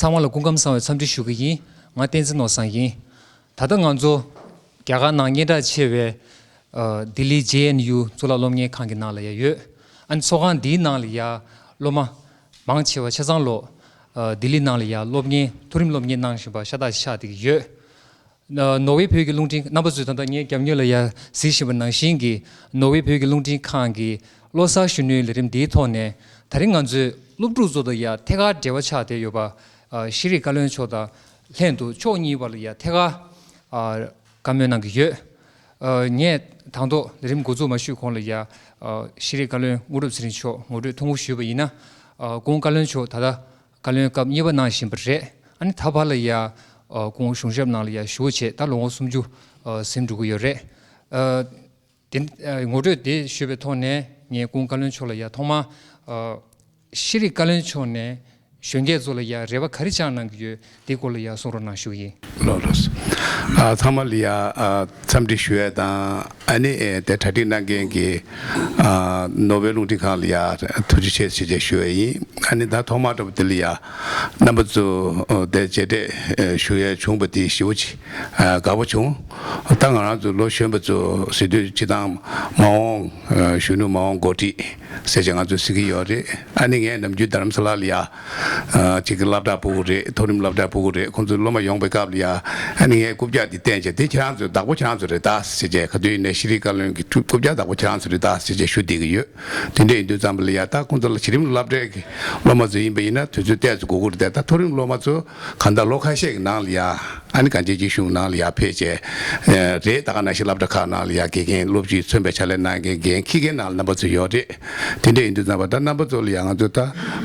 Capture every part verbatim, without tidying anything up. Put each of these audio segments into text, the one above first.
ཚང་མ་ལ་སྐུ་ཁམས་བཟང་བའི་འཚམས་འདྲི་ཞུ་གི་ཡིན། ང་བསྟན་འཛིན་ནོར་བཟང་ཡིན། ད་ལྟ་ང་ཚོ་རྒྱ་གར་ནང་སྙན་གྲགས་ཆེ་བའི་ཨ་ལྡི་ལི་ཇེ་ཨེན་ཡུ་གཙུག་ལག་སློབ་གཉེར་ཁང་གི་ནང་ལ་ཡ་ཡོད། ཨ་ནི་ཚོགས་ཁང་འདིའི་ནང་ལ་ཡ་སློབ་མ་མང་ཆེ་བ་ཆ་ཚང་ལོ་ཨ་ལྡི་ལི་ནང་ལ་ཡ་སློབ་གཉེར་མཐོ་རིམ་སློབ་གཉེར་གནང་བཞིན་པ་ཤ་སྟག་ཆགས་བསྡད་ཀྱི་ཡོད། ཨ་ནོར་ཝེ་བོད་ཀྱི་རླུང་འཕྲིན་རྣམ་པ་ཚོས་ད་ལྟ་ངའི་རྒྱབ་མྱུར་ལ་ཡ་གཟིགས་བཞིན་པ་ནང་བཞིན་གྱི་ནོར་ཝེ་བོད་ཀྱི་རླུང་འཕྲིན་ཁང་གི་བློ་གསར་གཞོན་ནུའི་ལས་རིམ་འདིའི་ཐོག་ནས་ད་རིང་ང་ཚོས་སློབ་ཕྲུག་ཚོ་དང་ཡ་ཐད་ཀར་འབྲེལ་བ་ཆགས་བསྡད་ཡོད་པ་ཨ་ཤེས་རིག་བཀའ་བློན་མཆོག་དང་ལྷན་དུ་ཕྱོགས་གཉིས་བར་ལ་ཡ་ཐད་ཀར་ཨ་བཀའ་མོལ་གནང་གི་ཡོད། ཨ་ངས་དང་ཐོག་ལས་རིམ་འགོ་འཛུགས་མ་ཞུས་གོང་ལ་ཡ་ཨ་ཤེས་རིག་བཀའ་བློན་དངོས་གྲུབ་ཚེ་རིང་མཆོག་ངོ་སྤྲོད་ཐུང་ངུ་ཞུས་པ་ཡིན་ན། ཨ་སྐུ་ངོ་བཀའ་བློན་མཆོག་ད་ལྟ་བཀའ་བློན་སྐབས་གཉིས་པ་གནང་བཞིན་པ་རེད། ཨ་ནི་ད་བར་ལ་ཡ་ཨ་སྐུ་ངོ་གཞུང་ཞབས་ནང་ལ་ཡ་བཞུགས་བྱས་ད་ལོ་ངོ་སུམ་ཅུ་ཨ་ཟིན་འགྲོ་གི་ཡོད་རེད། ཨ་དེ་ཨ་ངོ་སྤྲོད་དེ་ཞུས་པའི་ཐོག་ནས་ངས་སྐུ་ངོ་བཀའ་བློན་མཆོག་ལ་ཡ་ཐོག་མར་ཨ་ཤེས་རིག་བཀའ་བློན་མཆོག་ནས་གཞོན་སྐྱེས་ཚོ་ལ་ཡ་རེ་བ་ག་རེ་བཅངས་གནང་གི་ཡོད། དེའི་སྐོར་ལ་ཡ་གསུང་རོགས་གནང་ཞུ་གི་ཡིན། ལགས་ལགས། ཨ་ཚང་མ་ལ་ཡ་ཨ་འཚམས་འདྲི་ཞུ་ཡ་དང་ཨ་ནི་ཨེ་དེ་གྲ་སྒྲིག་གནང་མཁན་གྱི་ཨ་ནོར་ཝེ་རླུང་འཕྲིན་ཁང་ལ་ཡ་ཐུགས་རྗེ་ཆེ་ཞེས་བཅས་ཞུ་ཡ་ཡིན། ཨ་ནི་ད་ཐོག་མ་འདྲ་པོ་དེ་ལ་ཡ་རྣམ་པ་ཚོ་ཨ་དེ་མཇལ་འཕྲད་ཨེ་ཞུ་ཡ་བྱུང་བ་དེ་ཞེ་པོ་ཅིག་ཨ་དགའ་པོ་བྱུང་། ད་ང་རང་ཚོ་ལོ་གཞོན་པ་ཚོ་ཟེར་དུས་སྤྱིར་བཏང་མ་འོངས་ཨ་གཞོན་ནུ་མ་འོངས་འགོ་ཁྲིད་ཟེར་བྱས་ང་ཚོས་ཟེར་གྱི་ཡོད་རེད། ཨ་ནི་ངས་ནམ་རྒྱུན་རྡ་རམ་ས་ལ་ལ་ཡ་ཨ་ཅིག་གི་སློབ་གྲྭ་ཕྲུ་གུ་རེད། མཐོ་རིམ་སློབ་གྲྭ་ཕྲུ་གུ་རེད། ཁོང་ཚོ་སློབ་མ་ཡོང་པའི་སྐབས་ལ་ཡ་ཨ་ནི་ངས་རྐུབ་བཀྱག་འདི་བསྟན་བྱས་དེ་ཁྱེད་རང་ཚོའི་བདག་པོ་ཁྱེད་རང་ཚོ་རེད་ད་ཟེར་བྱས། ག་དུས་ཡིན་ནའི་ཤེས་རིག་བཀའ་བློན་གྱི་རྐུབ་བཀྱག་བདག་པོ་ཁྱེད་རང་ཚོ་རེད་ད་ཟེར་བྱས་ཞུ་བསྡད་ཀྱི་ཡོད། དེ་འདྲ་ཡིན་དུས་ཙམ་པ་ལ་ཡ་ད་ཁོང་ཚོ་ལ་གཞི་རིམ་སློབ་གྲྭའི་གི་སློབ་མ་ཚོ་ཡིན་པ་ཡིན་ན་དུས་ཚོད་ཏོག་ཙམ་འགོར་གྱི་རེད་དེ། ད་མཐོ་རིམ་སློབ་མ་ཚོ་གང་ལྟར་ལོ་ཁ་ཤས་ཀྱི་ནང་ལ་ཡ་ཨ་ནི་གངས་ཅན་སྐྱིད་གཤོངས་ནང་ལ་ཡར་ཕེབས་བྱས་ཨེ་རེད། ད་ག་ནང་བཞིན་སློབ་གྲྭ་ཁག་ནང་ལ་ཡ་དགེ་རྒན་སློབ་སྤྱི་མཚོན་པའི་ཕྱག་ལས་གནང་མཁན་འགན་འཁྱེར་མཁན་ནང་ལ་རྣམ་པ་ཚོ་ཡོད་རེད། དེ་འདྲ་ཡིན་དུས་ཙམ་པ་ད་རྣམ་པ་ཚོ་ལ་ཡ་ང་ཚོ་ད་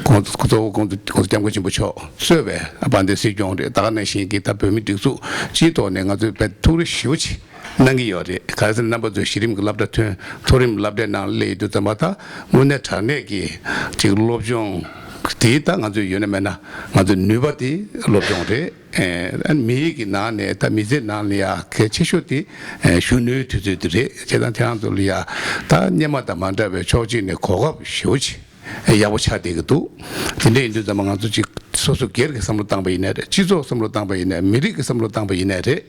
ཁོང་ཁོང་ཚོ་ཁོང་ཚོ་སྐྱབས་མགོན་ཆེན་པོ་མཆོག་གཙོས་པའི་དཔལ་ལྡན་སྲིད་སྐྱོང་རེད། ད་ག་ནང་བཞིན་གྱི་ད་བོད་མིའི་སྒྲིག་འཛུགས་སྤྱིའི་ཐོག་ནས་ང་ཚོས་དཔེ་ཐུགས་རེ་ཞེ་པོ་ཅིག་གནང་གི་ཡོད་རེད། ག་རེ་ཟེར་ན་རྣམ་པ་ཚོ་གཞི་རིམ་གྱི་སློབ་གྲྭ་ཐོན། མཐོ་རིམ་སློབ་གྲྭའི་ནང་སླེབས་ཡོང་དུས་ཙམ་པ་ད་དངོས་གནས་དྲང་གནས་ཀྱི་ཅིག་སློབ་སྦྱོང་དེ་ད་ང་ཚོས་ཡོད་ན་མེད་ན་ང་ཚོའི་ནུས་པ་དེ་སློབ་སྦྱོང་རེད། ཨ་ནི་མི་རིགས་ཀྱི་ནང་ནས་ད་མི་ཚེ་ནང་ལ་ཡ་གལ་ཆེ་ཤོས་དེ་གཞོན་ནུའི་དུས་ཚོད་དེ་རེད། བྱས་ཙང་ཁྱེད་རང་ཚོ་ལ་ཡ་ད་སྔོན་མ་དང་མ་འདྲ་བའི་ཕྱོགས་གཅིག་ནས་གོ་སྐབས་ཞེ་པོ་ཅིག་ཡག་པོ་ཆགས་བསྡད་ཀྱི་འདུག་དེ་འདྲ་ཡིན་དུས་ཙམ་པ་ང་ཚོ་ཅིག་སོ་སོ་སྒེར་གྱི་བསམ་བློ་བཏང་པ་ཡིན་ནའི་རེད། སྤྱི་ཚོགས་བསམ་བློ་བཏང་པ་ཡིན་ནའི་མི་རིགས་ཀྱི་བསམ་བློ་བཏང་པ་ཡིན་ནའི་རེད།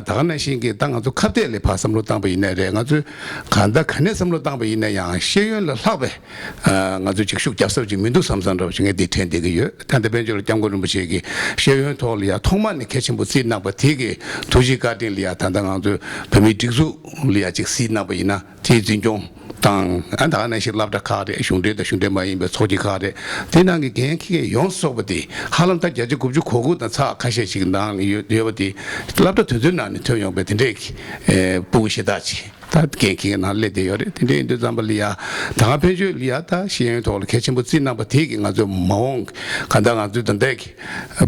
ད་ག་ནང་བཞིན་གྱི་ད་ང་ཚོ་ཁ་གཏད་ལས་ཕར་བསམ་བློ་བཏང་པ་ཡིན་ནའི་རེད། ང་ཚོས་གང་ལྟར་ག་ནས་བསམ་བློ་བཏང་པ་ཡིན་ན་ཡང་ཤེས་ཡོན་ལས་ལྷག་པའི་ང་ཚོས་ཅིག་ཤུགས་རྒྱབ་ས་ཅིག་མི་འདུག་བསམ་བསམ་འདྲ་བ་ཞིག་ངས་འདི་དྲན་བསྡད་ཀྱི་ཡོད། ད་ལྟ་དཔལ་འབྱོར་སྐྱབས་མགོན་རིན་པོ་ཆེ་གིས་ཤེས་ཡོན་ཐོག་ལ་ཡ་ཐོག་མ་ནས་གལ་ཆེན་པོ་བརྩིས་གནང་པ་དེ་གི་ཐུགས་རྗེ་བཀའ་དྲིན་ལ་ཡ་ད་ལྟ་ང་ཚོའི་བོད་མིའི་སྒྲིག་འཛུགས་ལ་ཡ་ཅིག་བརྩིས་གནང་པ་ཡིན་ན་དེའི་འཛིན་སྐྱོང་དང་ཨ་ད་ག་ནང་བཞིན་སློབ་གྲྭ་ཁག་རེད། གཞུང་འབྲེལ་དང་གཞུང་འབྲེལ་མ་ཡིན་པའི་ཚོགས་སྐྱིད་ཁག་རེད། དེ་ནང་གི་འགན་འཁྱེར་མཁན་ཡོངས་སུ་རྫོགས་པ་དེ་ཧ་ལམ་ད་བརྒྱ་ཆ་དགུ་བཅུ་གོ་དགུ་དང་ཚེག་ཁ་ཤས་ཤིག་ནང་ཡོད་ཡོད་པ་དེ་སློབ་གྲྭ་དེ་ཚོའི་ནང་ནས་ཐོན་ཡོང་པའི་དེ་འདྲས་ཀྱི་ཨེ་ཕྲུ་གུ་ཤ་སྟག་ཅིག་ད་འགན་འཁྱེར་མཁན་ནང་སླེབས་བསྡད་ཡོད་རེད། དེ་འདྲས་ཡིན་དུས་ཙམ་པ་ལ་ཡ་ད་སྔ་ཕན་ཆད་ལ་ཡ་ད་ཤེས་ཡོན་ཐོག་ལ་གལ་ཆེན་པོ་བརྩིས་གནང་པ་དེ་གིས་ང་ཚོའི་མ་འོངས་གང་ལྟར་ང་ཚོའི་ད་ལྟའི་གི་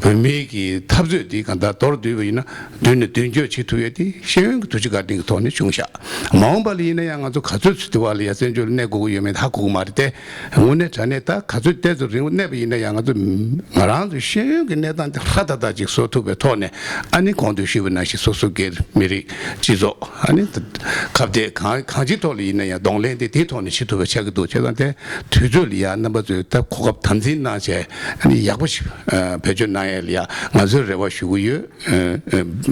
བོད་མིའི་གི་འཐབ་རྩོད་འདི་གང་ལྟར་མདོར་བསྡུས་པ་ཡིན་ན་མདུན་ནས་མདུན་སྐྱོད་བྱེད་ཐུབ་ཡས་དེ་ཤེས་ཡོན་གྱི་ཐུགས་རྗེ་བཀའ་དྲིན་གྱི་ཐོག་ནས་བྱུང་ཤག་མ་འོངས་པ་ལ་ཡིན་ན་ཡང་ང་ཚོ་ག་ཚོད་ཚོད་དུ་བ་ལ་ཡ་བཙན་བྱོལ་ལ་གནས་དགོས་ཀྱི་ཡོད་མེད་ཧ་གོ་གི་མ་རེད་དེ། དངོས་གནས་དྲང་གནས་ད་ག་ཚོད་ཏོག་ཙམ་རིང་པོ་གནས་པ་ཡིན་ན་ཡང་ང་ཚོ་ང་རང་ཚོའི་ཤེས་ཡོན་གྱི་གནས་སྟངས་དེ་ཧྲ་ཏག་ཏག་ཅིག་བཟོ་ཐུབ་པའི་ཐོག་ནས་ཨ་ནི་གོང་དུ་ཞུས་པ་ནང་བཞིན་སོ་སོ་སྒེར་མི་རིགས་སྤྱི་ཚོགས་ཨ་ནི་ཁ་གཏད་གང་གང་ཅིའི་ཐོག་ལ་ཡིན་ན་ཡང་གདོང་ལེན་དེ་དེའི་ཐོག་ནས་བྱེད་ཐུབ་པ་ཆགས་ཀྱི་འདུག་བྱས་ཙང་དེ་དུས་ཚོད་ལ་ཡ་རྣམ་པ་ཚོས་ད་གོ་སྐབས་དམ་འཛིན་གནང་བྱས་ཨ་ནི་ཡག་པོ་ཞིག་བེད་སྤྱོད་གནང་ཡས་ལ་ཡ་ང་ཚོས་རེ་བ་ཞུ་གི་ཡོད།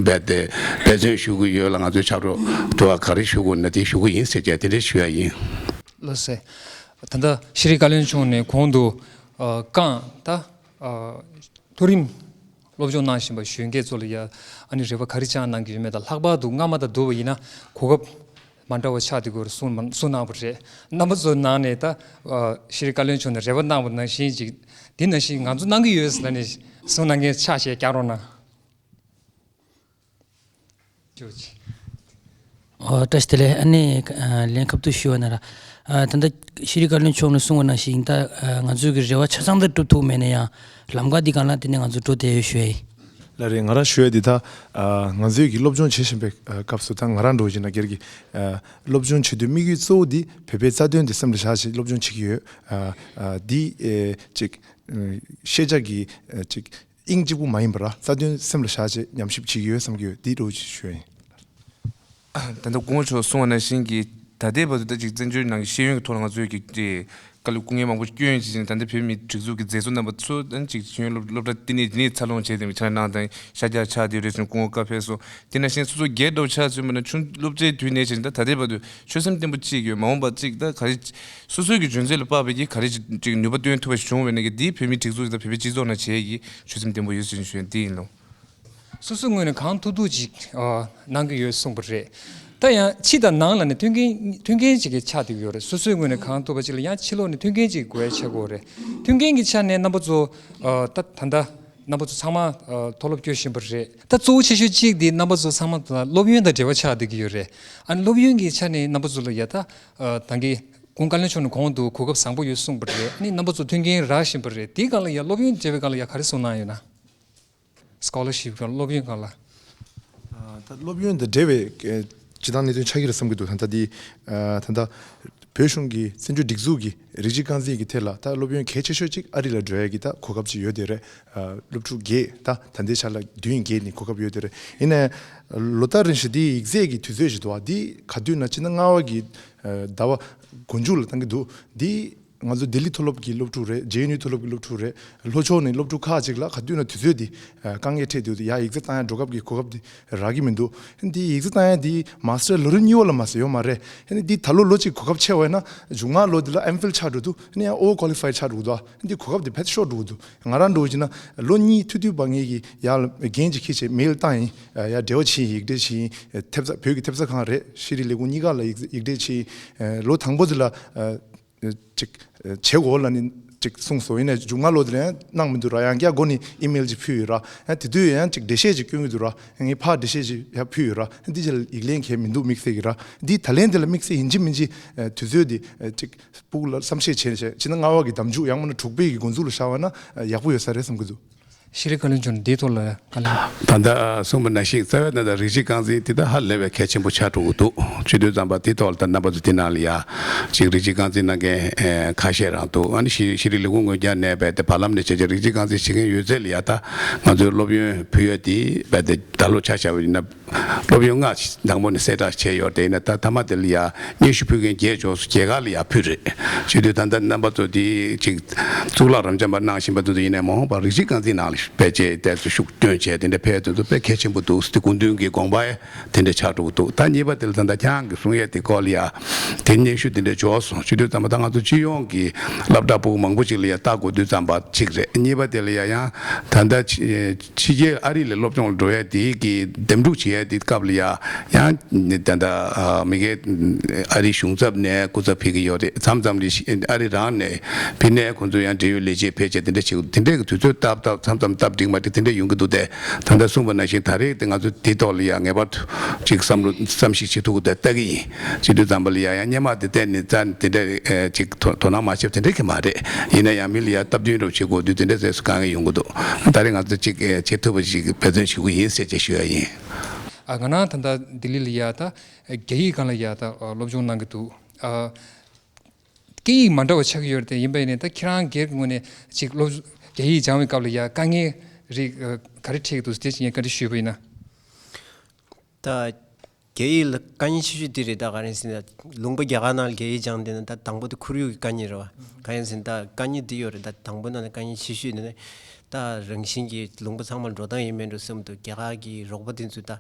འབད་དེ་འབད་བརྩོན་ཞུ་གི་ཡོད་ལ་ང་ཚོའི་ཕྱག་རོགས་དུ་བ་ག་རེ་ཞུ་དགོས་ན་དེ་ཞུ་གི་ཡིན་ཟེར་བྱས་དེ་འདྲ་ཞུ་ཡ་ཡིན། ལགས་སེ། ད་ལྟ་ཤེས་རིག་བཀའ་བློན་མཆོག་ནས་གོང་དུ་ཨ་རྐང་ད་ཨ་མཐོ་རིམ་སློབ་སྦྱོང་གནང་བཞིན་པ་གཞོན་སྐྱེས་ཚོ་ལ་ཡ་ཨ་ནི་རེ་བ་ག་རེ་བཅངས་གནང་གི་ཡོད་མེད་དང་ལྷག་པར་དུ་སྔ་མ་དང་བསྡུར་བ་ཡིན་ན་གོ་སྐབས་ མ་འདྲ་བ་ཆགས་བསྡད་ཀྱི་ཡོད་རེད་གསུངས་གནང་བ་རེད། རྣམ་པ་ཚོའི་ནང་ནས་ད་ཤེས་རིག་བཀའ་བློན་མཆོག་ནས་རེ་བ་གནང་བ་ནང་བཞིན་ཅིག་འདི་ནང་བཞིན་ང་ཚོ་གནང་གི་ཡོད་ཟེར་ནས་གསུངས་གནང་མཁན་ཆ་ཤས་བསྐྱང་རོགས་གནང་། ཨོ་བཀྲ་ཤིས་བདེ་ལེགས། ཨ་ནི་ལན་ཁ་ཐུག་ཞུ་བ་ན་ར། ད་ལྟ་ཤེས་རིག་བཀའ་བློན་མཆོག་ནས་གསུངས་པ་ནང་བཞིན་ད་ང་ཚོའི་གི་རེ་བ་ཆ་ཚང་ད་འགྲུབ་ཐུབ་མེད་ན་ཡང་ལམ་ཁ་འདི་སྒང་ལ་དེ་ནས་ང་ཚོ་འགྲོ་བསྡད་ཡོད་ཞུ་ཡ་ཡིན། ལགས་རེད། ང་རང་ཞུ་ཡ་འདི་ད་ང་ཚོས་ཀྱི་སློབ་སྦྱོང་བྱེད་བཞིན་པའི་སྐབས་སུ་ད་ང་རང་འགྲོ་བཞིན་ན་སྒེར་གྱི་སློབ་སྦྱོང་བྱེད་དུས་དམིགས་ཡུལ་གཙོ་བོ་འདི་བོད་པའི་རྩ་དོན་འདི་སེམས་ལ་བཞག་བྱས་སློབ་སྦྱོང་བྱེད་ཀྱི་ཡོད། འདི་ཅིག་ཤེས་བྱ་གི་ཅིག་དབྱིངས་གཅིག་པུ་མ་ཡིན་པར་རྩ་དོན་སེམས་ལ་བཞག་བྱས་ཉམས་ཞིབ་བྱེད་ཀྱི་ཡོད་བསམ་གྱི་ཡོད། འདི་འདྲ་བོ་ཅིག་ཞུ་ཡ་ཡིན། ད་ལྟ་སྐུ་ངོ་མཆོག་གསུངས་པ་ནང་བཞིན་གྱི་ད་ལྟའི་བར་དུ་ད་ཅིག་བཙན་བྱོལ་ནང་གི་ཤེས་ཡོན་གྱི་ཐོག་ལ་ང་ཚོས་ཀྱི་ཅིག་དཀའ་ལས་སྐུ་ངལ་མང་པོ་སྐྱོན་ཡོད་ཅེས་ད་ལྟ་བོད་མིའི་སྒྲིག་འཛུགས་ཀྱི་མཛད་གཙོ་རྣམ་པ་ཚོ་ད་ཅིག་ཤེས་ཡོན་སློབ་སློབ་གྲྭ་དེ་ནས་དེ་ནས་འཚར་ལོངས་བྱས་ཏེ་ཕྱག་ལས་གནང་དང་ཤར་རྒྱག་ཆགས་བསྡད་ཡོད་རེད་ཟེར་ནས་སྐུ་ངོ་བཀའ་ཕེབས་སོང་། དེ་ནང་བཞིན་སོ་སོ་སྒེར་འདྲ་བོ་ཆ་མཚོན་པ་ན་ཆུང་སློབ་གྲྭའི་དུས་ནས་བྱས་ནས་ད་ད་ལྟའི་བར་དུ་ཆོད་སེམས་བརྟན་པོ་གཅིག་ཡོད། མ་འོངས་པ་གཅིག་ད་ག་རེ་སོ་སོའི་གི་འཇོན་ཚད་ལ་དཔག་པའི་གི་ག་རེ་ཅིག་ནུས་པ་བཏོན་ཐུབ་པ་ཞིག་བྱུང་བས་ན་གི་འདིས་བོད་མིའི་སྒྲིག་འཛུགས་དང་བོད་པའི་སྤྱི་ཚོགས་ནང་བྱས་ཀྱི་ཆོད་སེམས་བརྟན་པོ་ཡོད་ཟེར་ནས་ཞུ་ཡ་འདི་ཡིན་ལོ། སོ་སོའི་ངོས་ནས་གང་ཐུབ་ཐུབ་ཅིག་ཨ་གནང་གི་ཡོད་གསུངས་པ་རེད། ད་ཡང་ཕྱི་དང་ནང་ལ་ནི་མཐུན་རྐྱེན་མཐུན་རྐྱེན་ཅིག་གི་ཆགས་བསྡད་ཀྱི་ཡོད་རེད། སོ་སོའི་ངོས་ནས་གང་ཐུབ་པ་ཅིག་ལ་ཡང་ཕྱི་ལོགས་ནས་མཐུན་རྐྱེན་ཅིག་དགོས་ཡ་ཆགས་ཀྱི་ཡོད་རེད། མཐུན་རྐྱེན་གྱི་ཆ་ནས་རྣམ་པ་ཚོ་ཨ་ད་ད་ལྟ་རྣམ་པ་ཚོ་ཚང་མ་ཨ་མཐོ་སློབ་སྐྱོད་བཞིན་པ་རེད། ད་གཙོ་བོ་ཆེ་ཤོས་གཅིག་དེ་རྣམ་པ་ཚོ་ཚང་མ་ད་སློབ་ཡོན་དང་འབྲེལ་བ་ཆགས་བསྡད་ཀྱི་ཡོད་རེད། ཨ་ནི་སློབ་ཡོན་གྱི་ཆ་ནས་རྣམ་པ་ཚོ་ལ་ཡ་ད་ཨ་ད་གིན་སྐུ་ངོ་བཀའ་བློན་མཆོག་ནས་གོང་དུ་གོ་སྐབས་བཟང་པོ་ཡོད་གསུངས་པ་རེད། ཨ་ནི་རྣམ་པ་ཚོ་མཐུན་རྐྱེན་རག་བཞིན་པ་རེད། དེའི་སྒང་ལ་ཡ་སློབ་ཡོན་འབྲེལ་བའི་སྒང་ལ་ཡ་ག་རེ་གསུངས་གནང་ཡོད་ན། སྐོ་ལར་ཤིབ་སྒང་སློབ་ཡོན་སྒང་ལ། ཨ་ད་སློབ་ཡོན་དང་འབྲེལ་བའི་ཨེ་སྤྱིར་བཏང་གནད་དོན་ཆགས་ཀྱི་རེད་བསམ་གྱི་འདུག་ད་ལྟ་འདི་ཨ་ད་ལྟ་བོད་གཞུང་གི་བཙན་བྱོལ་སྒྲིག་འཛུགས་ཀྱི་རིགས་གཅིག་རྐང་འཛིན་གྱི་ཐད་ལ་ད་སློབ་ཡོན་གལ་ཆེ་ཤོས་གཅིག་ཨ་རི་ལ་འགྲོ་ཡ་གི་ད་གོ་སྐབས་ཅིག་ཡོད་དེ་རེད། ཨ་སློབ་ཕྲུག་བརྒྱད་ད་ད་ལྟའི་ཆ་ལ་བདུན་བརྒྱད་ནི་གོ་སྐབས་ཡོད་དེ་རེད། ཡིན་ནའི་ལོ་ལྟར་རེ་བཞིན་འདི་ཡིག་ཚད་ཀྱི་དུས་ཚོད་ཅིག་འདུག་ཨ་འདི་ག་དུས་ན་ཕྱི་ཟླ་ལྔ་པ་གི་ཨ་ཟླ་བ་མགོ་མཇུག་ལ་བཏང་གི་འདུག་འདི། ང་ཚོ་ལྡི་ལི་མཐོ་སློབ་ཀྱི་སློབ་ཕྲུག་རེད། ཇེ་ཨེན་ཡུ་མཐོ་སློབ་ཀྱི་སློབ་ཕྲུག་རེད། ལྷོ་ཕྱོགས་ནས་སློབ་ཕྲུག་ཁག་ཅིག་ལ་ག་དུས་ན་དུས་ཚོད་འདི་ཨ་དཀའ་ངལ་འཕྲད་དུས་ཡ་ཡིག་ཚད་བཏང་ཡ་འགྲོ་སྐབས་ཀྱི་གོ་སྐབས་འདི་རག་གི་མི་འདུག་འདི་ཡིག་ཚད་བཏང་ཡ་འདི་མཱ་སི་ཊར་ལོ་རིམ་གཉིས་པ་ལ་མ་ཟད་ཡོད་མ་རེད། ཨ་ནི་འདི་ད་ལོ་ལོ་གཅིག་གོ་སྐབས་ཆེ་བ་ཡིན་ན་མཇུག་སྔ་ལོ་འདི་ལ་ཨེམ་ཕིལ་ཆགས་འགྲོ་འདུག་ཨ་ནི་ཡང་ཨོ་ཝར་ཀོ་ལི་ཕའི་ཆགས་འགྲོ་འདུག་ཨ་འདི་གོ་སྐབས་འདི་ཕལ་ཆེར་ཤོར་འགྲོ་འདུག་ང་རང་འགྲོ་བཞིན་ན་ལོ་གཉིས་ཐུག་དུས་བ་ངེད་ཀྱི་ཡ་ལ་འགན་ཅིག་འཁྱེར་བྱས་མེལ་བཏང་ཡིན། ཡ་འབྲེལ་བ་བྱེད་ཡིན། ཡིག་འབྲེལ་བྱེད་ཡིན། ཐེབས་རྩ་བོད་ཀྱི་ཐེབས་རྩ་ཁང་རེད། ཤེས་རིག་ལས་ཁུངས་གཉིས་ཀ་ལ་ཡིག་ཡིག་འབྲེལ་བྱེད་ཡིན། ལོ་དང་པོ་དེ་ལ། ཅིག་བྱེད་དགོས་ལབ་ནས་ཅིག་གསུངས་སོང་། ཡིན་ནའི་མཇུག་སྔ་ལོ་དེ་ལ་ཡང་གནང་མི་འདུག་ར། ཡང་བསྐྱར་སྒོ་ནས་ཨི་མེལ་ཅིག་ཕུལ་ཡོད་ར། ཡང་དེ་དུས་ཡང་ཅིག་འགྲེལ་བཤད་ཅིག་སྐྱོན་གྱི་འདུག་ར། ངས་ཕར་འགྲེལ་བཤད་ཅིག་ཡང་ཕུལ་ཡོད་ར། འདི་ཅིག་ལ་ཡིག་ལན་གང་ཡང་མི་འདུག་དམིགས་བསལ་གྱི་ར། འདི་ད་ལན་དེ་ལ་དམིགས་བསལ་ཡིན་གཅིག་མིན་གཅིག་དུས་ཚོད་འདི་ཅིག་ཕྲུ་གུ་ལ་བསམ་ཤེས་བྱས་བྱས་ཕྱི་ཟླ་ལྔ་པ་གི་ཟླ་མཇུག་ཡང་མིན་ན་དྲུག་པའི་གི་འགོ་འཛུགས་ལ་བཞག་པ་ན་ཡག་པོ་ཡོད་ས་རེད་བསམ་གྱི་འདུག་ཤེས་རིག་བཀའ་བློན་མཆོག་ནས་འདིའི་ཐོག་ལ་བཀའ་ལན། ད་ལྟ་གསུངས་པ་ནང་བཞིན་རྩ་བའི་ད་ལྟ་རིགས་གཅིག་རྐང་འཛིན་དེ་ད་ཧ་ལས་པའི་གལ་ཆེན་པོ་ཆགས་འགྲོ་གི་འདུག་བྱེད་དུས་ཙམ་པ་དེ་ཐོག་ལ་ད་རྣམ་པ་ཚོ་དེ་ནང་ལ་ཡ་ཅིག་རིགས་གཅིག་རྐང་འཛིན་གནང་མཁན་ཁ་ཤས་རང་འདུག་ཨ་ནི་ཤེས་ཤེས་རིག་ལས་ཁུངས་ངོས་ཀྱང་ནས་བས་དེ་བར་ལམ་ནས་བྱས་བྱས་རིགས་གཅིག་རྐང་འཛིན་བྱེད་མཁན་ཡོད་ཚད་ལ་ཡ་ད་ང་ཚོའི་སློབ་ཡོན་ཕུལ་ཡ་དེ་བས་དེ་ད་ལོ་ཆ་བཞག་པ་ཡིན་ན། སློབ་ཡོན་ལྔ་དང་པོ་ནས་གསལ་བསྒྲགས་བྱས་ཡོད་དེ་ཡིན་ན་ད་མཐའ་མ་དེ་ལ་ཡ་སྙན་ཞུ་ཕུལ་མཁན་བརྒྱད་ཕྱོགས་སུ་རྒྱལ་ཁབ་ལ་ཡ་ཕུལ་རེད། བྱེད་དུས་ད་ལྟ་རྣམ་པ་ཚོ་དེ་ཅིག་གཙུག་ལག་རབ་འབྱམས་པ་གནང་བཞིན་པ་དེ་ཚོ་ཡིན་ནའི་མ་འོངས་པར་རིགས་གཅིག་རྐང་འཛིན་ནང་ལ་ཕལ་ཆེར་དེ་ཚོ་ཤུགས་བཏོན་བྱས་དེ་འདྲ་ཕལ་དེ་ཚོ་དཔེ་གལ་ཆེན་པོ་འདུག་དེ་སྐུ་མདུན་གྱི་དགོངས་པ་དེ་འདྲ་ཆགས་འགྲོ་གི་འདུག་ད་གཉིས་པ་དེ་ལ་ད་ལྟ་ཁྱེད་རང་གི་གསུང་ཡས་དེ་སྐོར་ལ་ཡ་དེ་སྙན་ཞུ་དེ་འདྲ་འབྱོར་སོང་། བྱེད་དུས་ཙམ་པ་ད་ང་ཚོ་སྤྱི་ཡོངས་ཀྱི་སློབ་གྲྭ་ཕྲུ་གུ་མང་པོ་ཅིག་ལ་ཡ་ལྟ་དགོས་དུས་ཙམ་པ་གཅིག་རེད། གཉིས་པ་དེ་ལ་ཡ་ཡང་ད་ལྟ་ཕྱི་རྒྱལ་ཨ་རི་ལ་སློབ་སྦྱོང་ལ་འགྲོ་ཡ་དེ་གི་འདེམས་སྒྲུག་བྱེད་ཡ་དེ་སྐབས་ལ་ཡ་ཡང་ད་ལྟ་མི་སྒེར་ཨ་རིའི་གཞུང་ཚབ་ནས་སྐུ་ཚབ་ཕེབས་ཀྱི་ཡོད་རེད། མཚམས་མཚམས་རེ་ཨ་རི་རང་ནས་ཕེབས་ནས་ཁོང་ཚོ་ཡང་འབྲེལ་ཡོད་ལས་བྱེད་ཕེབས་བྱས་དེ་འདྲ་བྱེད་དགོས། དེ་འདྲའི་གི་དུས་ཚོད་སྟབས་སྟབས་མཚམས་མཚམས་སྟབས་འགྲིག་མ་འགྲིག་དེ་འདྲ་ཡོང་གི་འདུག་སྟེ། ད་ལྟ་གསུངས་པ་ནང་བཞིན་ད་རེས་དེ་ང་ཚོ་དེ་ཐོག་ལ་ཡང་ངེས་པར་དུ་ཅིག་བསམ་བློ་བསམ་གཞིག་བྱེད་ཐུབ་ཀྱི་འདུག་ལྟ་གི་ཡིན། བྱེད་དུས་ཙམ་པ་ལ་ཡང་ཡང་སྔོན་མ་དེ་གཏན་ནས་རྩ་དེ་འདྲ་ཅིག་དོ་དོ་སྣང་མ་བྱས་པ་དེ་འདྲ་གི་མ་རེད། ཡིན་ན་ཡང་མི་ལ་ཡང་སྟབས་བསྟུན་འདྲ་བྱེད་དགོས་དུས་དེ་འདྲ་བྱས་སུ་དཀའ་ངལ་ཡོང་གི་འདུག་ད་རེས་ང་ཚོ་ཅིག་བྱེད་ཐུབ་པ་ཞིག་འབད་བརྩོན་བྱེད་དགོས་ཡིན་ཟེར་ཅེས་ཞུ་ཡ་ཡིན། ཨ་ང་རང་ད་ལྟ་ལྡི་ལི་ལ་ཡ་ད་རྒྱ་ཡིག་སྒང་ལ་ཡ་ད་སློབ་སྦྱོང་གནང་གི་འདུག་ཨ། སྐད་ཡིག་མ་འདྲ་བ་ཆགས་ཀྱི་ཡོད་རེད་དེ། ཡིན་པ་ཡིན་ནའི་ད་ཁྱེད་རང་སྒེར་གྱི་ངོས་ནས་ཅིག་སློབ་རྒྱ་ཡིག་སྦྱང་བའི་སྐབས་ལ་ཡ་དཀའ་ངལ་རིགས་ག་རེ་འཕྲད་ཀྱི་འདུག་དེ་ཅིག་ངས་བཀའ་འདྲི་ཞུས་པ་ཡིན་ན། ད་རྒྱ་ཡིག་ལ་དཀའ་ངལ་ཆེ་ཤོས་དེ་རེད། ད་ག་རེ་ཟེར་ན་ལུང་པ་རྒྱ་གར་ནང་ལ་རྒྱ་ཡིག་སྦྱང་བསྡད་ན་ད་དང་པོ་དེ་ཁོར་ཡུག་གི་དཀའ་ངལ་རེད་བ། ག་རེ་ཟེར་ན་ད་དཀའ་ངལ་འདི་ཡོད་རེད། ད་དང་པོ་ནང་ནས་དཀའ་ངལ་ཆེ་ཤོས་ནི་ད་རང་བཞིན་གྱིས་ལུང་པ་ཚང་མར་འགྲོ་སྟངས་ཡིན་མིན་འགྲོ་བསམ་འདུག་རྒྱ་གར་གྱི་རོགས་པ་དེ་ཚོས་ད།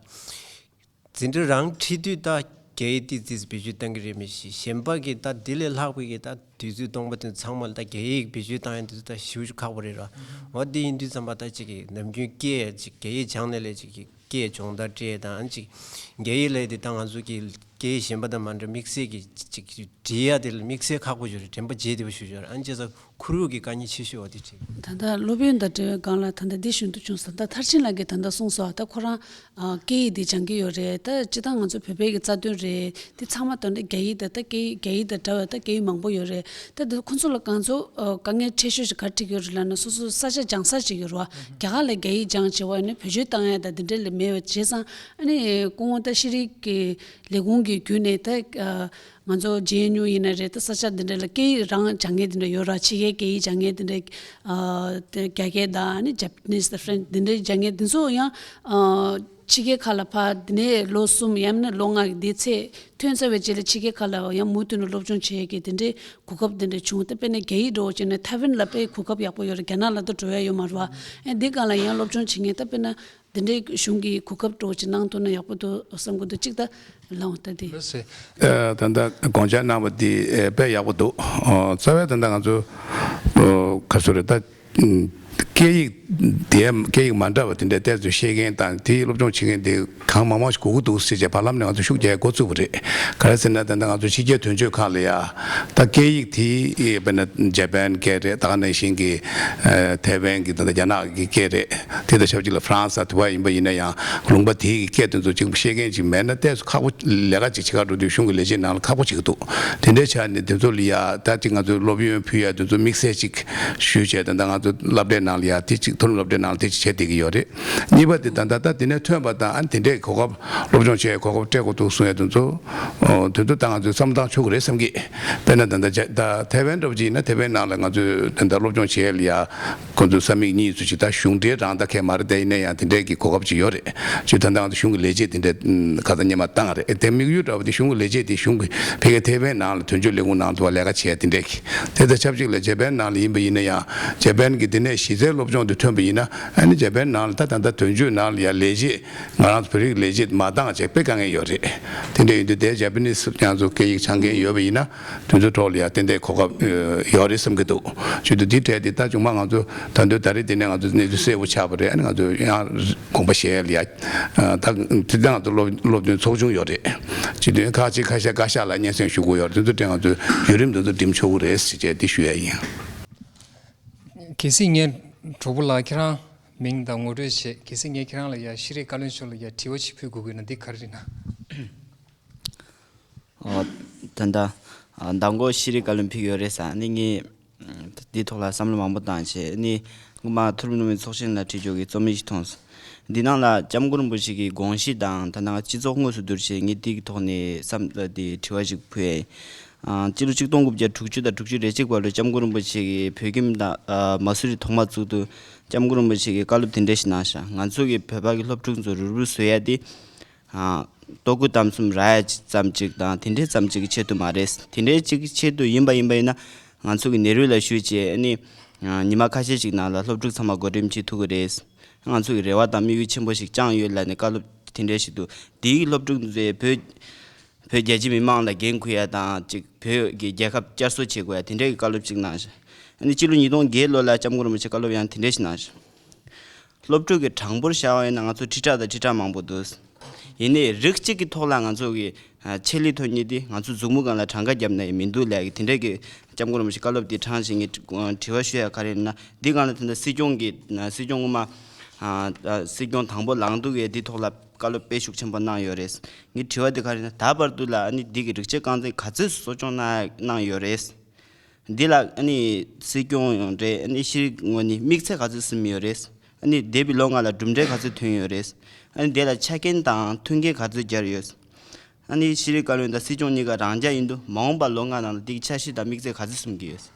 འཛིན་གྲྭ་རང་ཁྲིད་དུས་ད་རྒྱ་ཡིག་ཏིག་ཙིག་བེད་སྤྱོད་གཏང་གི་རེད་མི་ཤེས། གཞན་པ་གི་ད་དེ་ལས་ལྷག་པའི་གི་ད་དུས་ཚོད་སྟོང་པ་དེ་ཚང་མ་ལ་ད་རྒྱ་ཡིག་བེད་སྤྱོད་གཏང་ཡ་དེ་ཚོ་ད་ཞེ་པོ་ཅིག་ཁག་པོ་རེད་ར། འོ་དེ་ཡིན་དུས་ཙམ་པ་ད་ཅིག་གི་ནམ་རྒྱུན་སྐད་ཅིག་རྒྱ་ཡིག་སྦྱང་ནས་ལས་ཅིག་གི་སྐད་སྦྱོང་བརྡར་སྤྲད་དང་ཅིག་རྒྱ་ཡིག་ལས་དེ་ད་ང་ཚོ་གི་ སྐད་ཡིག་གཞན་པ་དང་མ་འདྲ་དམིགས་བསལ་གྱི་ཅིག་འབྲི་ཡ་དེ་ལ་དམིགས་བསལ་ཁག་པོ་ཞིག་རེད། དྲན་པ་བརྗེད་བདེ་པོ་ཞིག་ཡོད་རེད། ཨ་ནི་བྱས་ཙང་ཁོར་ཡུག་གི་དཀའ་ངལ་ཆེ་ཤོས་བ་དེ་འཕྲད། ད་ལྟ་སློབ་ཡོན་དང་འབྲེལ་བའི་སྒང་ལ་ད་ལྟ་འདི་ཞུ་འདོད་བྱུང་སོང་། ད་མཐར་ཕྱིན་ལགས་ཀྱིས་ད་ལྟ་གསུངས་སོང་། ད་ཁོ་རང་ཨ་སྐད་ཡིག་འདི་སྦྱང་གི་ཡོད་རེད། ད་སྤྱིར་བཏང་ང་ཚོ་བོད་པའི་གི་རྩ་དོན་རེད། འདི་ཚང་མ་ད་ལྟ་རྒྱ་ཡིག་ད་ལྟ་སྐད་ཡིག་རྒྱ་ཡིག་དང་འདྲ་བའི་ད་སྐད་ཡིག་མང་པོ་ཡོད་རེད། ད་འདི་ཁོ་ཚོ་ལ་གང་ཚོ་ཨ་དཀའ་ངལ་འཕྲད་ཤོས་ཤིག་ག་རེ་འཕྲད་ཀྱི་ཡོད་རེད་ལབ་ན། སོ་སོ་ས་ཆ་སྦྱང་ས་ཅིག་ཡོད་རེད་བ། རྒྱ་གར་ལ་རྒྱ་ཡིག་སྦྱང་བྱས་པ་ཡིན་ན་བེད་སྤྱོད་བཏང་ཡ་ད་འདི་འདྲ་ལས་མེད་པ་བྱས་ཙང་། ཨ་ནི་སྐུ་ངོ་ད་ཤེས་རིག་གི་ལས་ཁུངས་ཀྱི་བརྒྱུད་ནས་ད་ཨ་ང་ཚོ་ཇེ་ཨེན་ཡུ་ཡིན་ན་རེད། ད་ས་ཆ་འདི་འདྲ་ལ་སྐད་ཡིག་རང་སྦྱང་མཁན་འདི་འདྲ་ཡོད་ར། ཕྱི་རྒྱལ་སྐད་ཡིག་སྦྱང་མཁན་འདི་འདྲ་ཨ་དེ་རྒྱ་སྐད་དང་ཨ་ནི་Japanese དང་French འདི་འདྲ་སྦྱང་མཁན་འདི་ཚོ་ཡང་ཨ་ཕྱི་རྒྱལ་ཁག་ལ་ཕར་འདི་ནས་ལོ་གསུམ་ཡང་ན་ལོ་ལྔ་གི་འདི་ཚད་ཐོན་ཚར་བའི་རྗེས་ལ་ཕྱི་རྒྱལ་ཁག་ལ་ཡང་མུ་མཐུད་ནས་སློབ་སྦྱོང་བྱེད་ཡས་ཀྱི་འདི་འདྲའི་གོ་སྐབས་འདི་འདྲ་བྱུང་། ད་དཔེར་ན་རྒྱ་ཡིག་འགྲོ་བྱས་ན་ཐའེ་ཝན་ལ་དཔེ་གོ་སྐབས་ཡག་པོ་ཡོད་རེད། རྒྱ་ནག་ལ་ད་འགྲོ་ཡ་ཡོད་མ་རེད་བ། ཨ་འདི་སྒང་ལ་ཡང་སློབ་སྦྱོང་བྱེད་མཁན་ད་དཔེར་ན། དེ་འདྲའི་གཞུང་གིས་གོ་སྐབས་སྤྲོད་ཅིག་གནང་ཐུབ་ན་ཡག་པོ་འདུག་བསམ་གྱི་འདུག་གཅིག་ད་ལའང་ད་དེ། ལགས་སོ། ཨ་ད་ལྟ་དགོངས་འཆར་གནང་བ་འདི་ཨ་དཔེ་ཡག་པོ་འདུག་ཨ་རྩ་བའི་ད་ལྟ་ང་ཚོ་ཨ་ག་ཚོད་རེད་ད། ཨ་སྐད་ཡིག་དེ་སྐད་ཡིག་མ་འདྲ་བ་དེ་འདྲ་ཏོག་ཙམ་ཤེས་མཁན་དང་དེའི་སློབ་སྦྱོང་བྱེད་མཁན་དེ་གང་མང་མང་ཞིག་དགོས་ཀྱི་འདུག་ཟེར་བྱས་བར་ལམ་ནས་ང་ཚོ་ཤུགས་རྒྱག་འགོ་བཙུགས་པ་རེད། ག་རེ་ཟེར་ན་ད་ལྟ་ང་ཚོ་ཕྱི་རྒྱལ་དོན་གཅོད་ཁག་ལ་ཡ། ད་སྐད་ཡིག་དེ་དཔེར་ན་ཇ་པན་སྐད་རེད། ད་ག་ནང་བཞིན་གྱི་ཨ་ཐའེ་ཝན་གྱི་ད་ལྟ་རྒྱ་ནག་གི་སྐད་རེད། དེ་དང་ཆབས་ཅིག་ལ་ཧྥ་རན་སི་དང་དེ་བ་ཡིན་པ་ཡིན་ན་ཡང་ལུང་པ་དེའི་གི་སྐད་དེ་ཚོ་གཅིག་པུ་ཤེས་མཁན་ཅིག་མེད་ན་ཏོག་ཙམ་ཁག་པོ། ལས་ཀ་ཅིག་བྱེད་ག་འགྲོ་དུས་གཞུང་གི་ལས་བྱེད་ནང་ལ་ཁག་པོ་ཅིག་འདུག་དེ་འདྲའི་ཆ་ནས་དེ་ཚོ་ལ་ཡ་ད་ཅིག་ང་ཚོ་སློབ་ཡོན་ཕུལ་ཡ་དེ་ཚོ་དམིགས་བསལ་ཅིག་ཞུས་བྱས། ད་ལྟ་ང་ཚོ་སློབ་གྲྭའི་ནང་ལ་ཡ་དེ་ཅིག་མཐོ་རིམ་སློབ་གྲྭའི་ནང་ལ་དེ་ཅིག་བྱེད་བསྡད་ཀྱི་ཡོད་རེད། གཉིས་པ་དེ་ད་ལྟ་ད་དེ་ནས་ཐོན་པ་དང་ཨ་ནི་དེ་འདྲའི་གོ་སྐབས་སློབ་སྦྱོང་བྱེད་གོ་སྐབས་སྤྲད་དགོས་འདུག་གསུང་ཡ་དེ་ཚོ། ཨོ་དེ་ཚོ་ད་ང་ཚོས་བསམ་བློ་བཏང་ཆོག་གི་རེད་བསམ་གི། དཔེར་ན་ད་ལྟ་རྒྱ་ད་ཐའེ་ཝན་འདྲ་པོ་ཅིག་ཡིན་ན་ཐའེ་ཝན་ནང་ལ་ང་ཚོས་ད་ལྟ་སློབ་སྦྱོང་བྱེད་ཡ་ལ་ཡ། ཁོ་ཚོ་ས་མིག་གཉིས་ཚོ་ཅིག་ད་གཞུང་འབྲེལ་རང་ད་གས་མ་རེད། དེ་ཡིན་ན་ཡང་དེ་འདྲའི་གི་གོ་སྐབས་ཅིག་ཡོད་རེད། ཅིག་ད་ལྟ་ང་ཚོ་གཞུང་གི་ལས་བྱེད་དེ་འདྲ་ཁ་ཚ་སྙན་མ་བཏང་རེད། དེ་དམིགས་ཡུལ་འདྲ་པོ་དེ་གཞུང་གི་ལས་བྱེད་དེ་གཞུང་གི་ཕ་གིའི་ཐའེ་ཝན་ནང་ལ་དོན་གཅོད་ལས་ཁུངས་ནང་དུ་ལས་ཀ་བྱེད་ཡ་དེ་འདྲའི་གི། དེ་དང་ཆབས་ཅིག་ལ་ཇ་པན་ནང་ལ་ཡིན་པ་ཡིན་ན་ཡང་ཇ་པན་གི་དེ་ནས་གཞི་རྩའི་སློབ་སྦྱོང་དེ་ཐོན་པ་ཡིན་ན་ཨ་ནི་ཇ་པན་ནང་ལ་ད་ད་ལྟ་དོན་གཅོད་ནང་ལ་ཡ་ལས་བྱེད་ང་རང་ཚོ་བོད་རིགས་ལས་བྱེད་མ་བཏང་བྱས་དཔེ་དཀའ་ངལ་ཡོད་རེད། དེ་འདྲ་ཡིན་དུས་དེ་ཇ་པ་ནིས་ང་ཚོ་སྐད་ཡིག་སྦྱང་མཁན་ཡོད་པ་ཡིན་ན། དེ་ཚོའི་ཐོག་ལ་ཡང་ཏན་ཏན་གོ་སྐབས་ཨ་ཡོད་རེད་བསམ་གྱི་འདུག་བྱས་དུས་འདི་གྲས་འདི་ད་ཅུང་མ་ང་ཚོ་ད་དུང་ད་རེས་འདི་ནས་ང་ཚོ་གནས་ཚུལ་གསལ་པོ་ཆགས་པ་རེད། ཨ་ནི་ང་ཚོ་ཡང་དགོངས་པ་བཞེས་ཡ་ལ་ཡ་ཨ་ད་དེ་ད་ང་ཚོ་སློབ་སློབ་སྟོན་ཚོགས་ཆུང་ཡོད་རེད། བྱས་དུས་ཁག་ཅིག་ཁ་ཤས་བཀའ་ཤག་ལ་སྙན་སེང་ཞུ་དགོས་ཡོད་རེད། དེ་ཚོ་དྲན་ང་ཚོ་བརྒྱུད་རིམ་དེ་ཚོ་འགྲིམ་ཆོག་གི་རེད་ཟེར་བྱས་འདི་ཞུ་ཡ་ཡིན། གལ་སྲིད་ངས་གྲོགས་པོ་ལགས་ཁྱེད་རང་མིང་དང་ངོ་སྤྲོད་བྱས། གལ་སྲིད་ངས་ཁྱེད་རང་ལ་ཡ་ཤེས་རིག་བཀའ་བློན་མཆོག་ལ་ཡ་དྲི་བ་ཞིག་ཕུལ་དགོས་ཀྱི་ན་འདི་ག་རེ་རེད་ན། ཨོ། ད་ལྟ་ཨ་མདང་དགོང་ཤེས་རིག་བཀའ་བློན་ཕེབས་ཡོད་རེད་ཟེར། ཨ་ནི་ངས་ཨ་འདིའི་ཐོག་ལ་བསམ་བློ་མང་པོ་བཏང་བྱས། ཨ་ནི་སྔོན་མ་མཐོ་རིམ་སློབ་མའི་ཚོགས་ཆེན་ལ་ཁྲིད་ཕྱོགས་ཀྱི་རྩོམ་ཡིག་ཅིག་མཐོང་སོང་། འདི་ནང་ལ་སྐྱབས་མགོན་རིན་པོ་ཆེ་གི་དགོངས་གཞི་དང་ད་ལྟ་སྤྱི་ཚོགས་དངོས་སུ་བསྡུར་བྱས་ངས་འདི་གི་ཐོག་ནས་བསམ་བློ་དེ་དྲི་བ་ཞིག་ཕུལ་ཡ་ཡིན། ཨ་སྤྱི་ལོ་ཆིག་སྟོང་དགུ་བརྒྱ་དྲུག་ཅུ་དང་དྲུག་ཅུ་རེ་གཅིག་བར་དུ་སྐྱབས་མགོན་རིན་པོ་ཆེ་གིས་བོད་ཁྱིམ་དང་ཨ་མ་སུ་རི་ཐོག་མ་བཙུགས་དུས་སྐྱབས་མགོན་རིན་པོ་ཆེ་གིས་བཀའ་སློབ་དེ་འདྲ་ཞིག་གནང་ཤག་ང་ཚོ་གི་བོད་པ་གི་སློབ་ཕྲུག་ཚོ་རུབ་རུབ་བཟོ་ཡ་དེ། ཨ་ལྟོ་གོས་གཏམ་གསུམ་རག་ཡ་ཙམ་ཅིག་དང་དེ་འདྲའི་ཙམ་ཅིག་གི་ཆེད་དུ་མ་རེད། དེ་འདྲའི་ཅིག་གི་ཆེད་དུ་ཡིན་པ་ཡིན་པ་ཡིན་ན་ང་ཚོ་གི་ནེ་རུ་ལ་ཞུས་བྱས་ཨ་ནི་ཨ་ཉི་མ་ཁ་ཤས་ཤིག་ནང་ལ་སློབ་ཕྲུག་ཚང་མ་བགོ་འགྲེམས་བྱེད་ཐུབ་ཀྱི་རེད། ང་ཚོ་གི་རེ་བ་དང་དམིགས་ཡུལ་ཆེན་པོ་ཞིག་བཅངས་ཡོད་ལབ་ནས་བཀའ་སློབ་དེ་འདྲ་ཞིག་འདུག་དེའི་སློབ་ཕྲུག་ཚོས་བོད་བོད་རྒྱ་ཆེ་མི་མང་ལ་འགན་འཁུར་ཡ་དང་ཅིག་བོད་ཀྱི་རྒྱལ་ཁབ་བསྐྱར་གསོ་བྱེད་དགོས་ཡ་དེ་འདྲའི་གི་བཀའ་སློབ་ཅིག་གནང་ཤག་ཨ་ནི་སྤྱི་ལོ་ཉིས་སྟོང་བརྒྱད་ལོ་ལ་སྐྱབས་མགོན་རིན་པོ་ཆེ་བཀའ་སློབ་ཡང་དེ་འདྲ་ཞིག་གནང་ཤག་སློབ་ཕྲུག་གི་གྲངས་འབོར་བཞག་པ་ཡིན་ན་ང་ཚོ་ཁྲི་ཕྲག་དང་ཁྲི་ཕྲག་མང་པོ་འདུག་ཡིན་ནའི་རིགས་གཅིག་གི་ཐོག་ལ་ང་ཚོ་གི་ཨ་ཆེད་ལས་ཐོན་མཁན་དེ་ང་ཚོ་མཛུབ་མོ་སྒང་ལ་གྲངས་ཀ་བརྒྱབ་ན་ཡང་མི་འདུག་ལབ་ཀྱི་དེ་འདྲ་གི་སྐྱབས་མགོན་རིན་པོ་ཆེ་བཀའ་སློབ་དེ་དྲངས་བྱས་ངས་དྲི་བ་ཞུ་ཡ་ག་རེ་ཡིན་ན། འདི་སྒང་ལ་ད་ལྟ་སྲིད་སྐྱོང་གི་སྲིད་སྐྱོང་སྔོན་མ་ཨ་ཨ་སྲིད་སྐྱོང་དང་པོ་ལངས་དུས་ཀྱི་འདི་ཐོག་ལ་བཀའ་སློབ་དཔེ་ཤུགས་ཆེན་པོ་གནང་ཡོད་རེད། ངའི་དྲི་བ་དེ་ག་རེ་ཡིན་ན། ད་བར་དུ་ལ་ཨ་ནི་འདི་གི་རིག་བྱེད་རྐང་འཛིན་ག་ཚོད་གསོ་སྐྱོང་གནང་གནང་ཡོད་རེད། འདི་ལ་ཨ་ནི་སྲིད་སྐྱོང་ཡོང་འདྲེ་ཨ་ནི་ཤེས་རིག་ངོས་ནས་དམིགས་ཚད་ག་ཚོད་ཟིན་ཡོད་རེད། ཨ་ནི་འདས་པའི་ལོ་ལྔ་ལ་གྲུབ་འབྲས་ག་ཚོད་ཐོན་ཡོད་རེད། ཨ་ནི་དེ་ལ་ཆ་རྐྱེན་དང་མཐུན་རྐྱེན་ག་ཚོད་སྦྱར་ཡོད། ཨ་ནི་ཤེས་རིག་བཀའ་བློན་དང་སྲིད་སྐྱོང་གཉིས་ཀ་རང་རྐྱ་ཡིན་དུས་མ་འོངས་པ་ལོ་ལྔ་ནང་ལ་འདི་གི་འཆར་གཞི་དང་དམིགས་ཚད་ག་ཚོད་ཟིན་གྱི་ཡོད།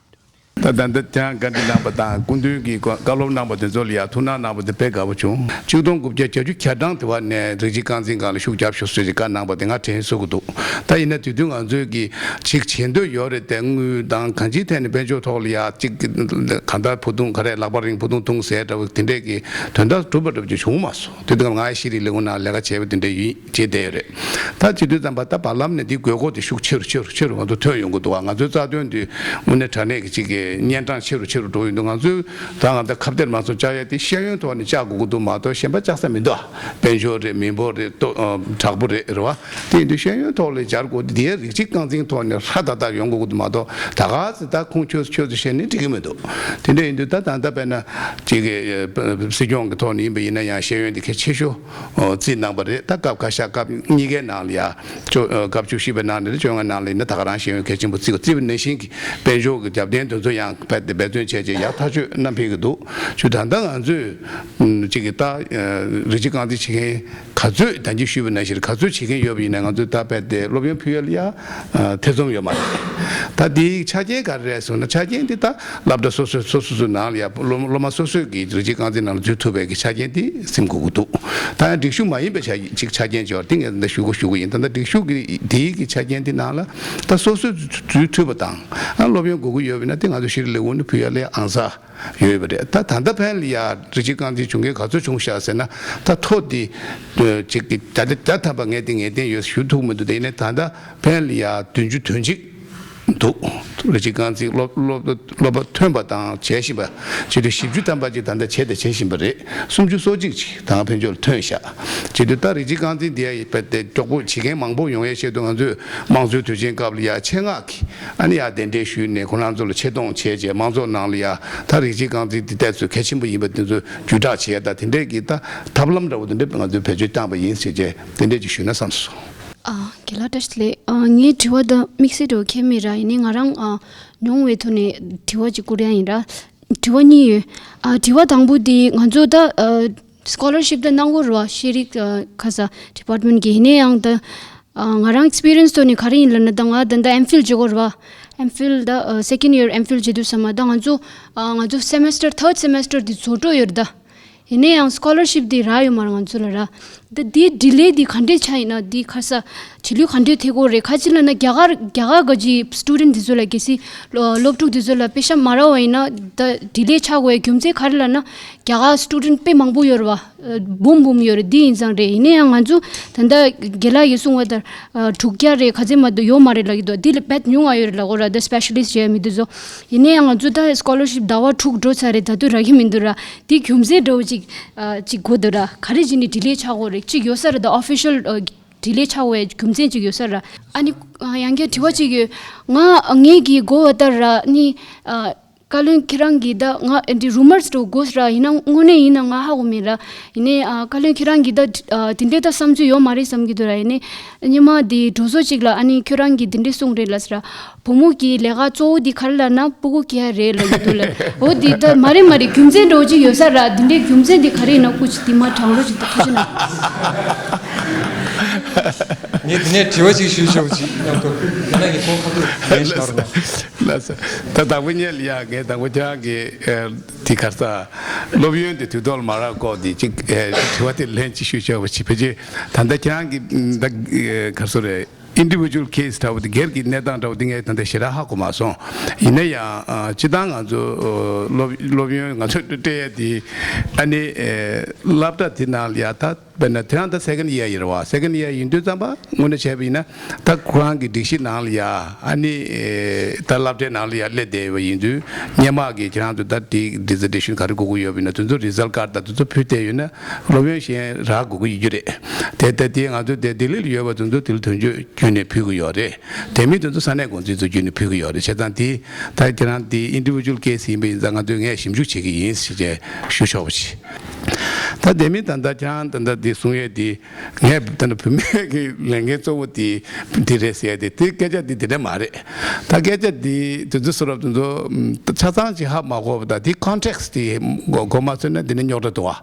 ད་ད་ལྟ་ཀྱང་བཀའ་འདྲི་གནང་བ་དང་སྐུ་མདུན་གྱིས་བཀའ་སློབ་གནང་བ་དེ་ཚོ་ལ་ཡང་ཐུགས་སྣང་གནང་བ་དེ་དཔེ་དགའ་པོ་བྱུང་། ཆིག་སྟོང་དགུ་བརྒྱ་བརྒྱད་ཅུ་གྱ་གྲངས་དེ་བ་ནས་རིགས་གཅིག་རྐང་འཛིན་སྒང་ལ་ཤུགས་རྒྱབ་ཤོག་ཟེར་གྱི་བཀའ་གནང་བ་དེ་ང་དྲན་གསོ་གི་འདུག་ད་ཡིན་ན་དེ་དུས་ང་ཚོས་ཀྱི་ཅིག་བྱེད་འདོད་ཡོད་རེད་དེ། དངུལ་དང་གང་ཅིའི་ཐད་ནས་དཔལ་འབྱོར་ཐོག་ལ་ཡ་ཅིག་གང་ལྟར་བུ་ཐུང་ག་རེ་ལག་པ་རིང་བུ་ཐུང་ཐུང་ཟེར་འདྲ་བོ་དེ་འདྲས་ཀྱི་དོན་དག་གྲུབ་པ་འདྲ་བོ་ཅིག་བྱུང་མ་སོང་། དེ་དུས་ང་ཡི་ཤེས་རིག་ལས་ཁུངས་ནང་ལས་ཀ་བྱས་པ་དེ་འདྲ་ཡིན་བྱས་བསྡད་ཡོད་རེད། ད་བྱེད་དུས་ཙམ་པ་ད་བར་ལམ་ནས་འདི་དགོས་མཁོ་དེ་ཤུགས་ཆེ་རུ་ཆེ་རུ་ཆེ་རུ་ང་ཚོ་ཐོན་ཡོང་གི་འདུག་བ། ང་ཚོའི་རྩ་དོན་དེ་དངོས་གནས་དྲང་གནས་ཀྱི་ཅིག་གི་ གཉན་འཕྲང་ཆེ་རུ་ཆེ་རུ་འགྲོ་ཡོང་དུས། ང་ཚོས་ད་ང་ཚོ་ཁ་གཏད་མ་སོང་བཅའ་ཡ་དེ་ཤེས་ཡོན་ཐོག་ནས་བཅའ་དགོས་ཀྱི་འདུག་མ་གཏོགས་གཞན་པ་བཅའ་ས་མི་འདུག་དཔལ་འབྱོར་རེད། མི་འབོར་རེད། ལྟོ་ཨ་དྲག་པོ་རེད། རེད་བ། དེ་ཡིན་དུས་ཤེས་ཡོན་ཐོག་ལ་སྦྱར་དགོས་དེ་རིགས་གཅིག་རྐང་འཛིན་ཐོག་ནས་ཧྲ་ཏག་ཏག་ཡོང་དགོས་ཀྱི་འདུག་མ་གཏོགས། ད་ག་ཚོད་ད་ཁུངས་འཁྱོལ་འཁྱོལ་ཚོད་བཤད་ནས་འགྲིག་གི་མི་འདུག་དེ་འདྲ་ཡིན་དུས་ད་ད་ལྟ་དཔེར་ན་ཅིག་གི་སྲིད་སྐྱོང་གི་ཐོག་ནས་ཡིན་པ་ཡིན་ན་ཡང་ཤེས་ཡོན་དེ་གལ་ཆེ་ཤོས་བརྩིས་གནང་པ་རེད། ད་སྐབས་ཁ་ཤས་སྐབས་གཉིས་ཀའི་ནང་ལ་ཡ། བཅོ་ཨ་སྐབས་བཅུ་བཞི་པའི་ནང་ནས་བཅོ་ལྔ་ནང་ལ་ཡིན་ན་ད་ག་རང་ཤེས་ཡོན་གལ་ཆེན་པོ་བརྩི་དགོས། བརྩིས་པ་ནང་བཞིན་གྱི་དཔལ་འབྱོར་གྱི་རྒྱབ་རྟེན་དེ་ཚོ་ཡང་རྦད་དེ་འབད་བརྩོན་བྱས་རྗེས་ཡག་ཐག་ཆོད་གནང་ཕེབས་ཀྱི་འདུག་ཅུ་ད་ལྟ་ང་ཚོས་ཨམ་གཅིག་གི་ད་ཨ་རིགས་གཅིག་རྐང་འཛིན་བྱེད་མཁན་ག་ཚོད། ད་གིན་ཞུས་པ་ནང་བཞིན་ག་ཚོད་བྱེད་མཁན་ཡོད་པ་ཡིན་ན། ང་ཚོས་ད་རྦད་དེ་སློབ་ཡོན་ཕུལ་ཡ་ལ་ཡ་ཨ་ཐེ་ཚོམ་ཡོད་མ་རེད། ད་དེའི་ཆ་རྐྱེན་ག་རེ་རེད་ཟེར་ན། ཆ་རྐྱེན་དེ་ད་སློབ་གྲྭ་སོ་སོའི་སོ་སོ་སོའི་ནང་ལ་ཡ་སློབ་སློབ་མ་སོ་སོས་ཀྱི་རིགས་གཅིག་རྐང་འཛིན་ནང་ལ་འཛུལ་ཐུབ་པའི་གི་ཆ་རྐྱེན་དེ་ཟིན་དགོས་ཀྱི་འདུག་ད་ཡང་སྒྲིག་ཞུགས་མ་ཡིན་པའི་ཆ་གཅིག་ཆ་རྐྱེན་ཅིག་ཡོད་རེད། དེ་ངས་ད་ལྟ་ཞུ་དགོས་ཞུ་གི་ཡིན། ད་ལྟ་སྒྲིག་ཞུགས་ཀྱི་དེའི་གི་ཆ་རྐྱེན་དེ་ནང་ལ་ད་སོ་སོས་འཛུལ་ཐུབ་པ་དང་། ཨ་སློབ་ཡོན་དགོས་ཀྱི་ཡོད་པ་ཡིན་ན་དེ་ང་ཚོ་ཤེས་རིག་ལས་ཁུངས་ནས་ཕུལ་ཡ་ལས་ཨང་གསར་ཡོད་པ་རེད། ད་ད་ལྟ་ཕན་ལ་ཡ་རིགས་གཅིག་རྐང་འཛིན་བྱུང་མཁན་ག་ཚོད་བྱུང་ཤག་ཟེར་ན། ད་མཐོ་དེ་ཨ་གཅིག་གི་ད་ལྟ་ད་ཐམ་པ་ངས་དེ་ངེས་གཏན་ཡོད་ཞུ་ཐུབ་མི་འདུག་དེ་ཡིན་ནའི་ད་ལྟ་ཕན་ལ་ཡ་བདུན་ཅུ་དོན་གཅིག་འདུག་རིགས་གཅིག་རྐང་འཛིན་སློབ་སློབ་སློབ་པ་ཐོན་པ་དང་བྱེད་བཞིན་པ་བྱེད་དུས་བཞི་བཅུ་ཐམ་པ་ཅིག་ད་ལྟ་བྱས་དང་བྱེད་བཞིན་པ་རེད། སུམ་ཅུ་སོ་གཅིག་ཅིག་ད་ཕན་ཆད་ལ་ཐོན་ཤག་བྱེད་དུས་ད་རིགས་གཅིག་རྐང་འཛིན་དེ་ཡ་ཡིན་པ་དེ་མགྱོགས་པོ་བྱེད་མཁན་མང་པོ་ཡོང་ཡའི་ཆེད་དུ་ང་ཚོས་དམངས་གཙོའི་དུས་ཆེན་སྐབས་ལ་ཡ་ཆེད་མངགས་ཀྱིས་ཨ་ནི་ཡ་གདན་འདྲེན་ཞུས་ནས་ཁོ་རང་ཚོ་ལ་ཆེད་གཏོང་བྱས་རྗེས་མང་ཚོགས་ནང་ལ་ཡ་ད་རིགས་གཅིག་རྐང་འཛིན་དེ་ལྟ་ཚུལ་གལ་ཆེན་པོ་ཡིན་པ་དེ་ཚོ་བརྒྱུད་བསྒྲགས་བྱས། ད་དེ་འདྲས་ཀྱི་ད་ཐབས་ལམ་འདྲ་བོ་དེ་འདྲས་ང་ཚོས་བེད་སྤྱོད་བཏང་པ་ཡིན་ཟེར་བྱས་དེ་འདྲས་ཅིག་ཞུས་ན་བསམ་སོང་། ཨ། རྒན་ལགས་བཀྲ་ཤིས་བདེ་ལེགས། ཨ། ངའི་དྲི་བ་ད་དམིགས་བསལ་འདྲ་བོ་ཁྱད་མེད་ར། ཡིན་ནའི་ང་རང་ཨ་མྱོང་བའི་ཐོག་ནས་དྲི་བ་ཅིག་བསྐུར་ཡ་ཡིན་ར། དྲི་བ་གཉིས་ཡོད། ཨ། དྲི་བ་དང་པོ་དེ་ང་ཚོ་ད་ཨ་སི་ཀོ་ལར་ཤིབ་ད་གནང་གི་ཡོད་རེད་བ། ཤེས་རིག་ཨ་ཁ་ས་ཌི་པཱར་ཊི་མེན་ཊི་གི། ཡིན་ནའི་ཡང་ད་ཨ་ང་རང་ཨེག་སི་པི་རི་ཡན་སི་ཐོག་ནས་ག་རེ་ཡིན་ལབ་ན། ད་ང་ད་ད་ཨེམ་ཕིལ་བྱེད་ཀྱི་ཡོད་རེད་བ། ཨེམ་ཕིལ་ད་ཨ་སེ་ཀེན་ཌི་ཡར་ཨེམ་ཕིལ་བྱེད་དུས་ཙམ་པ་ད་ང་ཚོ་ཨ་ང་ཚོ་སེ་མེ་སི་ཊར་ཐར་ཌི་སེ་མེ་སི་ཊར་དེ་རྫོགས་འགྲོ་ཡོད་རེད་ད། ཡིན་ན་ཡང་སི་ཀོ་ལར་ཤིབ་དེ་རག་ཡོད་མ་རེད་ང་ཚོ་ལ་ར། ད་དེའི་ཌི་ལེ་དེ་ག་འདྲས་ཆགས་ཡིན་ན། དེ་ཁ་ས་བྱེད་ལུགས་ག་འདྲས་ཐེབས་ཀྱི་ཡོད་རེད། ཁ་ཅིག་ལབ་ན་རྒྱ་གར་རྒྱ་གར་ག་ཅིག་སི་ཊུ་ཌེན་ཊི་དེ་ཚོ་ལ་གལ་སྲིད་སློབ་སློབ་ཕྲུག་དེ་ཚོ་ལ་པེ་ཤག་མ་རག་པ་ཡིན་ན་ད་ཌི་ལེ་ཆགས་དགོས་ཡ་རྒྱུ་མཚན་ག་རེ་ལབ་ན། རྒྱ་གར་སི་ཊུ་ཌེན་ཊི་དཔེ་མང་པོ་ཡོད་རེད་བ། འབུམ་འབུམ་ཡོད་རེད། འདི་ཡིན་ཙང་རེད། ཡིན་ན་ཡང་ང་ཚོ་ད་ལྟ་རྒན་ལགས་ཀྱིས་གསུངས་པ་ལྟར་ཨ་དྲུག་བརྒྱ་རེད། ག་ཚད་མ་གཏོགས་ཡོད་མ་རེད་ལབ་ཀྱི་འདུག་འདི་ལས་རྦད་ཉུང་བ་ཡོད་རེད་ལབ་ཀྱི་ཡོད་རེད། ད་སི་པེ་ཤ་ལི་སི་ཊི་བྱས་མི་དེ་ཚོ། ཡིན་ན་ཡང་ང་ཚོ་ད་སི་ཀོ་ལར་ཤིབ་ཟླ་བ་དྲུག་འགྲོ་ཚར་རེད། ད་དུང་རག་གི་མི་འདུག་ར། འདི་རྒྱུ་མཚན་འདྲ་བོ་ཅིག་ཨ་ཅིག་དགོས་འདུག་ར། ག་རེ་བྱས་ནས་ཌི་ལེ་ཆགས་ཀྱི་ཡོད་རེད། ཅིག་ཡོད་ས་རེད། ད་ཨོ་ཕི་ཤལ་ཨ་ཌི་ལེ་ཆགས་པའི་རྒྱུ་མཚན་ཅིག་ཡོད་ས་རེད། ཨ་ནི་ཨ་ཡང་བསྐྱར་དྲི་བ་ཅིག་ཡོད། ང་ངེད་ཀྱིས་གོ་བ་ལྟར་ར་ནི་ཨ། བཀའ་བློན་ཁྱེད་རང་གིས་ད་ང་འདི་རུ་མར་སི་འདྲ་བོ་གོ་སོང་ར། ཡིན་ན་དངོས་གནས་ཡིན་ན་ང་ཧ་གོ་མེད་ར། ཡིན་ནའི་ཨ་བཀའ་བློན་ཁྱེད་རང་གིས་ད་ཨ་དེ་འདྲའི་ད་བསམ་ཚུལ་ཡོད་མ་རེད་བསམ་གྱི་འདུག་ར། ཡིན་ནའི་སྔོན་མ་དེ་གྲོས་ཚོགས་ཅིག་ལ་ཨ་ནི་ཁྱོད་རང་གིས་དེ་འདྲའི་གསུངས་རེད་ལབ་ཟེར་ར། བུ་མོ་གི་ལས་ཀ་གཙོ་བོ་དེ་ག་རེ་ལབ་ན་སྤུ་གུ་སྐྱེ་ཡ་རེད་ལབ་ཀྱི་འདུག་ལབ། འོ་དེ་ད་མ་རེད་མ་རེད། རྒྱུ་མཚན་འདྲ་བོ་ཅིག་ཡོད་ས་ར། དེ་འདྲའི་རྒྱུ་མཚན་དེ་ག་རེ་ཡིན་ན་སྐུ་མཁྱེན་དེ་མ་དྲང་རོགས་ཅིག་ད་ཁུ་ཆུ་ན། ངས་དེ་ནས་དྲི་བ་ཅིག་ཞུས་ཆོག་ཅིག་སྙམ་དུ། ཡང་ན་ངས་ཁོང་ཁ་ཐུག་ལན་ཞིག་གནང་རོགས་གནང་། ལགས་སོ། ད་དང་པོ་ཉིད་ལ་ཡ་ངས་དང་པོ་ཁྱེད་རང་གི་ཨ་དེ་ག་རེ་ཟ། སློབ་ཡོན་དེ་དུས་ཐོག་ལ་མ་རག་སྐོར་དེ་གཅིག་ཨ་དྲི་བ་དེ་ལན་གཅིག་ཞུས་ཆོག་པ་ཅིག་ཕལ་ཆེར་ད་ལྟ་ཁྱེད་རང་གི་ད་ཨ་ག་རེ་ཟེར་རེད། ཨིན་ཌི་བི་ཇུ་ཨལ་ཁེ་སི་འདྲ་བོ་དེ་སྒེར་གྱི་གནས་སྟངས་འདྲ་བོ་དེ་ངས་ད་ལྟ་ཞེ་དྲག་ཧ་གོ་མ་སོང་། ཡིན་ན་ཡང་ཨ་སྤྱིར་བཏང་ང་ཚོ་ཨ་སློབ་སློབ་ཡོན་ང་ཚོ་སྤྲད་ཡ་དེ་ཨ་ནི་ཨ་སློབ་གྲྭ་དེ་ནང་ལ་ཡ་ད། དཔེར་ན་དེ་རང་ད་སེ་ཀེན་ཌི་ཡར་ཡིན་རེད་བ། སེ་ཀེན་ཌི་ཡར་ཡིན་དུས་ཙམ་པ་དངོས་གནས་བྱས་པ་ཡིན་ན་ད་ཁོ་རང་གི་སྒྲིག་གཞི་ནང་ལ་ཡ་ཨ་ནི་ཨེ་ད་སློབ་གྲྭའི་ནང་ལ་ཡ་སླེབས་བསྡད་ཡོད་པ་ཡིན་དུས་སྔོན་མ་གི་ཁྱེད་རང་ཚོ་ད་དེ་ཌི་ཟར་ཊེ་ཤན་ག་རེ་དགོས་ཀྱི་ཡོད་པ་ཡིན་ན་དེ་ཚོ་རི་ཛལ་ཊི་ཀར་ཌི་དང་དེ་ཚོ་ཕུལ་བསྡད་ཡོད་ན་སློབ་ཡོན་གཞན་རག་དགོས་ཀྱི་ཡོད་རྒྱུ་རེད། དེ་ལྟ་དེ་ང་ཚོ་དེ་ལྡི་ལི་ལ་ཡོད་པ་དེ་ཚོ་དེ་ལ་དོན་གཅོད་བརྒྱུད་ནས་ཕུལ་གྱི་ཡོད་རེད། དེ་མིན་དེ་ཚོ་ས་གནས་འགོ་འཛིན་ཚོ་བརྒྱུད་ནས་ཕུལ་གྱི་ཡོད་རེད། བྱས་ཙང་དེ་ད་ཁྱེད་རང་དེ་ཨིན་ཌི་བི་ཇུ་ཨལ་ཁེ་སི་ཡིན་པ་ཡིན་ཙང་ང་ཚོས་ངས་ཞིབ་འཇུག་བྱེད་ཀྱི་ཡིན་ཞེས་ཞུ་ཆོག་པ་ཞིག་ད་དེ་མིན་ད་ལྟ་ཁྱེད་རང་ད་ལྟ་འདི་གསུང་ཡས་འདི་ངས་ད་ལྟ་བུད་མེད་ཀྱི་ལས་འགན་གཙོ་བོ་དེ་འདི་རེད་ཟེར་ཡས་དེ་དེ་སྐད་ཆ་འདི་དེ་འདྲ་མ་རེད། ད་སྐད་ཆ་འདི་དེ་ཚོ་བཟོ་རབས་དེ་ཚོ་ཆ་ཚང་ཅིག་ཧ་མ་གོ་བ། ད་དེ་ཀོན་ཊེག་སི་དེ་གོ་གོ་མ་ཚོད་ན་འདི་ནས་རྙོག་དྲ་འདུག་བ།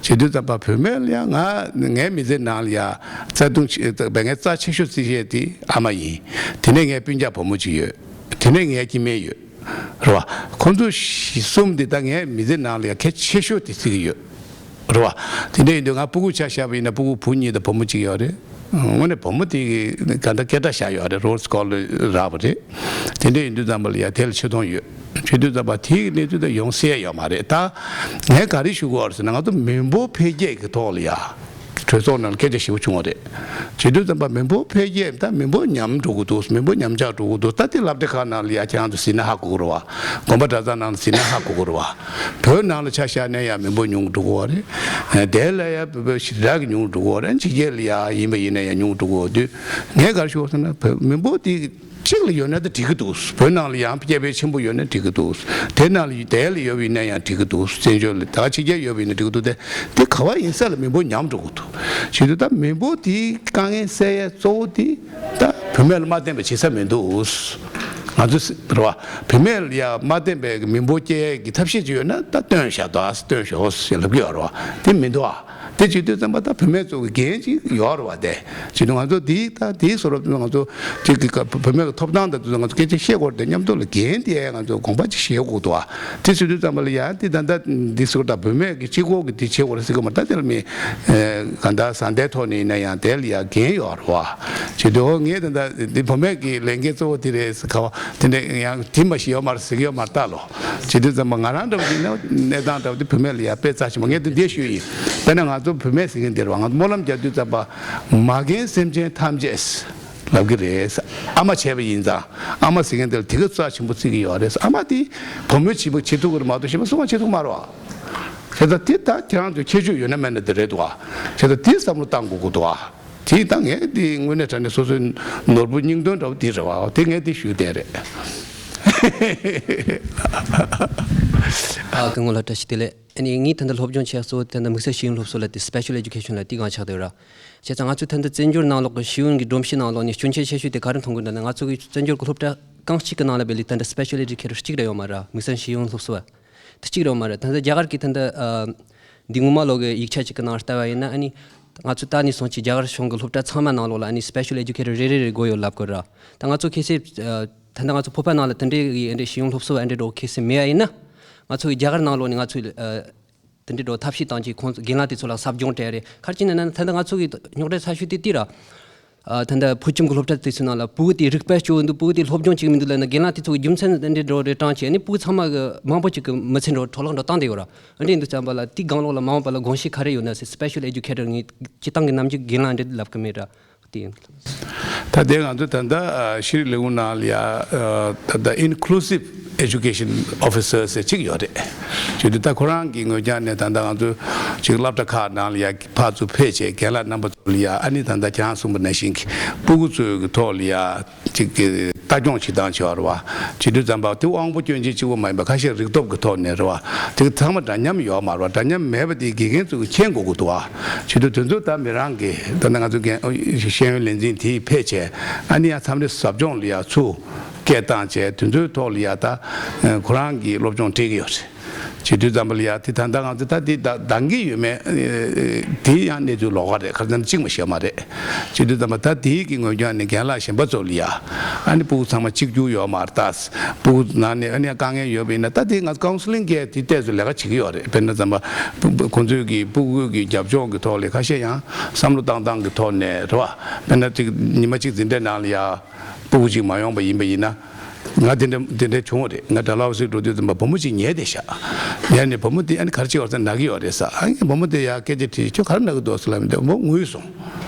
བྱེད་དུས་ཙམ་པ་བུད་མེད་ལ་ཡང་ང་ངའི་མི་ཚེ་ནང་ལ་ཡ་རྩ་ལྟུང་ཆེ་བས་ངའི་རྩ་ཆེ་ཤོས་བརྩི་ཡས་དེ་ཨ་མ་ཡིན། དེ་ནས་ངའི་སྤུན་ཀྱག་བུ་མོ་གཅིག་ཡོད། དེ་ནས་ངའི་སྐྱེ་དམན་ཡོད། རེད་བ། ཁོང་ཚོ་གསུམ་དེ་ད་ངའི་མི་ཚེ་ནང་ལ་ཡ་གལ་ཆེ་ཤོས་དེ་བརྩི་གི་ཡོད། རེད་བ། དེ་འདྲ་ཡིན་དུས་ང་སྤུ་གུ་ཆ་བཞག་པ་ཡིན་ན་སྤུ་གུ་བུ་གཉིས་དང་བུ་མོ་གཅིག་ཡོད་རེད། དངོས་གནས་བུ་མོ་དེ་གི་ག་འདྲ་སྐད་གྲགས་བཞག་ཡོད་རེད། རོལ་སི་ཀོ་ལར་རག་པ་རེད། དེ་འདྲ་ཡིན་དུས་ཙམ་པ་ལ་ཡ་དེ་ལ་ཆེ་མཐོང་ཡོད། བྱེད་དུས་ཙམ་པ་དེ་གི་གནས་ཚུལ་ད་ཡོང་སྲིད་ཡོད་མ་རེད། ད་ངས་ག་རེ་ཞུ་དགོས་རེད་ཟེར་ན་ང་ཚོ་མི་འབོར་འཕེལ་རྒྱས་ཀྱི་ཐོག་ལ་ཡ། གྲོས་ཚོགས་ནང་ལ་སྐད་ཆ་ཞེ་པོ་བྱུང་བ་རེད། བྱེད་དུས་ཙམ་པ་མི་འབོར་འཕེལ་རྒྱས། ད་མི་འབོར་ཉམས་འགྲོ་གི་འདུག་མི་འབོར་ཉམས་ཆག་འགྲོ་གི་འདུག་ད་དེ་སློབ་གྲྭ་ཁག་ནང་ལ་ཡ་ཁྱེད་རང་ཚོ་གཟིགས་ན་ཧ་གོ་གི་རེད་བ། དགོན་པ་གྲྭ་ཚང་ནང་ལ་གཟིགས་ན་ཧ་གོ་གི་རེད་བ། བོད་ནང་ལ་ཆ་བཞག་ན་ཡང་མི་འབོར་ཉུང་འགྲོ་གི་ཡོད་རེད། དེ་ལ་ཡང་བོད་པ་ཞེ་དྲག་གི་ཉུང་འགྲོ་གི་ཡོད་རེད། ཕྱི་རྒྱལ་ལ་ཡ་ཡིན་པ་ཡིན་ན་ཡང་ཉུང་འགྲོ་གི་ཡོད་དུས། ངས་ག་རེ་ཞུ་བ་ཟེར་ན། བོད་མི་འབོར་དེ་གཅིག་ལ་ཡོད་ན་ད་འགྲིག་གི་འདུག་བོད་ནང་ལ་ཡང་སྐྱེ་འཕེལ་ཆེན་པོ་ཡོད་ན་འགྲིག་གི་འདུག་དེ་ནང་ལ་དེ་ལ་ཡོད་པ་ཡིན་ན་ཡང་འགྲིག་གི་འདུག་བཙན་བྱོལ་ལ་ད་ཕྱི་རྒྱལ་ཡོད་པ་ཡིན་ན་འགྲིག་གི་འདུག་དེ་དེ་ག་བ་ཡིན་ས་ལ་མི་འབོར་ཉམས་འགྲོ་གི་འདུག་བྱེད་དུས་ད་མི་འབོར་དེའི་དཀའ་ངལ་སེལ་ཡས་གཙོ་བོ་དེ་ད་བུད་མེད་ལ་མ་བརྟེན་པ་བྱེད་ས་མི་འདུག་ང་ཚོ་རེད་བ། བུད་མེད་ལ་ཡ་མ་བརྟེན་པའི་མི་འབོར་སྐྱེ་ཡས་ཀྱི་ཐབས་ཤེས་ཅིག་ཡོད་ན་ད་སྟོན་བཞག་དང་སྟོན་ཞོག་ཞེས་ལབ་ཀྱི་ཡོད་རེད་བ། དེ་མི་འདུག་ཨ། དེ་བྱེད་དུས་ཙམ་པ་ད་བུད་མེད་ཚོ་གི་འགན་ཅིག་ཡོད་རེད་བ། དེ་བྱེད་དུས་ང་ཚོ་དེའི་ད་དེའི་བཟོ་འདྲ་ང་ཚོ་ཅིག་གི་ཀ་བུད་མེད་ཀྱི་ཐོབ་ཐང་དང་དེ་ཚོ་ང་ཚོ་སྐད་ཆ་བཤད་དགོས་རེད་དེ། མཉམ་དུ་ལ་འགན་དེ་ང་ཚོ་དགོངས་པ་ཅིག་བཞེས་དགོས་འདུག་ཨ། དེ་བྱེད་དུས་ཙམ་པ་ལ་ཡ་དེ་ད་ལྟ་འདི་ཟེར་དགོས། ད་བུད་མེད་ཀྱི་གཅིག་པོ་གི་དེ་བྱེད་དགོས་རེད་ཟེར་གི་མ་རེད། ད་དེ་ལ་མི་གང་ལྟར་བཟའ་ཟླའི་ཐོག་ནས་ཡིན་ན་ཡང་དེ་ལ་ཡ་འགན་ཡོད་རེད་བ། བྱེད་དུས་ཨོ་ངས་ད་ལྟ་འདི་བུད་མེད་ཀྱི་ལས་འགན་གཙོ་བོ་དེ་རེད་ཟེར་ག་བ་དེ་འདྲ་ཡང་དེ་མ་ཤེས་ཡོད་མ་རེད་ཟེར་གི་ཡོད་མ་རེད་ད་ལོ། བྱེད་དུས་ཙམ་པ་ང་རང་འདྲ་བོ་ཡིན་ན་གནས་སྟངས་འདྲ་བོ་དེ་བུད་མེད་ལ་ཡ་དཔེ་རྩ་ཆེན་པོ། ངས་དེ་འདི་ཞུས་ཡིན། དཔེར་ན་ང་ཚོ་བུད་མེད་ཟེར་མཁན་དེ་རེད་བ། ང་ཚོ་སྨོན་ལམ་རྒྱག་དུས་ཙམ་པ་མ་རྒན་སེམས་ཅན་ཐམས་ཅད་ལབ་གི་རེད། ཨ་མ་བྱས་པ་ཡིན་ཙང་ཨ་མ་ཟེར་མཁན་དེ་ལ་དེ་ག་རྩ་ཆེན་པོ་བརྩི་གི་ཡོད་རེད། ཨ་མ་དེ་བུ་མོ་བྱེད་པ་བྱེད་ཐུབ་ཀྱི་རེད་མ་གཏོགས་གཞན་པ་སུ་གང་བྱེད་ཐུབ་མ་རེད་བ། བྱས་ཙང་དེ་ད་ཁྱེད་རང་ཚོ་ཁྱད་ཆོས་ཡོད་ན་མེད་ན་དེ་རེད་འདུག་བ། བྱས་ཙང་དེ་བསམ་བློ་བཏང་དགོས་ཀྱི་འདུག་བ། དེ་ད་ངས་དེ་དངོས་གནས་དྲང་གནས་སོ་སོའི་ནོར་བུ་སྙིང་དོན་འདྲ་བོ་དེ་རེད་བ། དེ་ངས་དེ་ཞུས་བསྡད་རེད། ཨ་སྐུ་ངོ་ལགས་བཀྲ་ཤིས་བདེ་ལེགས། ཨ་ནི་ངས་ད་ལྟ་སློབ་སྦྱོང་བྱས་གཙོ་བོ་ད་ལྟ་དམིགས་བསལ་ཤེས་ཡོན་སློབ་གསོ་ལ་དེ་special education ལ་དེ་སྒང་ཆགས་བསྡད་ཡོད་ར། བྱས་ཙང་ང་ཚོའི་ད་ལྟ་བཙན་བྱོལ་ནང་ལོགས་ཀྱི་ཤེས་ཡོན་གྱི་སྒྲོམ་གཞི་ནང་ལོགས་ནས་སྐྱོན་ཆ་ཆེ་ཤོས་དེ་ག་རེ་མཐོང་གི་འདུག་ན། ང་ཚོ་གི་བཙན་བྱོལ་གྱི་སློབ་གྲྭ་རྐང་གཅིག་གི་ནང་ལ་བས་ལི་ད་ལྟ་special educator གཅིག་ར་ཡོད་མ་ར། དམིགས་བསལ་ཤེས་ཡོན་སློབ་གསོ་བ་དེ་གཅིག་ར་ཡོད་མ་ར། ད་ལྟ་རྒྱ་གར་གྱི་ད་ལྟ་ཨ་འདི་སྔོན་མ་ལོག་གི་ཡིག་ཆ་གཅིག་གི་ནང་ལྟ་བ་ཡིན་ན། ཨ་ནི་ང་ཚོ་ད་ནས་བཟུང་ཅིག་རྒྱ་གར་གཞུང་གི་སློབ་གྲྭ་ཚང་མ་ནང་ལོགས་ལ་ཨ་ནི་special educator རེ་རེ་རེ་དགོས་ཡོད་ལབ་དགོས་ར། ད་ང་ཚོ་གལ་སྲིད་ཨ་ད་ལྟ་ང་ཚོ་བོད་པ་ནང་ལ་དེ་འདྲའི་ཡི་ཨ་འདྲའི་ཤེས་ཡོན་སློབ་གསོ་བ་ཨ་འདྲའི་འགྲོ་གལ་སྲིད་མེད་ཡ་ཡིན་ན། ང་ཚོ་གི་རྒྱ་གར་ནང་ལོགས་ནས་ང་ཚོས་ཨ་དེ་འདྲའི་འགྲོ་ཐབས་ཤེས་བཏང་ཅིག་ཁོང་ཚོ་རྒན་ལགས་དེ་ཚོ་ལ་ཟབ་སྦྱོང་སྤྲད་རེད། ག་རེ་བྱས་ན་ན་ད་ལྟ་ང་ཚོ་གི་རྙོག་དྲ་ཆེ་ཤོས་དེ་དེ་ར། ཨ་ད་ལྟ་བོད་ཁྱིམ་གྱི་སློབ་གྲྭ་དེ་ཚོའི་ནང་ལ་སྤུ་གུ་དེ་རིག་པ་སྐྱོ་བོ་འདུག་སྤུ་གུ་དེ་སློབ་སྦྱོང་བྱེད་ཀྱི་མི་འདུག་ལབ་ན། རྒན་ལགས་དེ་ཚོ་གི་རྒྱུ་མཚན་དེ་འདྲའི་འགྲོ་རེ་དྲངས་བྱས་ནས་སྤུ་གུ་ཚང་མ་གི་མང་པོ་ཅིག་གི་མི་ཚེ་འགྲོ་འཕྲོ་བརླག་འགྲོ་བཏང་བསྡད་ཡོད་ར། འདི་འདུག་ཙམ་པ་ལ་དེའི་སྒང་ལོགས་ལ་མ་འོངས་པ་ལ་དགོངས་གཞི་ག་རེ་ཡོད་ན་ཟེར། special educator ངས་སྤྱིར་བཏང་གི་ནམ་རྒྱུན་རྒན་ལགས་འདྲ་ལབ་གི་མེད་ར། དེ་ཡིན། ད་དེ་ང་ཚོ་ད་ལྟ་ཤེས་རིག་ལས་ཁུངས་ནང་ལ་ཡ་ད་ལྟ་inclusive education officer ཟེར་གཅིག་ཡོད་རེད། བྱས་དུས་ད་ཁོ་རང་གི་ངོས་རྒྱང་ནས་ད་ལྟ་ང་ཚོ་ཅིག་སློབ་གྲྭ་ཁག་ནང་ལ་ཡ་ཕར་ཚུར་ཕེབས་བྱས་རྒན་ལགས་རྣམ་པ་ཚོ་ལ་ཡ་ཨ་ནི་ད་ལྟ་ཁྱེད་རང་གསུངས་པ་ནང་བཞིན་གྱི་སྤུ་གུ་ཚོའི་གི་ཐོག་ལ་ཡ་ཅིག་གི་ལྟ་སྐྱོང་བྱེད་སྟངས་བྱེད་པ་རེད་བ། བྱེད་དུས་ཙམ་པ་དེ་དབང་པོ་སྐྱོན་ཅན་གཅིག་པོ་མ་ཡིན་པ་ཁ་ཤས་རིག་སྟོབས་ཀྱི་ཐོག་ནས་རེད་བ། དེ་གི་ཚང་མ་འདྲ་མཉམ་ཡོད་མ་རེད་བ། འདྲ་མཉམ་མེད་པ་དེ་དགེ་རྒན་ཚོས་མཁྱེན་དགོས་ཀྱི་འདུག་བ། བྱེད་དུས་དེ་ཚོ་ད་མི་རང་གི་ད་ནི་ང་ཚོ་རྒན་ཤེས་ཡོན་ལས་འཛིན་དེས་ཕེབས་བྱས་ཨ་ནི་ཡང་མཚམས་རེ་ཟབ་སྦྱོང་ལ་ཡ་ཚུར་སྐད་བཏང་བྱས་དེ་ཚོའི་ཐོག་ལ་ཡ་ད་ཁོ་རང་གི་སློབ་སྦྱོང་སྤྲད་ཀྱི་ཡོད་རེད། བྱེད་དུས་ཙམ་པ་ལ་ཡ་དེ་ད་ལྟ་ང་ཚོ་ད་དེ་ད་འདང་གི་ཡོད་མེད་དེ་ཡང་གནས་ཚུལ་ལོགས་ཀ་རེད། ཁ་སང་གཅིག་མ་ཤེས་མ་རེད། བྱེད་དུས་ཙམ་པ་ད་དེའི་གི་ངོས་རྒྱང་ནས་རྒན་ལགས་གཞན་པ་ཚོ་ལ་ཡ་ཨ་ནི་སྤུ་གུ་ཚང་མ་གཅིག་གྱུར་ཡོད་མ་རེད། ད་སྤུ་གུ་ནང་ནས་ཨ་ནི་དཀའ་ངལ་ཡོད་པ་ཡིན་ན་ད་དེ་ང་ཚོ་counselling གི་དེ་ཏོག་ཙམ་ལས་ཀ་བྱེད་ཀྱི་ཡོད་རེད། དཔེར་ན་ཙམ་པ་ཁོང་ཚོའི་གི་སྤུ་གུ་གི་རྒྱབ་ལྗོངས་ཀྱི་ཐོག་ལ་ཁ་ཤས་ཡང་བསམ་བློ་བཏང་སྟངས་ཀྱི་ཐོག་ནས་རེད་བ། དཔེར་ན་ཅིག་ཉི་མ་གཅིག་འཛིན་གྲྭའི་ནང་ལ་ཡ་སྤུ་གུ་གཅིག་མ་ཡོང་པ་ཡིན་པ་ཡིན་ན། ང་དེ་འདྲ་དེ་འདྲ་བྱུང་བ་རེད། ང་ཌལ་ཧོ་སི་འགྲོ་དུས་ཙམ་པ་བུ་མོ་གཅིག་ཉལ་བསྡད་ཤག་ཉལ་ནས་བུ་མོ་དེ་ཨ་ནི་ག་རེ་བྱེད་པ་ཟེར་ན་ན་གི་ཡོད་རེད་ཟེར། ཨ་ནི་བུ་མོ་དེ་ཡ་སྐད་ཆ་དྲིས། ཁྱོད་ག་རེ་ན་གི་འདུག་ཟེར་ལབ་མི་འདུག་མོ་ངུས་སོང་།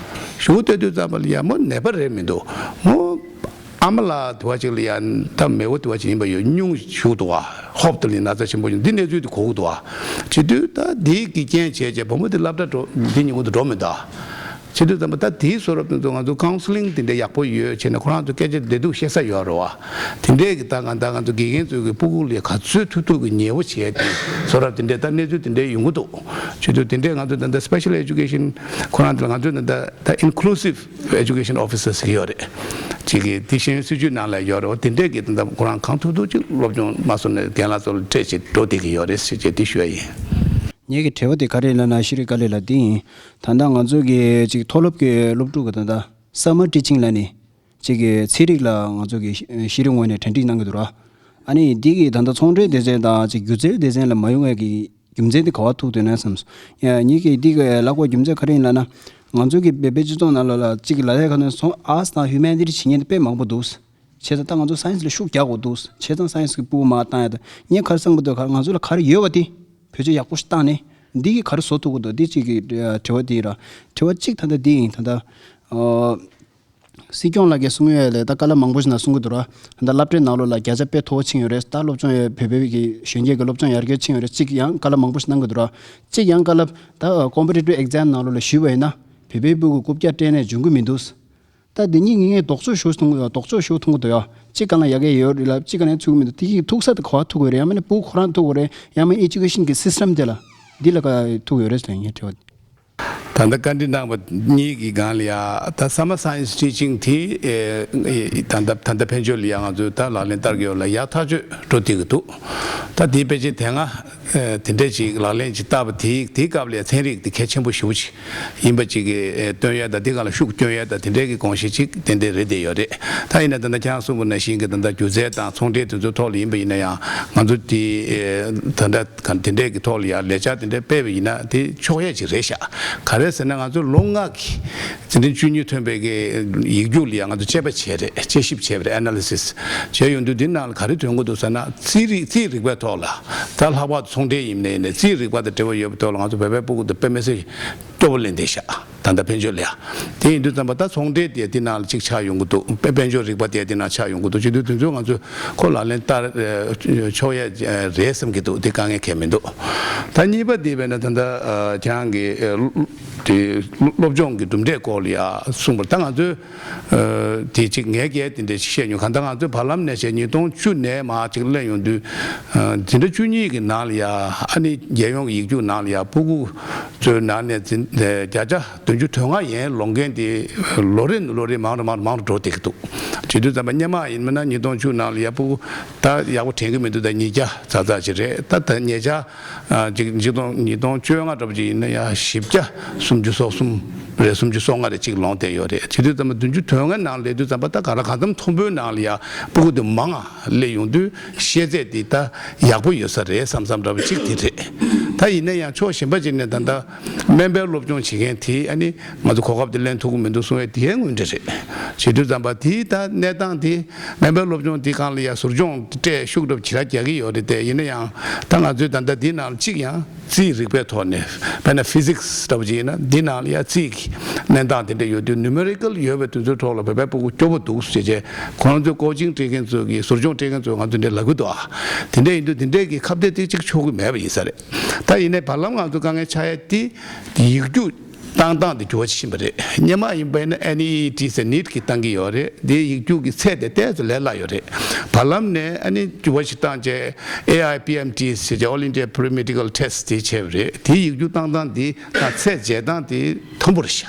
ཞུ་བ་ལྟ་དུས་ཙམ་པ་ལ་ཡ་མོ་ནད་པ་རེད་མི་འདུག་མོ་ཨ་མ་ལགས་དུ་བ་ཅིག་ལ་ཡ་ད་མེས་པོ་དུ་བ་ཅིག་ཡིན་པ་ཡོད། སྙུང་ཞུགས་འདུག་བ། ཧོབ་ཏེ་ལ་ན་ཚ་ཆེན་པོ་ཡོད། འདི་གནས་ཚུལ་དེ་གོ་གི་འདུག་བ། བྱེད་དུས་ད་འདིའི་གི་རྐྱེན་བྱས་བྱས་བུ་མོ་དེ་སློབ་གྲྭ་འགྲོ་འདི་ཉིན་གུང་དུ་འགྲོ་མི་འདུག་བྱེད་དུས་ཙམ་པ་ད་དེའི་བཟོ་འདྲ་དེ་ཚོ་ང་ཚོ་counselling དེ་འདྲ་ཡག་པོ་ཡོད་བྱས་ན་ཁོ་རང་ཚོ་སྐད་ཆ་བདེ་སྡུག་བཤད་ས་ཡོད་རེད་བ། དེ་འདྲས་ཀྱི་ད་ང་ད་ང་ཚོ་དགེ་རྒན་ཚོས་ཀྱི་སྤུ་གུ་ལ་ག་ཚོད་ཐུབ་ཐུབ་ཀྱི་ཉེ་བོ་བྱས་ཏེ་བཟོ་འདྲ་དེ་འདྲས་ད་གནས་ཚུལ་དེ་འདྲས་ཡོང་གི་འདུག་བྱེད་དུས་དེ་འདྲས་ང་ཚོ་ད་ལྟ་special education ཁོ་རང་དེ་ལ་ང་ཚོས་ད་ལྟ་ད་inclusive education officer ཟེར་གྱི་ཡོད་རེད། ཅིག་གིས་དེ་ཤེས་ཡོན་སྲིད་བྱུས་ནང་ལ་ཡོད་རེད་བ། དེ་འདྲས་ཀྱི་ད་ལྟ་ཁོ་རང་གང་ཐུབ་ཐུབ་ཅིག་སློབ་སྦྱོང་མ་སོང་ནས་རྒན་ལགས་ཚོ་ལ་སྤྲད་བྱས་འགྲོ་བསྡད་ཀྱི་ཡོད་རེད་ཟེར་བྱས་དེ་ཞུ་ཡ་ཡིན། ངེད་ཀྱི་དྲི་བ་དེ་ག་རེ་ལབ་ན་ཤེས་རིག་དཀའ་ལས་ལགས་འདི་ཡིན། ད་ལྟ་ང་ཚོ་གི་ཅིག་མཐོ་སློབ་ཀྱི་སློབ་ཕྲུག་གི་ད་ལྟ་summer teaching ལབ་ནས་ཅིག་གི་ཚན་རིག་ལ་ང་ཚོ་གི་ཤེས་རིག་ངོས་ནས་གྲ་སྒྲིག་གནང་གི་འདུག་ར། ཨ་ནི་འདི་གི་ད་ལྟ་ཚོང་འབྲེལ་སྡེ་ཚན་དང་ཅིག་སྒྱུ་རྩལ་སྡེ་ཚན་ལ་མ་ཡོང་བའི་གི་རྒྱུ་མཚན་དེ་ག་བ་ཐུག་འདུག་ན་བསམ་སོང་། ཡ་ངེད་ཀྱི་འདི་གི་ལབ་དགོས་རྒྱུ་མཚན་ག་རེ་ཡིན་ལབ་ན། ང་ཚོ་གི་བོད་པའི་སྤྱི་ཚོགས་ནང་ལོགས་ལ་ཅིག་གི་ལབ་ཡ་ག་ནས་སོང་། arts དང་humanities བྱེད་མཁན་དེ་དཔེ་མང་པོ་འདུག་བྱས་ཙང་ད་ང་ཚོ་science ལ་ཤུགས་རྒྱག་དགོས་འདུག་བྱས་ཙང་science གི་སྤུ་གུ་མར་བཏང་ཡ་དང་། ངས་ག་རེ་བསམ་གི་འདུག་ག་ང་ཚོ་ལ་ག་རེ་ཡོད་པ་དེ་བེད་སྤྱོད་ཡག་པོ་ཞིག་བཏང་ནས། འདི་གིས་ག་རེ་བཟོ་ཐུབ་ཀྱི་འདུག་འདི་གཅིག་གི་དྲི་བ་འདི་ར། དྲི་བ་གཅིག་ད་ལྟ་འདི་ཡིན། ད་ལྟ་ཨོ། སྲིད་སྐྱོང་ལགས་ཀྱིས་གསུང་ཡས་ལས་ད་བཀའ་སློབ་མང་པོ་ཞིག་ནང་གསུང་གི་འདུག་ར། ད་ལྟ་སློབ་གྲྭའི་ནང་ལོགས་ལ་བརྒྱ་ཆ་དཔེ་མཐོ་བོ་ཕྱིན་ཡོད་རེད། ད་སློབ་སྦྱོང་ཡོད་བོད་པའི་གི་གཞོན་སྐྱེས་ཀྱི་སློབ་སྦྱོང་ཡར་རྒྱས་ཕྱིན་ཡོད་རེད། གཅིག་ཡང་བཀའ་སློབ་མང་པོ་ཞིག་གནང་གི་འདུག་ར། གཅིག་ཡང་བཀའ་སློབ་ད་competitive exam་ནང་ལོགས་ལ་ཞུས་པ་ཡིན་ན་བོད་པའི་ཕྲུ་གུ་རྐུབ་བཀྱག་སྤྲད་ནས་འབྱུང་གི་མི་འདུག་ད་འདི་གཉིས་ངེད་ལྡོག་ཕྱོགས་ཞུ་ཐུབ་ཀྱི་ཡོད། ལྡོག་ཕྱོགས་ཞུ་ཐུབ་ཀྱི་འདུག་ཡ། གཅིག་གང་ལ་ཡག་གི་ཡོད་རེད་ལ་གཅིག་གང་ལ་ཚུགས་ཀྱི་མི་འདུག་དེ་གི་ཐུག་ས་དེ་ག་བ་ཐུག་དགོས་རེད། ཡང་མིན་ན་ཕྲུ་གུ་ཁོ་རང་ཐུག་དགོས་རེད། ཡང་མིན་ན་education་གི་system་དེ་ལ་འདི་ལ་ག་ཐུག་ཡོད་རེད་ཟེར་ངས་དྲི་བ། ད་ལྟ་བཀའ་འདྲི་གནང་བ་གཉིས་ཀྱི་སྒང་ལ་ཡ་ད་summer science teaching་དེ་ཨེ་ད་ལྟ་ད་ལྟ་ཕན་ཆོད་ལ་ཡ་ང་ཚོས་ད་ལག་ལེན་བསྟར་གྱི་ཡོད་ལ་ཡ་ཐག་ཆོད་འགྲོ་བསྡད་ཀྱི་འདུག་ད་དེ་ཕལ་ཆེར་དེ་སྔ་ཨེ་དེ་འདྲས་ཅིག་ལག་ལེན་ཅིག་བསྟར་བ་དེའི་དེའི་སྐབས་ལ་ཡ་ཚན་རིག་དེ་གལ་ཆེན་པོ་ཞེ་པོ་ཅིག་ཡིན་པ་ཅིག་གི་ཨེ་སྟོན་ཡས་དང་དེ་སྒང་ལ་ཤུགས་བསྐྱོན་ཡས་དང་དེ་འདྲའི་གི་དགོངས་གཞི་ཅིག་ཏན་ཏན་རེད་བསྡད་ཡོད་རེད། ད་ཡིན་ན་ད་ལྟ་ཁྱེད་རང་གསུངས་པ་ནང་བཞིན་གི་ད་ལྟ་སྒྱུ་རྩལ་དང་ཚོང་འབྲེལ་དེ་ཚོའི་ཐོག་ལ་ཡིན་པ་ཡིན་ན་ཡང་ང་ཚོ་དེ་ཨེ་ད་ལྟ་ག་དེ་འདྲའི་གི་ཐོག་ལ་ཡང་ལས་འཆར་དེ་འདྲ་སྤེལ་བ་ཡིན་ན་དེ་ཆོག་ཡས་ཅིག་རེད་ཤག་ག་རེ་ཟེར་ན་ང་ཚོ་ལོ་ལྔ་གི་འཛིན་གྲྭ་བཅུ་གཉིས་ཐོན་པའི་གི་ཡིག་རྒྱུགས་ལ་ཡང་ང་ཚོ་དཔྱད་པ་བྱས་རེད། དཔྱད་ཞིབ་བྱས་པ་རེད། analysis་བྱས་ཡོང་དུས་འདི་ནང་ལ་ག་རེ་ཐོན་གྱི་འདུག་ཟེར་ན་རྩིས་རིག་རྩིས་རིག་པའི་ཐོག་ལ་ད་ལྷག་པར་དུ་ཚོང་འབྲེལ་ཡིན་ནའི་ནས་རྩིས་རིག་པ་དང་འབྲེལ་བ་ཡོད་པའི་ཐོག་ལ་ང་ཚོ་བོད་པའི་ཕྲུ་གུ་དེ་དཔེ་མི་སྲིད་སྐྱོ་པོ་ལེན་བསྡད་ཤག་ད་ལྟ་ཕན་ཆོད་ལ་ཡ། དེ་ཡིན་དུས་ཙམ་པ་ད་ཚོང་འབྲེལ་དེ་དེ་ནང་ལ་གཅིག་ཆགས་ཡོང་གི་འདུག་དཔེ་དཔལ་འབྱོར་རིག་པ་དེ་དེ་ནང་ཆགས་ཡོང་གི་འདུག་བྱེད་དུས་དེ་ཚོ་ང་ཚོས་ཁོ་ལག་ལེན་བསྟར་ཆོག་ཡ་རེད་བསམ་གྱི་འདུག་དེ་དཀའ་ངལ་གང་ཡང་མི་འདུག་ད་གཉིས་པ་དེ་བས་ན་ད་ལྟ་ཁྱེད་རང་གི་དེ་སློབ་སྦྱོང་གི་གྲུབ་འབྲས་སྐོར་ལ་ཡ་གསུངས་པར་ད་ང་ཚོས་དེ་གཅིག་ངས་བརྒྱད་དེ་འདྲ་ཞིག་བཤད་མྱོང་། གང་ལྟར་ང་ཚོས་བར་ལམ་ནས་བྱས་ཉིས་སྟོང་བཅུ་ནས་མར་གཅིག་གླེང་ཡོང་དུས་འཛིན་གྲྭ་བཅུ་གཉིས་ཀྱི་ནང་ལ་ཡ་ཨ་ནི་རྒྱལ་ཡོངས་ཀྱི་ཡིག་རྒྱུགས་ནང་ལ་ཡ་ཕྲུ་གུ་ཚོའི་ནང་ནས་འཛིན་བརྒྱ་ཆ་བདུན་ཅུ་དོན་ལྔ་ཡན་ལོངས་མཁན་དེ་ལོ་རེ་ནས་ལོ་རེ་མང་རུ་མང་རུ་མང་རུ་འགྲོ་བསྡད་ཀྱི་འདུག་བྱེད་དུས་ཙམ་པ་སྔོན་མ་ཡིན་ན་ཉིས་སྟོང་བཅུ་ནང་ལ་ཡ་ཕྲུ་གུ་ད་ཡག་པོ་དྲན་གྱི་མི་འདུག་ད་ཉིས་བརྒྱ་ཙག་ཙག་ཅིག་རེད། ད་ད་ཉིས་བརྒྱ་ཅིག་ཉིས་སྟོང་ཉིས་སྟོང་བཅོ་ལྔ་འདྲ་པོ་ཅིག་ཡིན་ན་ཡ་བཞི་བརྒྱ་སུམ་ཅུ་སོ་གསུམ་རེད། སུམ་ཅུ་སོ་ལྔ་རེད་ཅིག་ལོངས་བསྡད་ཡོད་རེད། བྱེད་དུས་ཙམ་པ་བདུན་ཅུ་དོན་ལྔ་ནང་སླེབས་དུས་ཙམ་པ་ད་ག་ལ་གང་འཚམ་མཐོན་པོའི་ནང་ལ་ཡ་ཕྲུ་གུ་དེ་མང་ང་སླེབས་ཡོང་དུས་ཤེས་ཚད་དེ་ད་ཡག་པོ་ཡོད་ས་རེད་བསམ་བསམ་འདྲ་པོ་གཅིག་དེ་རེད། ད་ཡིན་ན་ཡང་ཕྱོགས་གཞན་པ་ཅིག་ནས་ད་ལྟ་སྨན་པའི་སློབ་སྦྱོང་བྱེད་མཁན་དེ་ཨ་ནི་ང་ཚོ་གོ་སྐབས་དེ་ལེན་ཐུབ་ཀྱི་མི་འདུག་གསུང་ཡས་དེའི་དངོས་འབྲེལ་རེད། བྱེད་དུས་ཙམ་པ་དེ་ད་གནས་སྟངས་དེ་སྨན་པའི་སློབ་སྦྱོང་དེ་སྒང་ལ་ཡ་ཟུར་སྦྱོང་སྤྲད་ཤུགས་འདྲ་པོ་ཇི་ལྟར་རྒྱག་གི་ཡོད་རེད་དེ། ཡིན་ན་ཡང་ད་ང་ཚོས་ད་ལྟ་དེའི་ནང་གཅིག་ཡང་རྩིས་རིག་པའི་ཐོག་ནས་དཔེར་ན་ཕི་ཟིག་སི་འདྲ་པོ་ཅིག་ཡིན་ན་འདི་ནང་ལ་ཡ་རྩིས་ཀྱི་གནས་སྟངས་དེ་འདྲ་ཡོད་དུས་ནུ་མེ་རི་ཀལ་ཡོད་པའི་དུས་ཚོད་ཐོག་ལ་བོད་པའི་ཕྲུ་གུ་སྐྱོ་པོ་འདུག་ཟེར་བྱས་ཁོ་རང་ཚོའི་ཀོ་ཆིང་སྤྲད་མཁན་ཚོ་གིས་ཟུར་སྦྱོང་སྤྲད་མཁན་ཚོས་ང་ཚོ་འདི་ལབ་ཀྱི་འདུག་ཨ། དེ་འདྲ་ཡིན་དུས་དེ་འདྲའི་གི་ཁ་གཏད་དེ་གཅིག་ཆོག་གི་མེད་པ་ཡིན་ས་རེད། ད་ཡིན་ནའི་བར་ལམ་ང་ཚོ་དཀའ་ངལ་ཆགས་ཡ་དེ་ཡིག་རྒྱུགས་བཏང་སྟངས་དེ་འགྱུར་བ་ཕྱིན་པ་རེད། སྔོན་མ་ཡིན་པ་ཡིན་ན་ཨེན་ཨི་ཨི་ཊི་ཟེར་ནིཊ་གི་བཏང་གི་ཡོད་རེད། དེ་ཡིག་རྒྱུགས་ཀྱི་ཚད་དེ་ཏོག་ཙམ་ལས་སླ་ཡོད་རེད། བར་ལམ་ནས་ཨ་ནི་འགྱུར་བ་ཞིག་བཏང་བྱས་ཨེ་ཨའི་པི་ཨེམ་ཊི་ཟེར་བྱས་All India Pre-Medical Test་དེ་བྱས་པ་རེད། དེ་ཡིག་རྒྱུགས་བཏང་སྟངས་དེ་དང་ཚད་འཇལ་སྟངས་དེ་མཐོན་པོ་རེད་ཤག་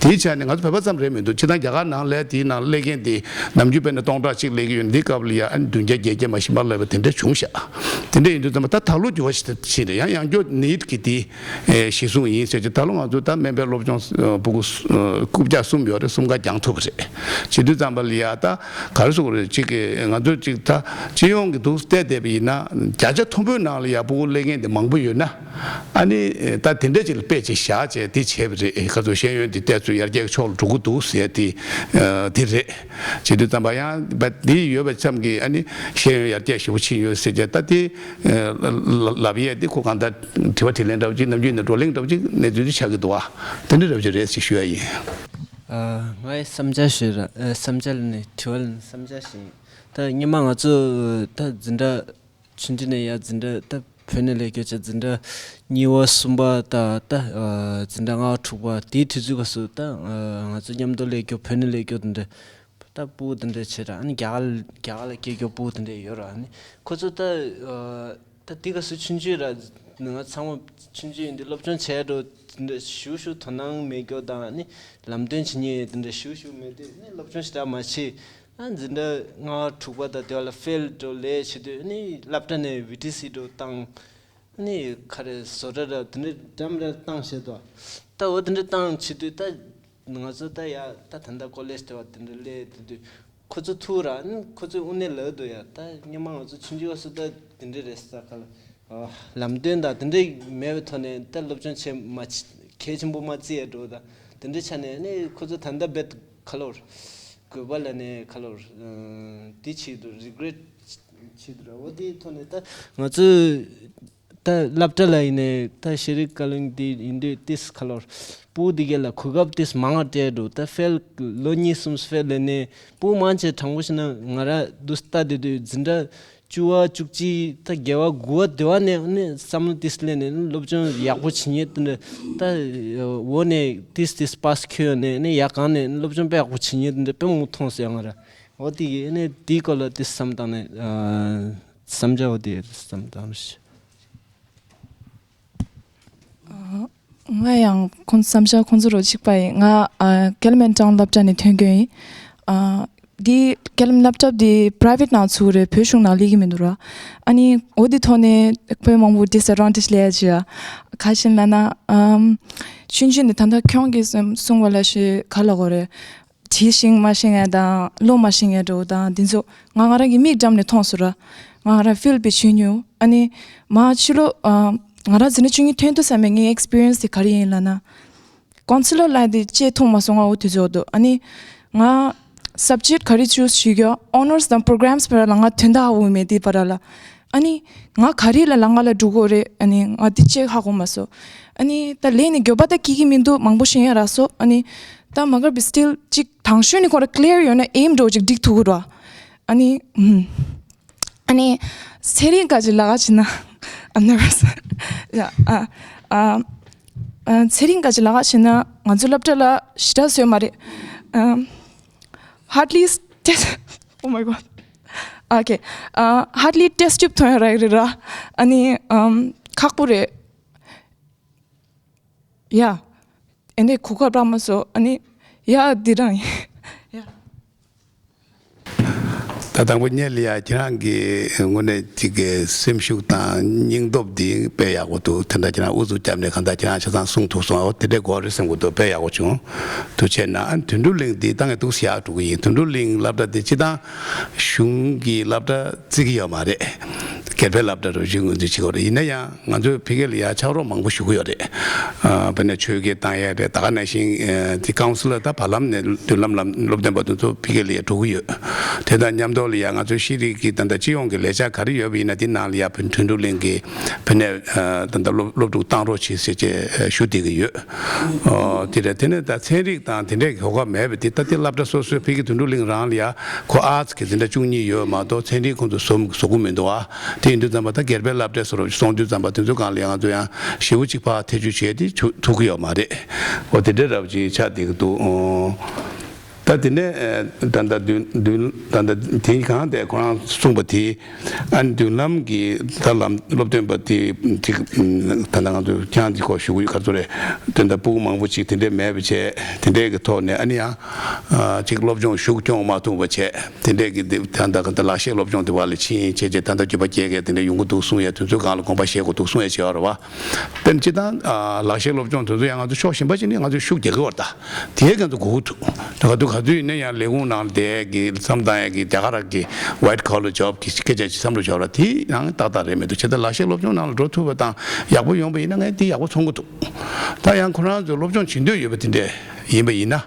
དེའི་ཆ་ནས་ང་ཚོ་བོད་པ་ཙམ་རེད་མི་འདུག་སྤྱིར་བཏང་རྒྱ་གར་ནང་ལ་དེའི་ནང་སླེབས་མཁན་དེ་ནམ་རྒྱུན་དཔེར་ན་སྟོང་ཕྲག་གཅིག་སླེབས་ཀྱི་ཡོད་ན་འདི་སྐབས་ལ་ཡ་ཨ་ནི་བདུན་བརྒྱ་བརྒྱད་བརྒྱ་མ་ཞིག་མར་སླེབས་པ་དེ་འདྲ་བྱུང་ཤག་དེ་འདྲ་ཡིན་དུས་ཙམ་པ་ད་ད་ལོ་འགྱུར་བ་ཞིག་ཕྱིན་རེད། ཡང་ཡང་བསྐྱར་ནིཊ་གི་དེ་ཨེ་གཞི་བཟུང་ཡིན་ཟེར་གྱི། ད་ལོ་ང་ཚོ་ད་སྨན་པའི་སློབ་སྦྱོང་ཨ་ཕྲུ་གུ་ཨ་རྐུབ་བཀྱག་གསུམ་ཡོད་རེད། གསུམ་ཀ་འགྱངས་ཐུབ་པ་རེད། བྱེད་དུས་ཙམ་པ་ལ་ཡ་ད་ག་རེ་ཟེར་དགོས་རེད། གཅིག་གི་ང་ཚོ་གཅིག་ད་སྤྱི་ཡོངས་ཀྱི་འདུག་བལྟས་བསྡད་པ་ཡིན་ན་བརྒྱ་ཆ་མཐོན་པོའི་ནང་ལ་ཡ་ཕྲུ་གུ་སླེབས་མཁན་དེ་མང་པོ་ཡོད་ན། ཨ་ནི་ད་དེ་འདྲ་ཅིག་ལ་དཔེ་ཅིག་བཞག་བྱས་དེ་བྱས་པ་རེད། ཁ་ཚོ་ཤེས་ཡོན་དེ་ཏོག་ཙམ་ཡར་རྒྱས་ཕྱོགས་ལ་འགྲོ་གི་འདུག་ཟེར་དེ་དེ་རེད། བྱེད་དུས་ཙམ་པ་ཡང་བ་འདི་ཡོད་པ་ཙམ་གྱིས་ཨ་ནི་ཤེས་ཡོན་ཡར་རྒྱས་ཞེ་པོ་ཕྱིན་ཡོད་ཟེར་བྱས་ད་དེ་ལབ་ཡས་དེ་ཁོ་གང་ལྟར་དྲི་བ་དྲིས་ལན་འདྲ་པོ་ཅིག་ནམ་རྒྱུན་ནས་བགྲོ་གླེང་འདྲ་པོ་ཅིག་གནས་ཚུལ་དེ་ཆགས་ཀྱི་འདུག་བ། དེ་འདྲ་འདྲ་པོ་ཅིག་རེད་ཅེས་ཞུ་ཡ་ཡིན། ཨ། ངའི་བསམ་འཆར་ཞུས་ར། ཨ། བསམ་འཆར་ལ་ནི་དྲི་བ་ལ་ནི་བསམ་འཆར་ཞིག་ཡིན། ད་སྔོན་མ་ང་ཚོ་ད་འཛིན་གྲྭ་ཆུང་དུས་ནས་ཡ་འཛིན་གྲྭ་ད་བོད་ནས་སླེབས་རྒྱུ་བྱས་འཛིན་གྲྭ་གཉིས་པ་གསུམ་པ་ད་ད་ཨ་འཛིན་གྲྭ་ལྔ་པ་དྲུག་པ་དེའི་དུས་ཚོད་སྐབས་སུ་ད་ཨ་ང་ཚོ་མཉམ་དུ་སླེབས་རྒྱུ་བོད་ནས་སླེབས་རྒྱུ་དེ་འདྲ་ད་ཕྲུ་གུ་དེ་འདྲ་བྱས་ར། ཨ་ནི་རྒྱ་གར་རྒྱ་གར་ལ་སྐྱེས་རྒྱུ་ཕྲུ་གུ་དེ་འདྲ་ཡོད་ར། ཨ་ནི་ཁོ་ཚོ་ད་ཨ་ད་དེ་སྐབས་སུ་ཆུང་ཆུང་ར། ང་ཚང་མ་ཆུང་ཆུང་ཡིན་དུས་སློབ་སྦྱོང་བྱས་འགྲོ་དེ་འདྲ་ཞུ་ཞུ་དོ་སྣང་མེད་རྒྱུ་དང་། ཨ་ནི་ལམ་སྟོན་བྱེད་མཁན་དེ་འདྲ་ཞུ་ཞུ་མེད་དུས་ཨ་ནི་སློབ་སྦྱོང་ཞེ་དྲག་མ་བྱས། ཨ་འཛིན་གྲྭ་ལྔ་པ་དྲུག་པ་དང་དེ་བ་ལ་ཕེལ་འགྲོ་ལས་བྱེད་དུས་ཨ་ནི་སློབ་གྲྭ་ནས་བི་ཊི་སི་འགྲོ་བཏང་། ཨ་ནི་ག་རེ་བཟོ་གྲྭ་ར་དེ་འདྲ་འགྲམ་ར་བཏང་བྱས་དོ། ད་འོ་དེ་འདྲ་བཏང་བྱེད་དུས་ད་ང་ཚོ་ད་ཡ་ད་ད་ལྟ་ཀོ་ལེཇ་དེ་བ་དེ་འདྲ་སླེབས་དེ་དུས་ཁོ་ཚོ་ཐུག་ར། ཨ་ནི་ཁོ་ཚོས་དངོས་གནས་ལབ་འདུག་ཡ། ད་སྔོན་མ་ང་ཚོ་ཆུང་ཆུང་སྐབས་སུ་ད་དེ་འདྲ་རེད་ས་ག་ལ། ཨ། ལམ་སྟོན་དང་དེ་འདྲ་མེད་པའི་ཐོག་ནས་ད་སློབ་སྦྱོང་བྱེད་མ་གལ་ཆེན་པོ་མ་བརྩི་ཡ་འགྲོ། ད་དེ་འདྲའི་ཆ་ནས་ནི་ཁོ་ཚོ་ད་ལྟ་རྦད་ག་ལོར་དགོས་པ་ལ་ནས་ག་ལོར་དེ་ཆེད་དུ་རི་གྷི་རེཊ་ཆེད་དུ་ར། འོ་དེའི་ཐོག་ནས་ད་ང་ཚོས་ ད་སློབ་གྲྭ་ལ་ཡིན་ནའི་ད་ཤེས་རིག་བཀའ་བློན་འདི་ཡིན་དུས་ཏིས་ཁ་ལོར་སྤུ་གུ་འདི་གས་ལ་གོ་སྐབས་ཏིས་མང་བ་སྤྲད་འགྲོ། ད་ཕེལ་ལོ་གཉིས་གསུམ་ཕེལ་ལེ་ནས་སྤུ་གུ་མང་ཆེ་དྲང་པོ་བཤད་ན་ང་ར་འདུག་ལྟ་དེ་དུས་འཛིན་གྲྭ་བཅུ་བ་བཅུ་གཅིག་ད་བརྒྱད་པ་དགུ་བ་དེ་བ་ནས་ནས་བསམ་བློ་ཏིས་ལེན་ནས་སློབ་སྦྱོང་ཡག་པོ་བྱེད་ཉེན་དེ་འདྲ། ད་འོ་ནས་ཏིས་ཏིས་པཱས་ཁྱོད་ནས་ནས་ཡག་གང་ནས་སློབ་སྦྱོང་དཔེ་ཡག་པོ་བྱེད་ཉེན་དེ་འདྲ་དཔེ་མང་མཐོང་སོང་ང་ར། འོ་དེ་གི་ནས་དེའི་སྐོར་ལ་ཏིས་བསམ་བཏང་ནས་བསམ་བྱ་འོ་དེ་བསམ་བཏང་རེད། ང་ཡང་ཁོང་བསམ་འཆར་ཁོང་ཚོ་རོ་གཅིག་པ་ཡིན། ང་ཨ་ཀལ་མན་ཀྲང་སློབ་གྲྭ་ནས་ཐོན་མཁན་ཡིན། ཨ་འདི་ཀལ་མན་སློབ་གྲྭ་འདི་པ་རའི་ཝེ་ཊི་ནང་ཚུགས་རེད། བོད་གཞུང་ནང་སླེབས་ཀྱི་མི་འདུག་ར། ཨ་ནི་འོ་འདི་ཐོག་ནས་བོད་མང་པོ་ཌིས་ཨེཌ་ཝན་ཊེཇ་སླེབས་ཡ་ཅི་ཡ་ཁ་ཤས་ལ་ན་ཨམ་ཆུང་ཆུང་ནས་ད་ལྟ་ཁྱོད་ཀྱིས་གསུངས་པ་ལ་ཞེས་ག་ལ་གོ་རེད། བྲིས་ཤིང་མ་ཤེས་ངེས་དང་ཀློག་མ་ཤེས་ངེས་འགྲོ་དང་འདི་ཚོ་ང་ང་རང་གི་མིག་འགྲམ་ནས་མཐོང་སོང་ར། ང་ང་རང་ཕིལ་བི་ཆུ་ཉུ་ཨ་ནི་མ་ཕྱི་ལོ་ཨ་ང་རང་འཛིན་གྲྭ་བཅུ་གཉིས་ཐོན་དུས་ཙམ་པའི་ངའི་ཨེགས་པི་རི་ཡན་སི་དེ་ག་རེ་ཡིན་ལབ་ན། ཀོན་སི་ལར་ལབ་དེ་ཅེས་མཐོང་མ་སོང་ང་འོ་དུས་ཚོད་དུ་ཨ་ནི་ང་སབ་ཇེག་ག་རེ་ཅུ་སི་ཞུ་རྒྱུ་ཨོ་ནར་སི་དང་པོ་རོ་གྷ་རམ་སི་བར་ལ་ང་དོན་དག་འོ་མེད་དེ་བར་ལ། ཨ་ནི་ང་ག་རེ་ལ་ལ་ང་ལ་འགྲོ་གོ་རེད། ཨ་ནི་ང་དེ་ཅེས་ཧ་གོ་མ་སོང་། ཨ་ནི་ད་ལས་ནི་མགྱོགས་པ་ད་སྐྱིད་ཀྱི་མི་འདུག་མང་པོ་ཤེས་ཡ་རག་སོང་། ཨ་ནི་ད་མ་གར་བི་སི་ཊིལ་ཅིག་དང་ཤོས་ནི་ཁོ་ར་ཀི་ལི་ཡར་ཡོད་ན་ཨེམ་འགྲོ་ཅིག་འགྲིག་ཐུབ་གི་ར། ཨ་ནི་ཨུམ། ཨ་ནི་ཚེ་རིང་ག་ཅིག་ལ་ག་ཅིག་ན་I'm nervous. Yeah, ཨ་ཨ་ཨ་ཚེ་རིང་ག་ཅིག་ལ་ག་ཅིག་ན་ང་ཚོ་སློབ་གྲྭ་ལ་ཞི་དྲག་བཟོས་མ་རེད། ཨ་hardly test. Oh my god. Okay. ཨ་hardly test tube ཐོན་ཡ་རག་རེད་ར། ཨ་ནི་ཨམ་ཁག་པོ་རེད། ཡ། ཨེ་འདྲའི་གོ་སྐབས་རག་མ་སོང་། ཨ་ནི་ཡ་འདི་རང་ཡིན། ཡ། ད་དང་པོ་ཉིད་ལ་ཡ་ཁྱེད་རང་གི་དངོས་གནས་ཅིག་གི་སེམས་ཤུགས་དང་སྙིང་སྟོབས་འདི་དཔེ་ཡག་པོ་འདུག་དེ་འདྲ་ཁྱེད་རང་ཨུ་ཚུགས་བརྒྱབ་ནས་གང་ལྟར་ཁྱེད་རང་ཆ་ཚང་གསུང་ཐུབ་སོང་། འོ་དེ་འདྲའི་གོ་རེ་སེམས་གོ་འདུག་དཔེ་ཡག་པོ་བྱུང་། ཐུགས་རྗེ་གནང་། ཨ་དོན་གྲུབ་གླིང་འདི་ད་ངས་འདུག་སེ་ཡག་འགྲོ་གི་ཡིན། དོན་གྲུབ་གླིང་སློབ་གྲྭ་འདི་སྤྱི་བཏང་གཞུང་གི་སློབ་གྲྭ་བརྩི་གི་ཡོད་མ་རེད། སྒེར་པའི་སློབ་གྲྭ་རུ་གཞུང་ངོས་འཛིན་བྱེད་ཀྱི་ཡོད་རེད། ཡིན་ན་ཡང་ང་ཚོས་ཕ་གི་ལ་ཡ་ཕྱག་རོགས་མང་པོ་ཞུ་གི་ཡོད་རེད། ཨ་དཔེར་ན་ཆོས་དགེ་བཏང་ཡས་རེད། ད་ག་ནང་བཞིན་ཨ་དེ་ཀའུན་སི་ལར་ད་བར་ལམ་ནས་མདུན་ལམ་ལ་སློབ་སྟོན་པ་དེ་ཚོ་ཕ་གི་ལ་ཡ་འགྲོ་གི་ཡོད། དེ་དང་མཉམ་དུ་ལ་ཡ་ང་ཚོའི་ཤེས་རིག་གི་ད་ལྟ་སྤྱི་ཡོངས་ཀྱི་ལས་འཆར་ག་རེ་ཡོད་པ་ཡིན་ན་དེ་ནང་ལ་ཡ་བོད་དོན་གྲུབ་གླིང་གི་བོད་ནས་ཨ་ད་ལྟ་སློབ་སློབ་ཕྲུག་བཏང་རོགས་བྱེད་ཟེར་བྱས་ཞུ་བསྡད་ཀྱི་ཡོད། ཨོ་དེ་རེད། དེ་ནས་ད་ཚན་རིག་དང་དེ་འདྲས་ཀྱི་གོ་སྐབས་མེད་པ་དེ་ད་ལྟའི་སློབ་གྲྭ་སོ་སོའི་ཕ་གི་དོན་གྲུབ་གླིང་རང་ལ་ཡ་ཁོ་ཨར་ཊི་གི་འཛིན་གྲྭ་བཅུ་གཉིས་ཡོད་མ་གཏོགས་ཚན་རིག་ཁོང་ཚོ་བཟོ་བཟོ་གི་མི་འདུག་ཨ། དེ་ཡིན་དུས་ཙམ་པ་ད་སྒེར་པའི་སློབ་གྲྭ་སོ་སོར་སོང་དུས་ཙམ་པ་དེ་ཚོའི་སྒང་ལ་ཡ་ང་ཚོ་ཡང་ཞེ་པོ་གཅིག་ཕར་ཐེ་བྱུས་བྱས་ཏེ་ཐུག་ཐུག་གི་ཡོད་མ་རེད། ཨོ་དེ་འདྲས་རབ་ཅིག་ཆགས་བསྡད་ཀྱི་འདུག་ཨོ། ད་དེ་ནས་ཨ་ད་ལྟ་མདུན་མདུན་ད་ལྟ་དེ་གང་དེ་ཁོ་རང་གསུངས་པ་དེ། ཨ་ནི་མདུན་ལམ་གྱི་ད་ལམ་སློབ་སྟོན་པ་དེ་ཅིག་ད་ལྟ་ང་ཚོ་ཁྱེད་རང་གི་སྐོར་ཞུ་གི་ཡོད། ག་ཚོད་རེད། དོན་དག་སྤུ་གུ་མང་པོ་ཅིག་དེ་འདྲས་མེད་པ་བྱས། དེ་འདྲས་ཀྱི་ཐོག་ནས་ཨ་ནི་ཡང་ཨ་ཅིག་སློབ་སྦྱོང་ཞུགས་སྐྱོང་མ་ཐུབ་པ་བྱས། དེ་འདྲས་ཀྱི་དེ་ད་ལྟ་ག་ད་ལག་ཤེས་སློབ་སྦྱོང་དེ་བ་ལ་ཕྱིན་བྱས་བྱས་ད་ལྟ་རྒྱུད་པ་སྐྱེ་མཁན་དེ་འདྲས་ཡོང་གི་འདུག་གསུང་ཡས་དེ་ཚོའི་སྒང་ལ་དགོངས་པ་བཞེས་དགོས་འདུག་གསུང་ཡས་བྱས་པ་རེད་བ། དཔེར་ན་སྤྱིར་བཏང་ཨ་ལག་ཤེས་སློབ་སྦྱོང་དེ་ཚོ་ཡང་ང་ཚོ་ཕྱོགས་གཞན་པ་ཅིག་ནས་ང་ཚོས་ཤུགས་རྒྱག་གི་ཡོད་རེད་ད། དེའི་ཁ་ཐུག་གོ་གི་འདུག་ད་ག་དུས་ག་དུས་ཡིན་ན་ཡང་ལས་ཁུངས་ནང་ལ་བསྡད་ཀྱི་བསམ་བཏང་ཡས་ཀྱི་རྒྱ་གར་གྱི་white collar job གི་སྐད་ཆ་ཅིག་བསམ་བློ་འཆར་བ་དེ་ཡང་ཏག་ཏག་རེད་མི་འདུག་བྱས་ཙང་ལག་ཤེས་སློབ་སྦྱོང་ནང་ལ་འགྲོ་ཐུབ་པ་དང་ཡག་པོ་ཡོང་པ་ཡིན་ན་ངས་དེ་ཡག་པོ་མཐོང་གི་འདུག་ད་ཡང་ཁོ་རང་ཚོ་སློབ་སྦྱོང་བྱེད་འདོད་ཡོད་པ་དེ་འདྲས་ཡིན་པ་ཡིན་ན།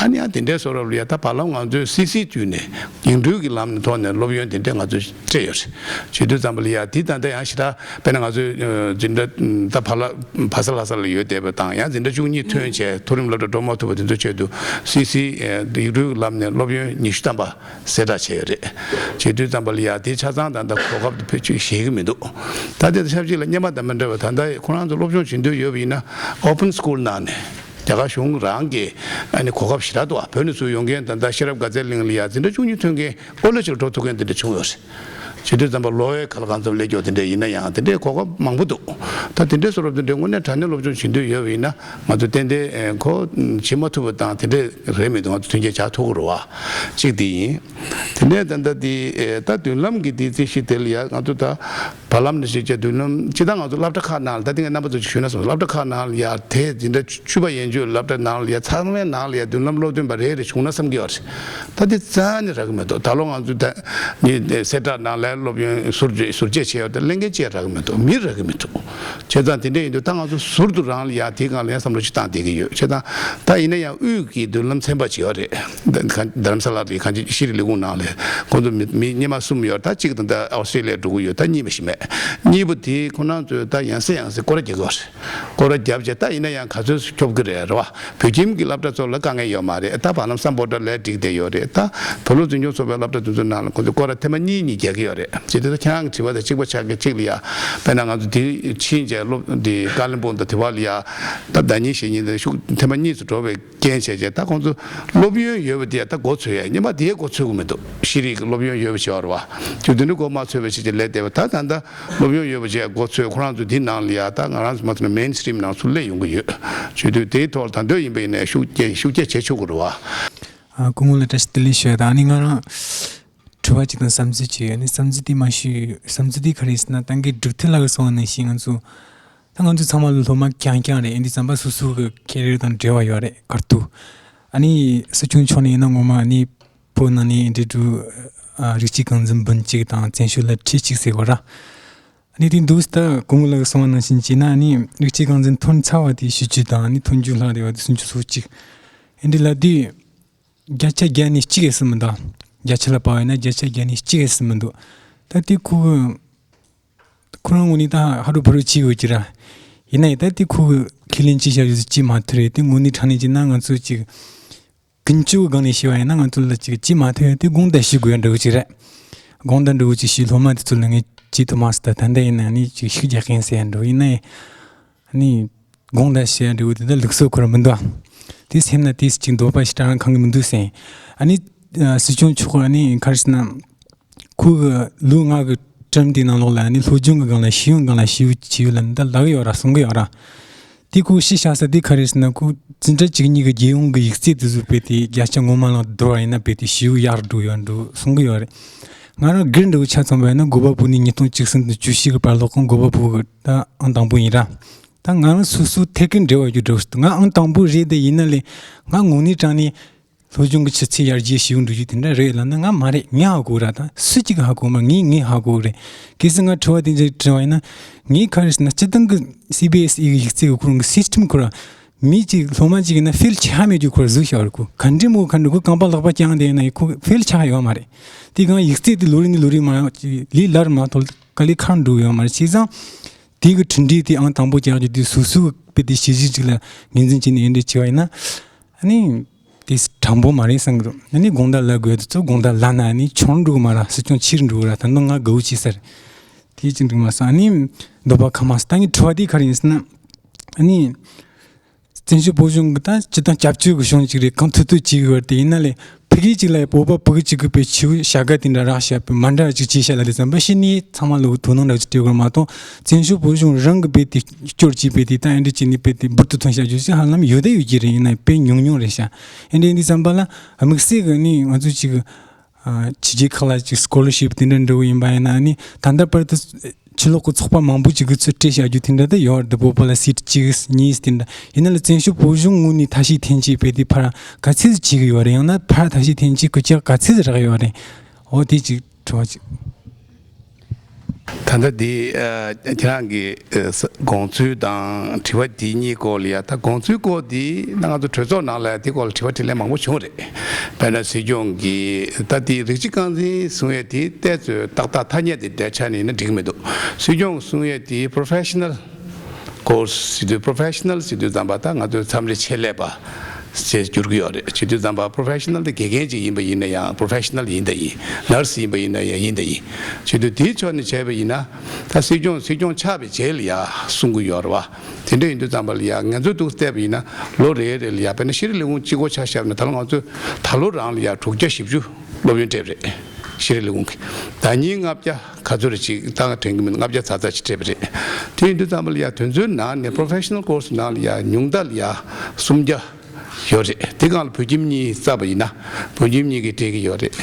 ཨ་ནི་ཡང་དེ་འདྲའི་བཟོ་འདྲ་ལ་ཡ་ད་བར་ལམ་ང་ཚོས་སི་སི་བརྒྱུད་ནས་ཡིག་འབྲེལ་གྱི་ལམ་ནས་ཐོག་ནས་སློབ་ཡོན་དེ་འདྲས་ང་ཚོས་སྤྲད་ཡོད་རེད། བྱེད་དུས་ཙམ་པ་ལ་ཡ་དེ་ད་ལྟ་ཡང་ཞེ་དྲག་དཔེར་ན་ང་ཚོས་ཨ་འཛིན་གྲྭ་ད་བར་ལ་བྷ་ས་ལྷ་ས་ལ་ཡོད་བསྡད་པ་དང་ཡང་འཛིན་གྲྭ་བཅུ་གཉིས་ཐོན་བྱས་མཐོ་རིམ་སློབ་གྲྭ་འགྲོ་མ་ཐུབ་པ་དེ་ཚོ་ཆེད་དུ་སི་སི་ཡིག་འབྲེལ་གྱི་ལམ་ནས་སློབ་ཡོན་ཉི་ཤུ་ཐམ་པ་གསལ་བསྒྲགས་བྱས་ཡོད་རེད། བྱེད་དུས་ཙམ་པ་ལ་ཡ་དེ་ཆ་ཚང་ད་ལྟ་གོ་སྐབས་དེ་ཕལ་ཆེར་བཞེས་ཀྱི་མི་འདུག་ད་དེ་ཆབས་ཅིག་ལ་སྔོན་མ་དང་མི་འདྲ་བ་ད་ལྟ་ཁོ་རང་ཚོ་སློབ་སྦྱོང་བྱེད་འདོད་ཡོད་པ་ཡིན་ན་ཨོ་པན་སི་ཀུལ་ནང་ནས། རྒྱ་གར་གཞུང་རང་གིས་ཨ་ནི་གོ་སྐབས་ཞེ་དྲག་འདུག་ཨ། བོད་ནས་ཚུར་ཡོང་མཁན་ད་ལྟ་ཤེས་རབ་དགའ་ཚལ་གླིང་ལ་ཡ་འཛིན་གྲྭ་བཅུ་གཉིས་ཐོན་མཁན་ཨོ་ལོ་ཅིག་འགྲོ་ཐུབ་མཁན་དེ་འདྲ་བྱུང་ཡོད་རེད། བྱེད་དུས་ཙམ་པ་ལོ་ཡོད་ག་ལ་གང་འཚམ་སླེབས་ཀྱོག་དེ་འདྲ་ཡིན་ན་ཡང་དེ་འདྲའི་གོ་སྐབས་མང་པོ་འདུག་ད་དེ་འདྲའི་བཟོ་འདྲ་དེ་འདྲའི་དངོས་གནས་དྲང་གནས་སློབ་སྦྱོང་བྱེད་འདོད་ཡོད་པ་ཡིན་ན་ང་ཚོ་ཏན་ཏན་ཨེ་ཁོ་བྱེད་མ་ཐུབ་པ་དང་དེ་འདྲས་རེད་མི་འདུག་ང་ཚོ་མཐུན་རྐྱེན་བྱ་ཐུབ་ཀྱི་རེད་བ། གཅིག་དེ་ཡིན། དེ་ནས་ད་ལྟ་དེ་ཨེ་ད་མདུན་ལམ་གྱི་དེ་རྩིས་གཞི་དེ་ལ་ཡ་ང་ཚོ་ད། བར་ལམ་ནས་ཤེས་བྱ་མདུན་ལམ་སྤྱིར་བཏང་ང་ཚོ་སློབ་གྲྭ་ཁག་ནང་ལ་ད་ལྟ་ངས་རྣམ་པ་ཚོ་ཞུས་ན་སོང་སློབ་གྲྭ་ཁག་ནང་ལ་ཡ་དེ་འཛིན་གྲྭ་བཅུ་པ་ཡན་ཆོད་སློབ་གྲྭ་ནང་ལ་ཡ་ཚང་མའི་ནང་ལ་ཡ་མདུན་ལམ་སློབ་སྟོན་པ་རེ་རེ་བྱུང་ན་བསམ་གྱི་ཡོད་རེད། ད་དེ་རྩ་ནས་རག་གི་མི་འདུག་ད་ལོ་ང་ཚོ་ད་ནི་གསལ་བསྒྲགས་ནང་ལ་སློབ་ཡོན་ཟུར་བཅད་ཟུར་བཅད་བྱས་ཡོད་དེ་ལེན་མཁན་ཅིག་རག་གི་མི་འདུག་མི་རག་གི་མི་འདུག་བྱས་ཙང་དེ་འདྲ་ཡིན་དུས་ད་ང་ཚོ་ཟུར་དུ་རང་ལ་ཡ་དེའི་སྒང་ལ་ཡ་བསམ་བློ་ཅིག་བཏང་བསྡད་ཀྱི་ཡོད། བྱས་ཙང་ད་ཡིན་ན་ཡང་དབུས་ཀྱི་མདུན་ལམ་ཚན་པ་ཅིག་ཡོད་རེད། རྡ་རམ་ས་ལ་རེད། གང་ཅི་ཤེས་རིག་ལས་ཁུངས་ནང་ལ་ཁོང་ཚོ་མི་མི་སྔོན་མ་གསུམ་ཡོད། ད་གཅིག་ད་ལྟ་ཨོ་སི་ཀྲི་ལི་ཡ་འགྲོ་གི་ཡོད། ད་གཉིས་མ་གཞི་མེད། གཉིས་པ་དེ་ཁོ་རང་ཚོས་ད་ཡང་སེ་ཡང་སེ་སྐོར་ར་རྒྱག་གི་ཡོད་རེད། སྐོར་ར་བརྒྱབ་བྱས་ད་ཡིན་ན་ཡང་ག་ཚོད་སྐྱོབ་གི་རེད། རེད་བ། བོད་ཁྱིམ་གྱི་སློབ་གྲྭ་ཚོ་ལ་དཀའ་ངལ་ཡོད་མ་རེད། ད་བར་ལམ་སམ་བྷོ་ཊ་ལས་འགྲིག་བསྡད་ཡོད་རེད། ད་བོད་ལུགས་འཛིན་སྐྱོང་ཚོགས་པའི་སློབ་གྲྭ་དེ་ཚོའི་ནང་ལ་ཁོ་ཚོས་སྐོར་ར་ཐེངས་མ་གཉིས་གཉིས་རྒྱག་གི་ཡོད་རེད། བྱས་དུས་ད་ཁྱེད་རང་གི་དྲི་བ་དང་གཅིག་པ་ཆགས་ཀྱི་གཅིག་ལ་ཡ། དཔེར་ན་ང་ཚོ་དེ་ཕྱིན་བྱས་སློབ་འདི་ཀ་ལིམ་པོང་དང་དེ་བ་ལ་ཡ། ད་ཟླ་ཉིན་ཞེ་ཉིན་དང་ཤུགས་ཐེངས་མ་གཉིས་སུ་འགྲོ་བའི་རྐྱེན་བྱས་བྱས་ད་ཁོང་ཚོ་སློབ་ཡོན་ཡོད་པ་དེ་ད་འགོ་ཚུགས་ཡ། སྔོན་མ་དེ་འགོ་ཚུགས་ཀྱི་མི་འདུག་ཤེས་རིག་གི་སློབ་ཡོན་ཡོད་པ་ཞིག་ཡོད་རེད་བ། དུས་དེ་འདྲ་འགོ་མ་ཚུགས་པའི་ཕྱིར་གྱི་ལས་བསྡད་པ། ད་ད་ལྟ་སློབ་ཡོན་ཡོད་པ་ཞིག་འགོ་ཚུགས། ཁོ་རང་ཚོ་འདི་ནང་ལ་ཡ་ད་ང་རང་ཚོ་མ་ཚོ་ནས་མེན་སི་ཊི་རིམ་ནང་ཚུར་སླེབས་ཡོང་གི་ཡོད། བྱས་དུས་དེའི་ཐོག་ལ་ད་འདོད་ཡིན་པ་ཡིན་ནའི་ཤུགས་རྐྱེན་ཤུགས་རྐྱེན་བྱེད་ཆོག་གི་རེད་བ། ཨ། སྐུ་ངོ་ལ་བཀྲ་ཤིས་བདེ་ལེགས་ཞུ་ཡ། ད་ཨ་ནི་ང་རང་དྲི་བ་གཅིག་དང་བསམ་ཚུལ་གཅིག་ཡོད། ཨ་ནི་བསམ་ཚུལ་དེ་མ་ཞུ། བསམ་ཚུལ་དེ་ག་རེ་ཟེར་ན། ད་གིན་སྒྲུབ་ཐུབ་ལགས་ཀྱིས་གསུངས་པ་ནང་བཞིན་ང་ཚོ་ད་ང་ཚོ་ཚང་མ་ལོ་སློབ་མ་རྐྱང་རྐྱང་རེད། ཨ་ནི་འདི་ཙམ་པ་སོ་སོ་གི་ཁེ་རི་ཡར་དང་འབྲེལ་བ་ཡོད་རེད། ག་རེ་འདུག་ཨ་ནི་སྲིད་སྐྱོང་མཆོག་ནས་ཡིན་ན་ངོ་མ་ཨ་ནི་བོད་ནང་ནས་འདི་འདྲ་རིགས་གཅིག་རྐང་འཛིན་འབུམ་གཅིག་དང་བཙན་བྱོལ་ལ་ཁྲི་གཅིག་ཟེར་བ་ར། ཨ་ནི་དེ་འདུག་ད་སྐུ་ངོ་ལགས་ཀྱིས་གསུངས་པ་ནང་བཞིན་བྱས་ན། ཨ་ནི་རིགས་གཅིག་རྐང་འཛིན་ཐོན་ཚར་བ་དེ་བཞི་བཅུ་དང་། ཨ་ནི་ཐོན་རྒྱུ་ལྷག་བསྡད་པ་དེ་སུམ་ཅུ་སོ་གཅིག་ཨེ་འདྲ་ལབ་དུས། བརྒྱ་ཆ་བརྒྱ་ནས་གཅིག་ཡས་སུ་མི་འདུག་བརྒྱ་ཆ་ལ་བབས་ཡིན་ན་བརྒྱ་ཆ་བརྒྱ་ནས་གཅིག་ཡས་སུ་མི་འདུག་ད་དེ་ཁོ་གི་ཁོ་རང་ངོས་ནས་ད་ཧ་རུ་བ་རུ་བྱེད་དགོས་ཀྱི་ར། ཡིན་ན་ཡང་ད་དེ་ཁོ་གི་ཁས་ལེན་བྱེད་བྱ་རྒྱུ་ཅིག་མ་ཐུབ་རེད། དེ་དངོས་གནས་དྲང་གནས་བྱས་ན་ང་ཚོ་ཅིག་ཀུན་སྤྱོད་ཀྱི་སྒང་ནས་བཤད་པ་ཡིན་ན་ང་ཚོ་ལ་ཅིག་ཅིག་མ་ཐུབ་ཡ་དེ་དགོངས་དག་ཞུ་དགོས་ཡ་འདྲ་བོ་ཅིག་རེད། དགོངས་དག་འདྲ་བོ་ཅིག་ཞུས། སློབ་མ་དེ་ཚོ་ལ་ངས་བྱེད་ཐུབ་མ་སོང་། ད་ད་ལྟ་ཡིན་ན་ནི་ཅིག་ཤུགས་རྒྱག་མཁན་ཟེར་ཡ་འདྲ་བོ་ཡིན་ན་ཡང་། ཨ་ནི་དགོངས་དག་ཞུ་ཡ་འདྲ་བོ་དེ་ད་ལུགས་སྲོལ་ཁོ་རང་མི་འདུག་ཨ། དེ་སེམས་ན་དེ་ཅིག་འདོད་པ་ཞིག་དྲན་ཁང་གི་མི་འདུག་ཟེར། ཨ་ནི་ཨ་སྲིད་སྐྱོང་མཆོག་གིས་ཨ་ནི་ག་རེ་ཟེར་ན། ཁོ་གི་ལོ་ལྔ་གི་ཊརམ་དེའི་ནང་ལོགས་ལ་ཨ་ནི་སློབ་སྦྱོང་གི་སྒང་ལ་ཤེས་ཡོན་སྒང་ལ་ཞེ་པོ་ཅིག་ཡོད་ལབ་ནས་ད་ལབ་ཀྱི་ཡོད་ར། གསུང་གི་ཡོད་ར། དེ་ཁོ་གཞི་བཞག་ས་དེ་ག་རེ་ཟེར་ན། ཁོ་འཛིན་གྲྭ་བཅུ་གཉིས་ཀྱི་རྒྱལ་ཡོངས་ཀྱི་ཡིག་ཚད་དེ་ཚོ་དཔེ་དེ་བརྒྱ་ཆ་ངོ་མ་ལ་བསྡུར་བ་ཡིན་ན་དཔེ་དེ་ཞེ་པོ་ཡག་འགྲོ་ཡོད་འགྲོ་གསུང་གི་ཡོད་རེད། ང་རང་སྒེར་འདྲ་བོ་ཆ་མཚོན་པ་ཡིན་ན་དགོས་པ་པོ་ནི་ཉིས་སྟོང་བཅུ་གསུམ་དང་བཅུ་བཞི་གི་བར་ལོགས་ཀྱི་དགོས་པ་པོ་གི་ད་ཨང་དང་པོ་ཡིན་ར། ད་ང་རང་སོ་སོའི་ཐད་ཀའི་འབྲེལ་བ་རྒྱུ་འགྲོ་ང་ཨང་དང་པོ་རེད། དེ་ཡིན་ན་ལས་ང་དངོས་གནས་དྲང་གནས་སློབ་སྦྱོང་གི་ཆུ་ཚད་ཡར་རྒྱས་ཞེ་པོ་འགྲོ་རྒྱུ་དེ་འདྲ་རེད་ལབ་ན་ང་མ་རེད། ངས་ཧ་གོ་ར། ད་སུ་གཅིག་གིས་ཧ་གོ་མ། ངས་ངས་ཧ་གོ་རེད། གལ་སྲིད་ང་དྲི་བ་དེ་འདྲ་དྲི་བ་ཡིན་ན། ངས་ག་རེ་ཟེར་ན་སྤྱིར་བཏང་གི་སི་བི་ཨེས་ཨི་གི་ཡིག་ཚད་ཀྱི་ཁོ་རང་གི་སིས་ཊེམ་ཁོ་ར་མི་གཅིག་སློབ་མ་གཅིག་ཡིན་ན་ཕེལ་ཆགས་མེད་རྒྱུ་ཁོ་ར་བཟོས་བཞག་རེད། ཁོ་ག་འདྲ་མོ་ག་འདྲ་ཁོ་རྐང་པ་ལག་པ་བརྐྱངས་བསྡད་ན་ཡང་ཁོ་ཕེལ་ཆགས་ཡོད་མ་རེད། དེ་གང་ཡིག་ཚད་དེ་ལོ་རེ་ནས་ལོ་རེ་མར་ལས་སླ་རུ་མར་ཐོག་དཀའ་ལས་ཁག་འགྲོ་གི་ཡོད་མ་རེད། བྱས་ཙང་དེ་གི་གྲུབ་འབྲས་དེ་ཨང་དང་པོ་རྒྱག་རྒྱུ་དེ་སོ་སོའི་དཔེ་དེ་གཞི་གཅིག་ལ་ངོས་འཛིན་བྱས་ནས་འདི་འདྲ་བྱས་པ་ཡིན་ན། ཨ་ནི་དེ་དྲང་པོ་མ་རེད་བསམ་གི་འདུག་ཨ་ནི་དགོངས་དག་ལབ་དགོས་དེ་ཚོ་དགོངས་དག་ལབ་ན་ཨ་ནི་ཆུང་འགྲོ་གི་མ་རེད། སྲིད་སྐྱོང་ཕྱིར་འགྲོ་གི་རེད། ད་དུང་ང་དགའ་བོ་བྱས་ས་རེད། དེ་ཅི་འགྲིག་མ་སོང་། ཨ་ནི་འདོད་པ་ཁ་མ་སོང་། ད་ངའི་དྲི་བ་དེ་ག་རེ་ཡིན་ཟེར་ན། ཨ་ནི་བཙན་བྱོལ་བོད་གཞུང་གི་ད་སྤྱིར་བཏང་སྐྱབས་བཅོལ་གྱི་གཞུང་ཅིག་རེད། གང་ཐུབ་ཐུབ་བྱེད་གི་ཡོད་རེད། དེ་ཡིན་ན་ལས་ཕ་གི་ཅིག་ལ་ཡ་བོད་པ་ཕྲུ་གུ་ཅིག་གི་དཔེ་ཆེ་བོ་བྱ་དགའ་དེ་འདྲ་རག་བྱས་པའི་མ་འདྲ་ཅིག་བྱས་ཤག་ལབ་དུས་ཙམ་པ་ཕྱི་ནས་ཚང་མ་ལོག་དོ་སྣང་འདྲ་ཅིག་སྤྲད་དགོས་མ་གཏོགས། བཙན་བྱོལ་བོད་གཞུང་རང་གི་དཔེ་དེ་སྐྱོར་བྱས་པའི་དེ་ད་ཨེ་འདྲ་བྱས་ནས་དཔེ་དེ་འབུར་དུ་ཐོན་བཞག་རྒྱུ་ཞིག་ཧ་ལམ་ཡོད་དེ་ཡོད་ཀྱི་རེད། ཡིན་ན་དཔེ་ཉུང་ཉུང་རེད་ཤག་ཨེ་འདྲ་ཡིན་དུས་ཙམ་པ་ལ་དམིགས་བསལ་གི་ནི་ང་ཚོ་ཅིག་ཨ་ཕྱི་རྒྱལ་ཁག་ལ་ཅིག་སྐོ་ལར་ཤིབ་དེ་འདྲ་འགྲོ་གི་ཡིན་པ་ཡིན་ན། ཨ་ནི་ད་ལྟ་བར་དུ་ཕྱི་ལོགས་ཀྱི་ཚོགས་པ་མང་པོ་ཅིག་གིས་ཚུར་སྤྲད་བཞག་རྒྱུ་དེ་འདྲ་ད་ཡོད་རེད། བོད་པ་ལ་སིཊ་གཅིག་གཉིས་དེ་འདྲ། ཡིན་ན་ལ་བཙན་བྱོལ་བོད་གཞུང་ངོས་ནས་ཐབས་ཤེས་ཐེངས་གཅིག་དཔེ་དེ་ཕར་ག་ཚོད་བྱེད་ཀྱི་ཡོད་རེད། ཡང་ན་ཕར་ཐབས་ཤེས་ཐེངས་གཅིག་སྐུལ་ལྕག་ག་ཚོད་རག་ཡོད་རེད། འོ་དེ་ཅིག་དྲི་བ་ཅིག་ད་ལྟ་འདི་ཨ་ཁྱེད་རང་གི་ཨ་ས་དགོངས་ཚུལ་དང་དྲི་བ་འདི་གཉིས་སྐོར་ལ་ཡ། ད་དགོངས་ཚུལ་སྐོར་འདི་ད་ང་ཚོ་གྲོས་ཚོགས་ནང་ལ་ཡ་འདི་སྐོར་ལ་དྲི་བ་དྲིས་ལན་མང་པོ་བྱུང་རེད། དཔེར་ན་སྲིད་སྐྱོང་གིས་ད་འདི་རིགས་གཅིག་རྐང་འཛིན་གསུང་ཡས་འདི་ཏོག་ཙམ་ཏག་ཏག་ཐ་སྙད་དེ་འདྲ་ཆགས་ནས་ཡིན་ན་འགྲིག་གི་མི་འདུག་སྲིད་སྐྱོང་གསུང་ཡས་འདི་པོ་རོ་ཕེ་ཤི་ནལ་ཀོར་སི་ཟེར་དུས། པོ་རོ་ཕེ་ཤི་ནལ་ཟེར་དུས་ཙམ་པ་ད་ང་ཚོའི་མཚམས་རེ་ཆེད་ལས་པ་ཞེས་བསྒྱུར་གྱི་ཡོད་རེད། བྱེད་དུས་ཙམ་པ་པོ་རོ་ཕེ་ཤི་ནལ་དེ་དགེ་རྒན་ཅིག་ཡིན་པ་ཡིན་ན་ཡང་པོ་རོ་ཕེ་ཤི་ནལ་ཡིན་ད་ཡིན། ནར་སི་ཡིན་པ་ཡིན་ན་ཡང་ཡིན་ད་ཡིན། བྱེད་དུས་དེའི་ཕྱོགས་ནས་བྱས་པ་ཡིན་ན་ད་སྲིད་སྐྱོང་སྲིད་སྐྱོང་ཆགས་པའི་རྗེས་ལ་ཡ་གསུང་གི་ཡོད་རེད་བ། དེ་འདྲ་ཡིན་དུས་ཙམ་པ་ལ་ཡ་ང་ཚོས་འདུག་བལྟས་པ་ཡིན་ན་ལོ་རེ་རེ་ལ་ཡ། དཔེར་ན་ཤེས་རིག་ལས་ཁུངས་གཅིག་པོ་ཆ་བཞག་ན་ད་ལོ་ང་ཚོས་ད་ལོ་རང་ལ་ཡ་དྲུག་བརྒྱ་བཞི་བཅུ་སློབ་ཡོན་སྤྲད་པ་རེད། ཤེས་རིག་ལས་ཁུངས་ཀྱིས་ཟླ་ཉིན་ལྔ་བརྒྱ་ག་ཚོད་རེ་ཅིག་ད་ང་དྲན་གྱི་མིན། ལྔ་བརྒྱ་ཙག་ཙག་ཅིག་སྤྲད་པ་རེད། དེ་ཡིན་དུས་ཙམ་པ་ལ་ཡ་དེ་ཚོའི་ནང་ནས་པོ་རོ་ཕེ་ཤི་ནལ་ཀོར་སི་ནང་ལ་ཡ་ཉུང་མཐའ་ལ་ཡ་སུམ་བརྒྱ་ཡོད་རེད། དེ་སྒང་ལ་བོད་ཁྱིམ་གཉིས་བསགས་པ་ཡིན་ན་བོད་ཁྱིམ་གཉིས་ཀྱིས་སྤྲད་ཀྱི་ཡོད་རེད།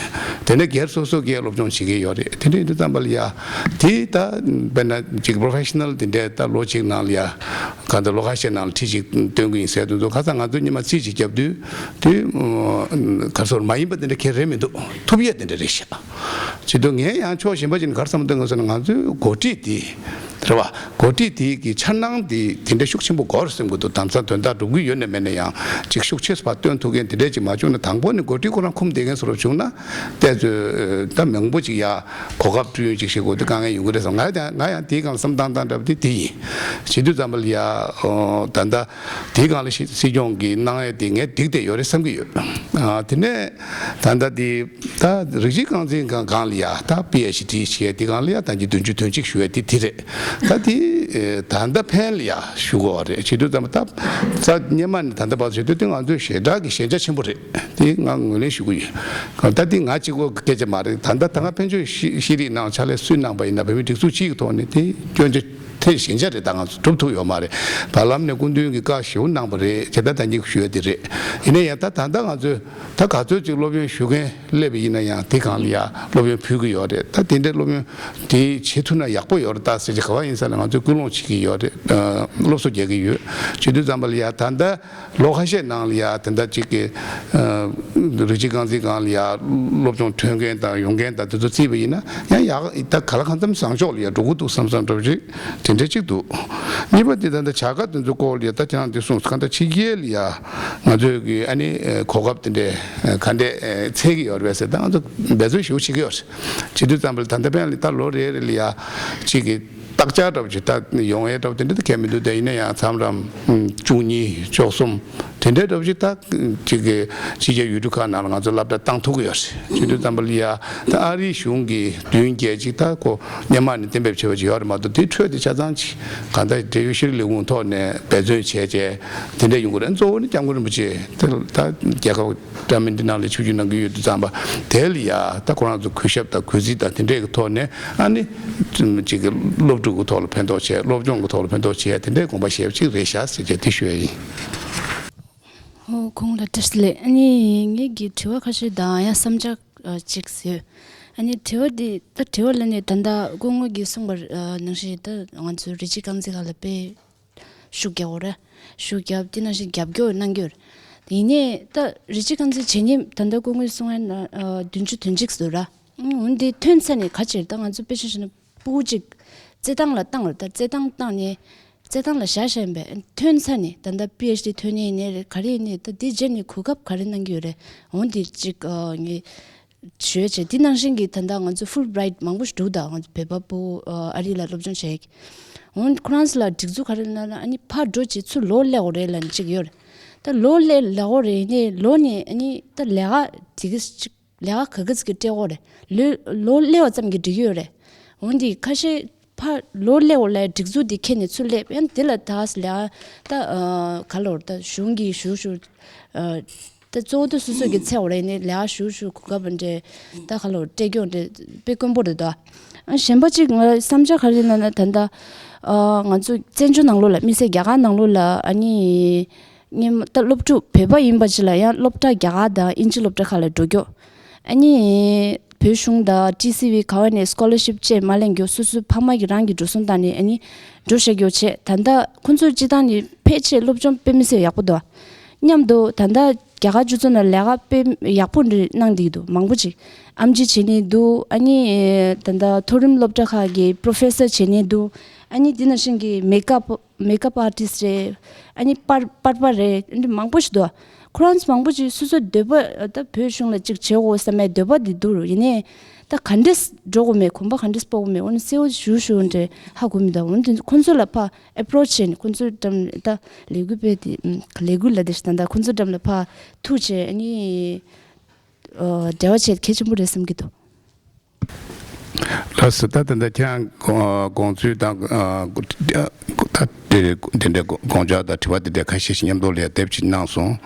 དེ་ནས་སྒེར་སོ་སོ་སྒེར་སློབ་སྦྱོང་བྱེད་ཀྱི་ཡོད་རེད། དེ་འདྲ་ཡིན་དུས་ཙམ་པ་ལ་ཡ་དེ་ད་དཔེར་ན་ཅིག་པོ་རོ་ཕེ་ཤི་ནལ་དེ་འདྲའི་ད་ལོ་གཅིག་ནང་ལ་ཡ་གང་ལྟར་ལོ་ཁ་ཤས་ནང་ལ་ཁྲི་གཅིག་སྟོན་གྱི་ཡིན་ཟེར་དུས་ཚོ་ཁ་སང་ང་ཚོ་ཉི་མ་རྩིས་ཅིག་བརྒྱབ་དུས་དེ་ག་སོར་མ་ཡིན་པ་དེ་འདྲ་གལ་རེད་མི་འདུག་ཐུབ་ཡས་དེ་འདྲ་རེད་ཤག་བྱེད་དུས་ངས་ཡང་ཕྱོགས་གཞན་པ་ཅིག་ནས་ག་རེ་བསམ་བློ་གཏོང་གི་ཟེར་ན། ང་ཚོའི་འགོ་ཁྲིད་དེ་ རེད་བ། འགོ་ཁྲིད་དེ་གི་འཆར་སྣང་དེ་དེ་འདྲ་ཤུགས་ཆེན་པོ་དགོས་རེད་བསམ་གྱི་འདུག་དམ་ཚང་དོན་དག་སྒྲུབ་ཀྱི་ཡོད་ནས་མེད་ནས་ཡང་ཅིག་ཤུགས་ཆེ་བ་སྟོན་ཐུབ་མཁན་དེ་འདྲས་ཅིག་མ་བྱུང་ན། དང་པོ་ནས་འགོ་ཁྲིད་ཁོ་རང་ཁུམ་བསྡད་མཁན་བཟོ་འདྲ་བྱུང་ན། ཏོག་ཙམ་ད་མང་པོ་ཅིག་ཡ་གོ་སྐབས་སྤྲོད་ཡོང་ཅིག་བྱེད་དགོས་དེ་དཀའ་ངལ་ཡོང་གི་རེད་བསམ། ང་ཡང་ང་ཡང་དེའི་སྒང་ལ་བསམ་སྟངས་སྟངས་འདྲ་པོ་དེ་དེ་ཡིན། བྱེད་དུས་ཙམ་པ་ལ་ཡ་ད་ལྟ་དེའི་སྒང་ལ་སྲིད་སྐྱོང་གི་གནང་ཡས་དེ་ངས་འགྲིག་བསྡད་ཡོད་རེད་བསམ་གྱི་ཡོད། དེ་ནས་ད་ལྟ་དེ། ད་རིགས་གཅིག་རྐང་འཛིན་སྒང་སྒང་ལ་ཡ་ད་པི་ཨེཆ་ཌི་བྱས་དེ་སྒང་ལ་ཡ་ད་ཀྱི་བདུན་ཅུ་དོན་གཅིག་ཞུ་ཡ་དེ་དེ་རེད། ད་དེ་ད་ལྟ་ཕན་ལ་ཡ་ཞུ་དགོས་པ་རེད། བྱེད་དུས་ཙམ་པ་ད་ད་སྔོན་མ་ནས་ད་ལྟ་བར་བྱེད་དུས་དེ་ང་ཚོའི་ཞེ་དྲག་གི་ཞན་ཆ་ཆེན་པོ་རེད། དེ་ང་ངོས་ལེན་ཞུ་གི་ཡོད། ད་དེ་ང་གཅིག་པོ་སྐད་ཆ་མ་རེད། ད་ལྟ་ད་ང་དཔལ་འབྱོར་ཤེས་ཤེས་རིག་ནང་ཕྱག་ལས་སུས་གནང་པ་ཡིན་ན་བོད་མི་སྒྲིག་འཛུགས་སྤྱིའི་ཐོག་ནས་དེ་སྐྱོན་ཆ་དེ་ཞན་ཆ་རེད། ད་ང་ཚོ་སྒྲུབ་ཐུབ་ཡོད་མ་རེད། བར་ལམ་ནས་སྐུ་མདུན་གྱིས་བཀའ་ཞེ་པོ་གནང་པ་རེད། བྱས་ད་ད་གིན་ཞུ་ཡ་དེ་རེད། ཡིན་ན་ཡང་ད་ད་ལྟ་ང་ཚོས་ད་ག་ཚོད་ཅིག་སློབ་ཡོན་ཞུ་མཁན་སླེབས་པ་ཡིན་ན་ཡང་དེ་སྒང་ལ་ཡ་སློབ་ཡོན་ཕུལ་གི་ཡོད་རེད། ད་དེ་འདྲའི་སློབ་ཡོན་དེ་བྱེད་ཐུབ་ན་ཡག་པོ་ཡོད་རེད། ད་ཟེར་གྱི་ག་བ་ཡིན་ས་ལ་ང་ཚོས་སྐུལ་སློང་བྱེད་ཀྱི་ཡོད་རེད། སློབ་གསོ་རྒྱག་གི་ཡོད། བྱེད་དུས་ཙམ་པ་ལ་ཡ་ད་ལྟ་ལོ་ཁ་ཤས་ནང་ལ་ཡ་དེ་འདྲ་ཅིག་གི་རིགས་གཅིག་རྐང་འཛིན་སྒང་ལ་ཡ་སློབ་སྦྱོང་ཐོན་མཁན་དང་ཡོང་མཁན་དང་དེ་ཚོ་བརྩིས་པ་ཡིན་ན་ཡང་ཡག་ད་ག་ལ་གང་འཚམ་བཟང་ཕྱོགས་ལ་ཡ་འགྲོ་གི་འདུག་བསམ་བསམ་འདྲ་པོ་ཅིག་དེ་འདྲ་ཅིག་འདུག་གཉིས་པ་དེ་ད་ལྟ་བྱ་དགའ་དེ་ཚོ་སྐོར་ལ་ཡ་ད་ཁྱེད་རང་འདི་གསུངས་སོང་། གང་ལྟར་ཕྱི་རྒྱལ་ལ་ཡ་ང་ཚོས་གི་ཨ་ནི་གོ་སྐབས་དེ་འདྲ་ག་འདྲ་འཚོལ་གི་ཡོད་རེད་པས་ཟེར། ད་ང་ཚོ་འབད་བརྩོན་ཞེ་པོ་བྱེད་ཀྱི་ཡོད་རེད། བྱེད་དུས་ཙམ་པ་ལ་ད་ལྟ་ཕན་ལ་ད་ལོ་རེ་རེ་ལ་ཡ་གཅིག་གི་བརྟག་དཔྱད་འདྲ་པོ་ཅིག་ད་ཡོང་ཡས་འདྲ་པོ་དེ་འདྲ་ད་གལ་མི་འདུག་དེ་ཡིན་ན་ཡང་མཚམས་རམ་བཅུ་གཉིས་བཅུ་གསུམ་དེ་འདྲའི་འདྲ་པོ་ཅིག་ད་ཅིག་གི་ཕྱི་རྒྱལ་ཡུལ་གྲུ་ཁག་ནང་ལ་ང་ཚོ་སློབ་གྲྭ་བཏང་ཐུབ་ཀྱི་ཡོད་རེད། བྱེད་དུས་ཙམ་པ་ལ་ཡ་ད་ཨ་རིའི་གཞུང་གི་མདུན་སྐྱེལ་ཅིག་ད་ཁོ་སྔོན་མ་ནས་གཏན་འབེབས་བྱས་པ་ཅིག་ཡོད་རེད་མ་གཏོགས། དེ་འཕྲོས་དེ་ཆ་ཚང་ཅིག་གང་ལྟར་འབྲེལ་ཡོད་ཤེས་རིག་ལས་ཁུངས་ཐོག་ནས་འབད་བརྩོན་བྱས་བྱས་དེ་འདྲ་ཡོང་གི་རེད། གཙོ་བོ་ནི་སྐྱབས་མགོན་རིན་པོ་ཆེ་དེ་ད་རྒྱལ་ཁབ་འདྲ་མིན་འདི་ནང་ལ་ཆིབས་བསྒྱུར་གནང་གི་ཡོད་དུས་ཙམ་པ་དེ་ལ་ཡ་ད་ཁོ་རང་ཚོ་གུས་ཞབས་དང་གུས་བརྩི་དང་དེ་འདྲའི་གི་ཐོག་ནས་ཨ་ནི་ཅིག་གི་སློབ་ཕྲུག་གི་ཐོག་ལ་ཕན་ཐོགས་བྱས། སློབ་སྦྱོང་གི་ཐོག་ལ་ཕན་ཐོགས་བྱས། དེ་འདྲའི་དགོངས་པ་བཞེས་པ་ཅིག་རེད་ཤག་ཟེར་བྱས་དེ་ཞུ་ཡ་ཡིན། ཨོ། ཁོང་ལ་བཀྲ་ཤིས་བདེ་ལེགས། ཨ་ནི་ངེད་ཀྱི་དྲི་བ་ཁ་ཤས་དང་ཡང་བསམ་འཆར་ཨ་ཅིག་ཡོད། ཨ་ནི་དྲི་བ་འདི་ད་དྲི་བ་ལ་ནི་ད་ལྟ་སྐུ་ངོ་གིས་གསུངས་པ་ནང་བཞིན་ད་ང་ཚོའི་རིགས་གཅིག་རྐང་འཛིན་ཁག་ལ་དཔེ་ཤུགས་རྒྱག་དགོས་རེད། ཤུགས་རྒྱབ། དེ་ནང་བཞིན་རྒྱབ་སྐྱོར་གནང་གི་ཡོད་རེད། ཡིན་ནའི་ད་རིགས་གཅིག་རྐང་འཛིན་བྱེད་མཁན་ད་ལྟ་སྐུ་ངོས་གསུངས་པ་ན་ཨ་བདུན་ཅུ་དོན་གཅིག་ཟེར་ར། འོན་ཏེ་ཐོན་ཚར་ནས་ག་ཅིར་ད་ང་ཚོ་དཔེ་ཆ་བཞག་ན་ཕྲུ་གུ་གཅིག་རྩེད་ཐང་ལ་བཏང་རེད། ད་རྩེད་ཐང་བཏང་ནས་རྩེད་ཐང་ལ་བཞག་བཞག་ཡིན་པས། ཐོན་ཚར་ནས་ད་ལྟ་པི་ཨེཆ་ཌི་ཐོན་ནས་ཡིན་ནའི་རེད། ག་རེ་ཡིན་ནའི་ད་དེ་རྗེས་ནས་གོ་སྐབས་ག་རེ་གནང་གི་ཡོད་རེད། འོན་ཏེ་གཅིག་ཨ་ངས་ཞུ་ཡ་བྱས། དེ་ནང་བཞིན་གྱི་ད་ལྟ་ང་ཚོ་ཧྥུལ་བྷི་རའེ་ཊི་མང་པོ་ཞིག་འདུག་ད་ང་ཚོ་བོད་པ་ཕྲུ་གུ་ཨ་རི་ལ་སློབ་སྦྱོང་བྱེད་ཡ་གི། འོན་ཁོ་རང་ཚོ་ལ་སྒྲིག་འཛུགས་ག་རེ་ལབ་ན་ཨ་ནི་ཕར་འགྲོ་བྱས་ཚུར་ལོག་སླེབས་དགོས་རེད་ལབ་ནས་གཅིག་ཡོད་རེད། ད་ལོག་སླེབས་ལབ་དགོས་རེད། ཡིན་ནའི་ལོག་ནས་ཨ་ནི་ད་ལས་ཀ་དེ་གི་གཅིག་ལས་ཀ་ག་གི་ཚིག་གི་སྤྲད་ཡོད་རེད། ལོ་ལོ་སླེབས་པ་ཙམ་གྱིས་འགྲིག་གི་ཡོད་རེད། འོན་ཏེ་ཁ་ཤས་ཕར་ལོ་སླེབས་ཡོད་ལ་སྒྲིག་འཛུགས་དེ་ཁྱེར་ནས་ཚུར་སླེབས། ཡང་དེ་ལ་ད་ལས་ཀ་ད་ཨ་ག་ལབ་དགོས་རེད། ད་གཞུང་གིས་ཞུ་ཞུ་ཨ་ད་གཙོ་བོ་ད་སོ་སོ་གི་འཚོལ་དགོས་རེད། ཡིན་ནའི་ལས་ཀ་ཞུ་ཞུ་གོ་སྐབས་འདྲ་ད་ག་ལབ་དགོས་རེད། སྤྲད་རྒྱུ་འདྲ་དཔེ་དཀོན་པོ་རེད་དོ། ཨ་གཞན་པ་གཅིག་ང་བསམ་འཆར་ག་རེ་ལབ་ན་ད་ལྟ་ཨ་ང་ཚོ་བཙན་བྱོལ་ནང་ལོགས་ལ་དམིགས་བསལ་རྒྱ་གར་ནང་ལོགས་ལ་ཨ་ནི། སྔོན་མ་ད་སློབ་ཕྲུག་བོད་པ་ཡིན་པ་ཅིག་ལ་ཡང་སློབ་གྲྭ་རྒྱ་གར་དང་དབྱིན་ཇི་སློབ་གྲྭ་ཁག་ལ་འགྲོ་རྒྱུ། ཨ་ནི་བོད་གཞུང་དང་ཊི་སི་ཝི་ག་བ་ནས་སི་ཀོ་ལར་ཤིབ་བཅས་མ་ལེན་རྒྱུ། སོ་སོའི་ཕ་མ་གིས་རང་གིས་འགྲོ་སོང་བཏང་ནས་ཨ་ནི་འགྲོ་བཞག་རྒྱུ་བྱས། ད་ལྟ་ཁོང་ཚོ་སྤྱིར་བཏང་ནས་ཕལ་ཆེར་སློབ་སྦྱོང་དཔེ་མི་སྲིད་ཡག་པོ་འདུག་སྙམ་དུ། ད་ལྟ་རྒྱ་གར་སྤྱི་ཚོགས་ནང་ལས་ཀ་དཔེ་ཡག་པོ་འདྲ་གནང་བསྡད་ཀྱི་འདུག་མང་པོ་ཅིག་ཨེམ་ཆི་བྱེད་མཁན་འདུག་ཨ་ནི་ད་ལྟ་མཐོ་རིམ་སློབ་གྲྭ་ཁག་གི་པོ་རོ་ཕེ་སར་བྱེད་མཁན་འདུག་ཨ་ནི་འདི་ནང་བཞིན་གྱི་མེག་ཨབ་མེག་ཨབ་ཨར་ཊིསི་རེད། ཨ་ནི་པར་པར་པ་རེད། འདི་མང་པོ་ཞིག་འདུག་ཁོ་རང་ཚོ་མང་པོ་ཞིག་སོ་སོའི་འདོད་པ་ད་བོད་གཞུང་ལ་ཅིག་བྱེད་དགོས་བསམ་པའི་འདོད་པ་འདི་འདུག་ཡིན་ནའི་ད་ག་འདྲས་འགྲོ་དགོས་མེད། གོམ་པ་ག་འདྲས་སྤོ་དགོས་མེད། འོ་ན་གསལ་བོ་ཞུ་ཞུ་འདྲ་ཧ་གོ་མི་འདུག་འོ་ན་དེ་ཁོང་ཚོ་ལ་ཕར་ཨེ་པོ་རོ་ཆི་བྱས་ནས་ཁོང་ཚོའི་འགྲམ་ད་ལས་འགུལ་སྤེལ་ཏེ་ལས་འགུལ་ལབ་དེ་ཞིག་ད་ད་ཁོང་ཚོའི་འགྲམ་ལ་ཕར་ཐུག་བྱས་ཨ་ནི་འབྲེལ་བ་བྱེད་གལ་ཆེན་པོ་རེད་བསམ་གྱི་འདུག་ལགས་སོ། ད་ད་ལྟ་ཁྱེད་རང་དགོངས་ཚུལ་དང་ད་དེ་འདྲའི་དགོངས་འཆར་དང་དྲི་བ་དེ་འདྲ་ཁ་ཤས་ཤིག་མཉམ་དུ་ལ་དེབ་ཅིག་གནང་སོང་།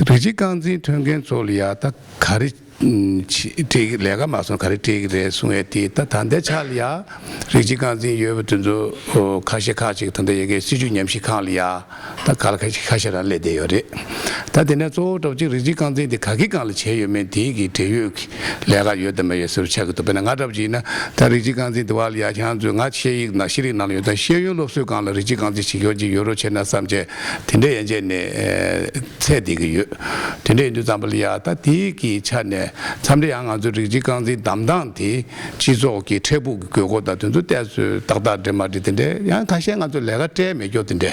རིགས་གཅིག་རྐང་འཛིན་ཐོན་མཁན་ཚོ་ལ་ཡ་ད་ག་རེ་སྤྲད་ཀྱི་ལས་ཀ་མ་སོང་ག་རེ་སྤྲད་ཀྱི་རེད་གསུང་ཡས་དེ། ད་ད་ལྟའི་ཆ་ལ་ཡ་རིགས་གཅིག་རྐང་འཛིན་ཡོད་པ་དེ་ཚོ་ཁ་ཤས་ཁག་ཅིག་ད་ལྟ་ཡ་གི་སྲིད་བྱུས་ཉམས་ཞིབ་ཁང་ལ་ཡ། ད་ག་ལ་ཁ་ཤས་ཁ་ཤས་རང་སླེབས་བསྡད་ཡོད་རེད། ད་དེ་ནས་གཙོ་བོ་འདྲ་པོ་ཅིག་རིགས་གཅིག་རྐང་འཛིན་དེ་ག་གི་སྒང་ལ་བྱས་ཡོད་མེད་དེའི་གི་འབྲེལ་ཡོད་ཀྱི་ལས་ཀ་ཡོད་དམ་མེད་ཟེར་བ་ཆགས་ཀྱི་འདུག་དཔེར་ན་ང་འདྲ་པོ་ཅིག་ཡིན་ན་ད་རིགས་གཅིག་རྐང་འཛིན་དེ་བ་ལ་ཡ་ཁྱེད་རང་ཚོས་ང་ཤེས་ཡིག་ནང་ཤེས་རིག་ནང་ལ་ཡོད། ད་ཤེས་ཡོན་སློབ་གསོའི་སྒང་ལ་རིགས་གཅིག་རྐང་འཛིན་བྱེད་ཡོད་ཅིག་ཡོད་རོགས་བྱས་ན་བསམ་བྱས་དེ་འདྲ་ཡན་ཆད་ནས་ཚད་བསྡད་ཀྱི་ཡོད། དེ་འདྲ་ཡིན་དུས་ཙམ་པ་ལ་ཡ་ད་དེའི་གི་ཆ་ནས་ མཚམས་རེ་ཡང་ང་ཚོའི་རིགས་གཅིག་རྐང་འཛིན་བདམས་སྟངས་དེ་སྤྱི་ཚོགས་ཀྱི་འཕྲལ་ཕུགས་ཀྱི་དགོས་མཁོ་དང་དེ་ཚོ་ཏོག་ཙམ་ཏག་ཏག་འགྲིག་མ་འགྲིག་དེ་འདྲའི་ཡང་ཁ་ཤས་ང་ཚོ་ལས་ཀ་སྤྲད་མེད་རྒྱུ་དེ་འདྲའི་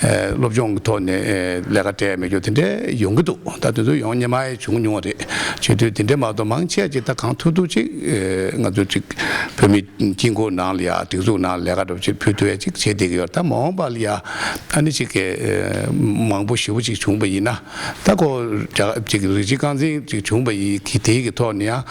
ཨེ་སློབ་སྦྱོང་གི་ཐོག་ནས་ཨེ་ལས་ཀ་སྤྲད་མེད་རྒྱུ་དེ་འདྲའི་ཡོང་གི་འདུག་ད་དེ་ཚོ་ཡོང་སྔོན་མ་ཡང་བྱུང་མྱོང་བ་རེད། བྱེད་དུས་དེ་འདྲའི་མ་གཏོགས་མང་ཆེ་ཅིག་ད་གང་ཐུབ་ཐུབ་ཅིག་ཨེ་ང་ཚོ་ཅིག་བོད་མི་དཀྱིལ་འཁོར་ནང་ལ་ཡ་སྒྲིག་འཛུགས་ནང་ལས་ཀ་འདྲ་པོ་ཅིག་ཕུལ་ཐུབ་ཡ་ཅིག་བྱེད་བསྡད་ཀྱི་ཡོད། ད་མ་འོངས་པ་ལ་ཡ་ཨ་ནི་ཅིག་གི་ཨེ་མང་པོ་ཞེ་པོ་ཅིག་བྱུང་བ་ཡིན་ན། ད་ཁོ་རྒྱ་ཅིག་རིགས་གཅིག་རྐང་འཛིན་ཅིག་བྱུང་བ་ཡིན་གྱི་དེའི་གི་ཐོག་ནས་ཡང་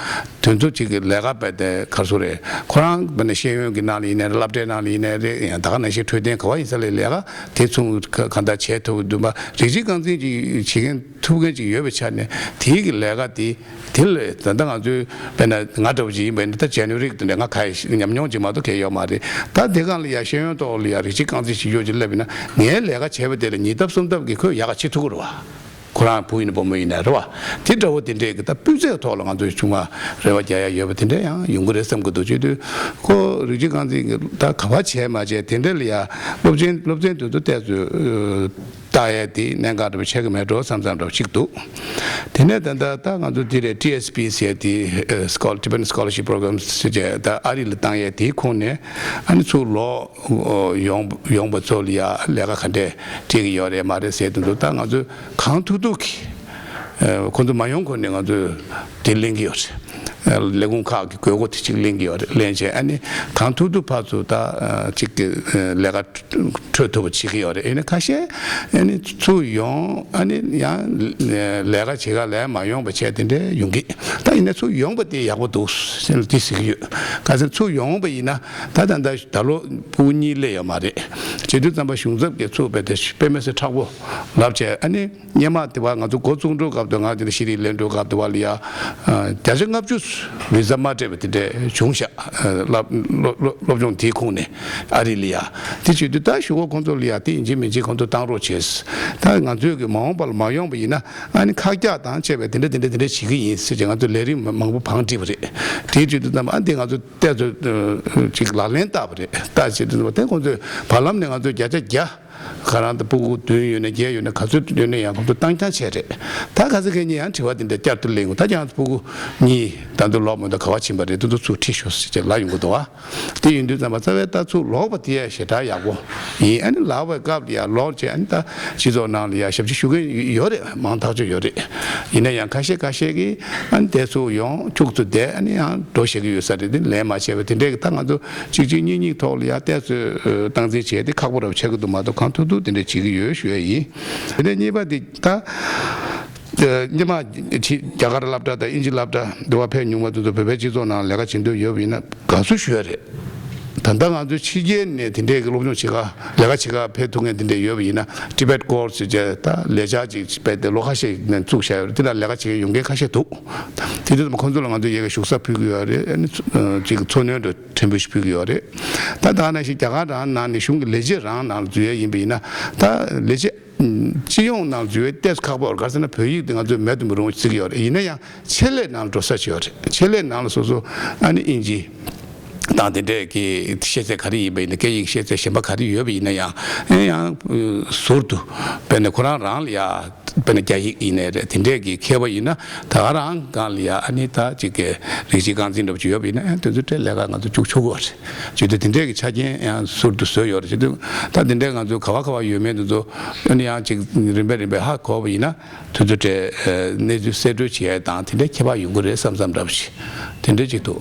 དོན་ཚོ་ཅིག་གི་ལས་ཀ་སྤེལ་ཏེ་ག་རེ་ཟེར་དགོས་རེད། ཁོ་རང་དཔེར་ན་ཤེས་ཡོན་གྱི་ནང་ལ་ཡིན་ནའི་རེད། སློབ་གྲྭའི་ནང་ལ་ཡིན་ནའི་རེད། ཡང་ད་ག་ནང་བཞིན་འཕྲོད་བསྟེན་ག་བ་ཡིན་ས་ལ་ལས་ཀ་དེ་ཚོ་ག་གང་ལྟར་བྱེད་ཐུབ་ཀྱི་འདུག་པ། རིགས་གཅིག་རྐང་འཛིན་ཅིག་བྱེད་མཁན་ཐུབ་མཁན་ཅིག་ཡོད་པའི་ཆ་ནས་དེའི་གི་ལས་ཀ་དེ་དེ་ལས་ད་ལྟ་ང་ཚོའི་དཔེར་ན་ང་འདྲ་པོ་ཅིག་ཡིན་པ་ཡིན་ན། ད་ཇེ་ནེ་རིག་དེ་འདྲ་ང་ག་ཡི་ཉམས་མྱོང་ཅིག་མ་གཏོགས་གང་ཡོད་མ་རེད། ད་དེ་སྒང་ལ་ཡ་ཤེས་ཡོན་ཐོག་ལ་ཡ་རིགས་གཅིག་རྐང་འཛིན་བྱེད་རྒྱུ་ཅིག་སླེབས་ཡིན་ན། ངའི་ལས་ཀ་བྱས་པ་དེ་ལ་ཉིས་ལྡབ་གསུམ་ལྡབ་ཀྱི་ཁོས་ཡག་ག་བྱེད་ཐུབ་ཀྱི་རེད་བ། ཁོ་རང་བུ་ཡིན་ན་བུ་མོ་ཡིན་ན་རེད་བ། དེ་འདྲ་བོ་དེ་འདྲས་ཀྱི་ད་སྤུས་ཚད་ཐོག་ལ་ང་ཚོས་ཆུང་མ་རེ་བ་རྒྱག་ཡ་ཡོད་པ་དེ་འདྲ་ཡང་ཡོང་གི་རེད་བསམ་གྱི་འདུག་བྱེད་དུས་ཁོ་རིགས་གཅིག་རྐང་འཛིན་གྱི་ད་ག་བ་བྱས་མ་བྱས་དེ་འདྲ་ལ་ཡ་སློབ་ཆེན་སློབ་ཚན་དེ་ཚོ་ཏོག་ཙམ་བལྟ་ཡས་དེ་གནད་འགག་འདྲ་པོ་ཆགས་ཀྱི་མེད་འགྲོ་བསམ་བསམ་འདྲ་པོ་ཅིག་འདུག་དེ་ནས་ད་ལྟ་ད་ང་ཚོ་འདི་རེད། ཊི་ཨེས་པི་ཟེར་དེ་Scholar- Tibetan Scholarship Program ཟེར་བྱས་ད་ཨ་རི་ལ་བཏང་ཡས་དེའི་ཁོངས་ནས་ཨ་ནི་ཚུར་ལོག་ཡོང་ཡོང་པ་ཚོ་ལ་ཡ་ལས་ཀ་ག་འདྲས་སྤྲད་ཀྱི་ཡོད་རེད་མ་རེད་ཟེར་དེ་ཚོ་ད་ང་ཚོས་གང་ཐུབ་ཐུབ་ཀྱིས་ཁོང་ཚོ་མ་ཡོང་གོང་ནས་ང་ཚོས་དེ་ལེན་གྱི་ཡོད་རེད། ལས་ཁུངས་ཁག་གི་དགོས་མཁོ་དེ་གཅིག་ལེན་གྱི་ཡོད་རེད། ལེན་བྱས་ཨ་ནི་གང་ཐུབ་ཐུབ་ཕར་ཚུར་ད་གཅིག་གི་ལས་ཀ་འཕྲོད་ཐུབ་པ་བྱེད་ཀྱི་ཡོད་རེད། ཡིན་ན་ཁ་ཤས་ཨ་ནི་ཚུར་ཡོང་ཨ་ནི་ཡང་ལས་ཀ་བྱེད་ག་ལས་མ་ཡོང་པ་བྱས་དེ་འདྲའི་ཡོང་གི། ད་ཡིན་ན་ཚུར་ཡོང་པ་དེ་ཡག་པོ་འདུག་ཟེར་ལ་དེ་ཟེར་གྱི་ཡོད། ག་ཚོད་ཚུར་ཡོང་པ་ཡིན་ན་ད་ད་ད་ད་ལོ་ཕྲུ་གུ་གཉིས་སླེབས་ཡོད་མ་རེད། བྱེད་དུས་ཙམ་པ་གཞུང་ཚབ་ཀྱིས་ཚུར་དཔེ་དེ་དཔེ་མི་སྲིད་མཁྲེགས་པོ་ལབ་བྱས་ཨ་ནི། སྔོན་མ་དེ་བ་ང་ཚོ་འགོ་བཙུགས་འགྲོ་སྐབས་དུ་ང་དེ་ལ་ཤེས་རིག་ལས་འགྲོ་སྐབས་དུ་བ་ལ་ཡ། བརྒྱ་ཆ་ལྔ་བཅུ་བི་ཟ་མ་སྤྲད་པ་དེ་འདྲས་བྱུང་ཤག་སློབ་སློབ་སློབ་སློབ་སྦྱོང་དེའི་ཁོངས་ནས་ཨ་རི་ལ་ཡ། དེ་བྱེད་དུས་ད་གཞུག་གུ་ཁོང་ཚོ་ལ་ཡ་དེ་ཡིན་གཅིག་མིན་གཅིག་ཁོང་ཚོ་བཏང་རོགས་བྱས། ད་ང་ཚོས་ཀྱི་མ་འོངས་པ་ལ་མ་ཡོང་པ་ཡིན་ན་ཨ་ནི་ཁག་རྒྱག་དང་བཅས་པའི་དེ་འདྲ་དེ་འདྲ་དེ་འདྲ་བྱེད་ཀྱི་ཡིན་ཟེར་བྱས་ང་ཚོ་ལས་རིམ་མང་པོ་བང་བསྒྲིགས་པ་རེད། དེ་བྱེད་དུས་ཙམ་པ་ཨ་འདི་ང་ཚོ་ཏོག་ཙམ་ཅིག་ལག་ལེན་བསྟར་བ་རེད། ད་བྱེད་དུས་ཙམ་པ་དེ་ཁོང་ཚོས་བར་ལམ་ནས་ང་ཚོས་བརྒྱ་ཆ་བརྒྱ། ཁ་རང་དུ་ཕྲུ་གུ་བདུན་ཡོད་ན་བརྒྱད་ཡོད་ན་ག་ཚོད་ཡོད་ན་ཡང་ཁོང་ཚོ་བཏང་རྐྱང་བྱས་རེད། ད་ག་ཚོད་གས་ཉིན་ཡང་དྲི་བ་དེ་འདྲ་བསྐྱར་དུ་གླེང་དགོས། ད་ཀྱང་ཕྲུ་གུ་གཉིས་ད་དུང་ལོག་མ་འདུག་ག་བ་ཕྱིན་པ་རེད། དེ་ཚོ་ཚུར་ཁྲིད་ཤོག་ཟེར་བྱས་ལབ་ཡོང་གི་འདུག་བ། དེ་ཡིན་དུས་ཙམ་པ་རྩ་བའི་ད་ཚུར་ལོག་པ་དེ་ཡང་ཞེ་དྲག་ཡག་པོ་ཡིན། ཨ་ནི་ལབ་པའི་སྐབས་ལ་ཡང་ལོག་བྱས་ཨ་ནི་ད་སྤྱི་ཚོགས་ནང་ལ་ཡང་ཞབས་ཕྱི་ཞུ་མཁན་ཡོད་རེད། མང་ཐག་ཆོད་ཡོད་རེད། ཡིན་ན་ཡང་ཁ་ཤས་ཁ་ཤས་ཀྱིས་ཨ་ནི་དེ་ཚུར་ཡོང་ཁྱུག་ཚུར་བསྡད་ཨ་ནི་ཡང་འགྲོ་བཞག་གི་ཡོད་ས་རེད། དེ་ལན་མ་བྱས་པ་དེ་འདྲས་ཀྱི་ད་ང་ཚོ་གཅིག་གཅིག་གཉིས་གཉིས་ཐོག་ལ་ཡ་ཏོག་ཙམ་སྟངས་འཛིན་བྱས་ཏེ་ཁག་པོ་རབ་ཆགས་ཀྱི་འདུག་མ་གཏོགས་གང་ཐུབ་ཐུབ་དེ་འདྲ་བྱེད་ཀྱི་ཡོད་ཞུ་ཡ་ཡིན། དེ་ནས་གཉིས་པ་དེ་ད་སྔོན་མ་ཕྱི་རྒྱ་གར་སློབ་གྲྭ་དང་དབྱིན་ཇི་སློབ་གྲྭ་འདི་བ་ཕེབས་མྱོང་མ་དེ་ཚོ་བོད་པའི་སྤྱི་ཚོགས་ནང་ལས་ཀ་བྱེད་འདོད་ཡོད་པ་ཡིན་ན་དགའ་བསུ་ཞུ་ཡ་རེད། ད་ལྟ་ང་ཚོའི་ཕྱི་རྒྱལ་ནས་དེ་འདྲའི་གི་སློབ་སྦྱོང་བྱེད་ག་ལས་ཀ་བྱེད་ག་ཕེབས་ཐུབ་མཁན་དེ་འདྲ་ཡོད་པ་ཡིན་ན་Tibet Course ཟེར་བྱས་ད་ལས་འཆར་ཅིག་སྤེལ་ཏེ་ལོ་ཁ་ཤས་ནས་བཙུགས་བཞག་ཡོད་རེད། དེ་ལ་ལས་ཀ་བྱེད་མཁན་ཡོང་མཁན་ཁ་ཤས་འདུག་དེ་དུས་ཙམ་ཁོང་ཚོ་ལ་ང་ཚོས་ཡ་གི་བཞུགས་ས་ཕུལ་གི་ཡོད་རེད། ཨ་ནི་ཚུ་ཅིག་འཚོ་སྣོན་འདྲ་ཕྲན་བུ་ཞིག་ཕུལ་གི་ཡོད་རེད། ད་ད་ནང་བཞིན་རྒྱ་གར་རང་ནང་ནས་གཞུང་གི་ལས་བྱེད་རང་ནང་ལ་འཛུལ་ཡས་ཡིན་པ་ཡིན་ན་ད་ལས་བྱེད་སྤྱི་ཡོངས་ནང་ལ་འཛུལ་བའི་ཏོག་ཙམ་ཁག་པོ་རེད། ག་རེ་ཟེར་ན་བོད་ཡིག་དེ་ང་ཚོས་མེད་དུ་མི་རུང་བ་བརྩི་གི་ཡོད་རེད། ཡིན་ན་ཡང་ཆེད་ལས་ནང་ལ་འགྲོ་ས་ཅིག་ཡོད་རེད། ཆེད་ལས་ནང་ལ་སོ་སོ་ཨ་ནི་དབྱིན་ཇི་དང་དེ་འདྲས་ཀྱི་ཤེས་ཚད་ག་རེ་ཡིན་པ་ཡིན་ན་སྐད་ཡིག་ཤེས་ཚད་གཞན་པ་ག་རེ་ཡོད་པ་ཡིན་ན་ཡང་ཨེ་ཡང་ཟུར་དུ་དཔེར་ན་ཁོ་རང་རང་ལ་ཡ་དཔེར་ན་རྒྱ་ཡིག་ཡིན་ནའི་རེད། དེ་འདྲས་ཀྱི་མཁས་པ་ཡིན་ན་ད་ག་རང་སྒང་ལ་ཡ་ཨ་ནི་ད་ཅིག་གི་རིགས་གཅིག་རྐང་འཛིན་འདྲ་པོ་ཅིག་ཡོད་པ་ཡིན་ན་ཨ་དེ་ཚོ་སྤྲད་ལས་ཀ་ང་ཚོ་བཅུག་ཆོག་གི་རེད། བྱེད་དུས་དེ་འདྲས་ཀྱི་ཆ་རྐྱེན་ཡང་ཟུར་དུ་བཟོས་ཡོད་རེད། བྱེད་དུས་ད་དེ་འདྲས་ང་ཚོ་ག་བ་ག་བ་ཡོད་མེད་དེ་ཚོ་ཨ་ནི་ཡང་ཅིག་རིམ་པས་རིམ་པས་ཧ་གོ་བ་ཡིན་ན་དུས་ཚོད་སྤྲད་གནས་ཚུལ་གསལ་སྒྲོན་བྱེད་ཡ་དང་དེ་འདྲས་ཁྱད་པར་ཡོང་གི་རེད་བསམ་བསམ་འདྲ་པོ་ཞིག་དེ་འདྲས་ཅིག་འདུག་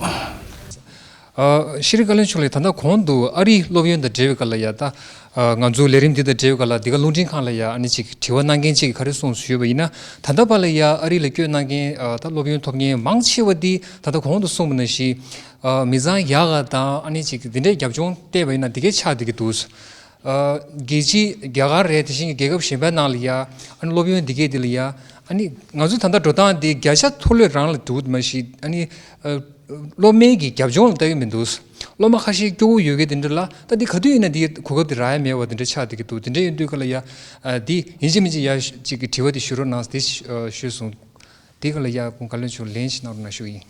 ཨ། ཤེས་རིག་བཀའ་བློན་མཆོག་ལགས། ད་ལྟ་གོང་དུ་ཨ་རིའི་སློབ་ཡོན་དང་འབྲེལ་བའི་སྐོར་ལ་ཡ་ད། ཨ། ང་ཚོའི་ལས་རིམ་འདི་དང་འབྲེལ་བའི་སྐོར་ལ་འདི་ག་རླུང་འཕྲིན་ཁང་ལ་ཡ་ཨ་ནི་ཅིག་དྲི་བ་གནང་མཁན་ཅིག་གིས་ག་རེ་གསུངས་ཞུས་པ་ཡིན་ན། ད་ལྟ་བར་ལ་ཡ་ཨ་རི་ལ་བསྐྱོད་གནང་མཁན་ཨ་ད་སློབ་ཡོན་ཐོབ་མཁན་མང་ཆེ་བ་འདི་ད་ལྟ་གོང་དུ་གསུངས་པ་ནང་བཞིན་ཨ་མི་ཚང་ཡག་ག་དང་ཨ་ནི་ཅིག་འདི་འདྲའི་རྒྱབ་ལྗོངས་བལྟས་པ་ཡིན་ན་འདི་གའི་ཆགས་བསྡད་ཀྱི་འདུག་ཨ་རྒྱལ་སྤྱི་རྒྱ་གར་རེད། དེ་བཞིན་གྱི་རྒྱལ་ཁབ་གཞན་པའི་ནང་ལ་ཡ་ཨ་ནི་སློབ་ཡོན་འདི་གའི་འདི་ལ་ཡ་ཨ་ནི་ང་ཚོ་ད་ལྟ་འགྲོ་སྟངས་འདི་བརྒྱ་ཆ་མཐོ་ལོས་རང་ལ་འདུག་མ་གཞི་ཨ་ནི་ཨ། སློབ་མའི་གི་རྒྱབ་ལྗོངས་ལ་ལྟ་གི་མི་འདུག་སློབ་མ་ཁ་ཤས་སྐྱོ་བོ་ཡོད་མཁན་དེ་འདྲ་ལ་ད་འདི་ག་དུས་ཡིན་ན་འདི་གོ་སྐབས་དེ་རག་ཡ་མེད་པ་དེ་འདྲ་ཆགས་བསྡད་ཀྱི་འདུག་དེ་འདྲ་ཡིན་དུས་ག་ལ་ཡ། ཨ། འདི་ཡིན་གཅིག་མིན་གཅིག་ཡ་ཅིག་གི་དྲི་བ་དེ་ཞུ་རོགས་གནང་ཟེར་དེ་ཞུས་སོང་། དེ་ག་ལ་ཡ་ཁོང་བཀའ་བློན་མཆོག་ལན་ཞིག་གནང་རོགས་གནང་ཞུ་གི་ཡིན།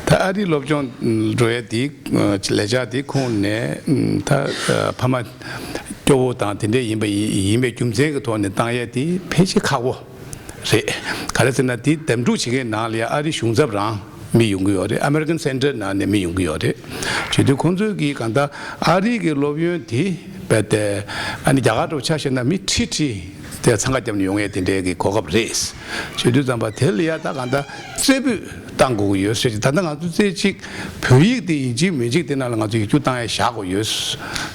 ད་ཨ་རིའི་སློབ་སྦྱོང་འགྲོ་ཡ་དེ་ལས་འཆར་དེ་ཁོངས་ནས་ད་ཕ་མ་སྐྱོ་བོ་དང་དེ་འདྲ་ཡིན་པ་ཡིན་པའི་རྒྱུ་མཚན་གྱི་ཐོག་ནས་བཏང་ཡ་དེ་ཕལ་ཆེར་ཁག་པོ། རེད། ག་རེ་ཟེར་ན་དེ་འདེམས་སྒྲུག་བྱེད་མཁན་ནང་ལ་ཡང་ཨ་རི་གཞུང་ཚབ་རང་མི་ཡོང་གི་ཡོད་རེད། American Center ནང་ནས་མི་ཡོང་གི་ཡོད་རེད། བྱེད་དུས་ཁོང་ཚོས་ཀྱིས་གང་ལྟར་ཨ་རི་གི་སློབ་ཡོན་དེ་རྦད་དེ་ཨ་ནི་རྒྱ་གར་འདྲ་བོ་ཆ་བཞག་ན་མི་ཁྲི་ཁྲི་དེ་འཚང་ཁ་བརྒྱབ་ནས་ཡོང་ཡས་དེ་འདྲའི་གི་གོ་སྐབས་རེད། བྱེད་དུས་ཙམ་པ་དེ་ལ་ཡ་ད་གང་ལྟར་རྩེ་ཕུད་བཏང་དགོས་ཀྱི་ཡོད་ཟེར་གྱི། ད་ལྟ་ང་ཚོ་རྩེ་གཅིག་བོད་ཡིག་དེ་ཡིན་གཅིག་མིན་གཅིག་དེ་ནང་ལ་ང་ཚོ་ཡིག་རྒྱུགས་བཏང་ཡས་བཞག་དགོས་ཡོད་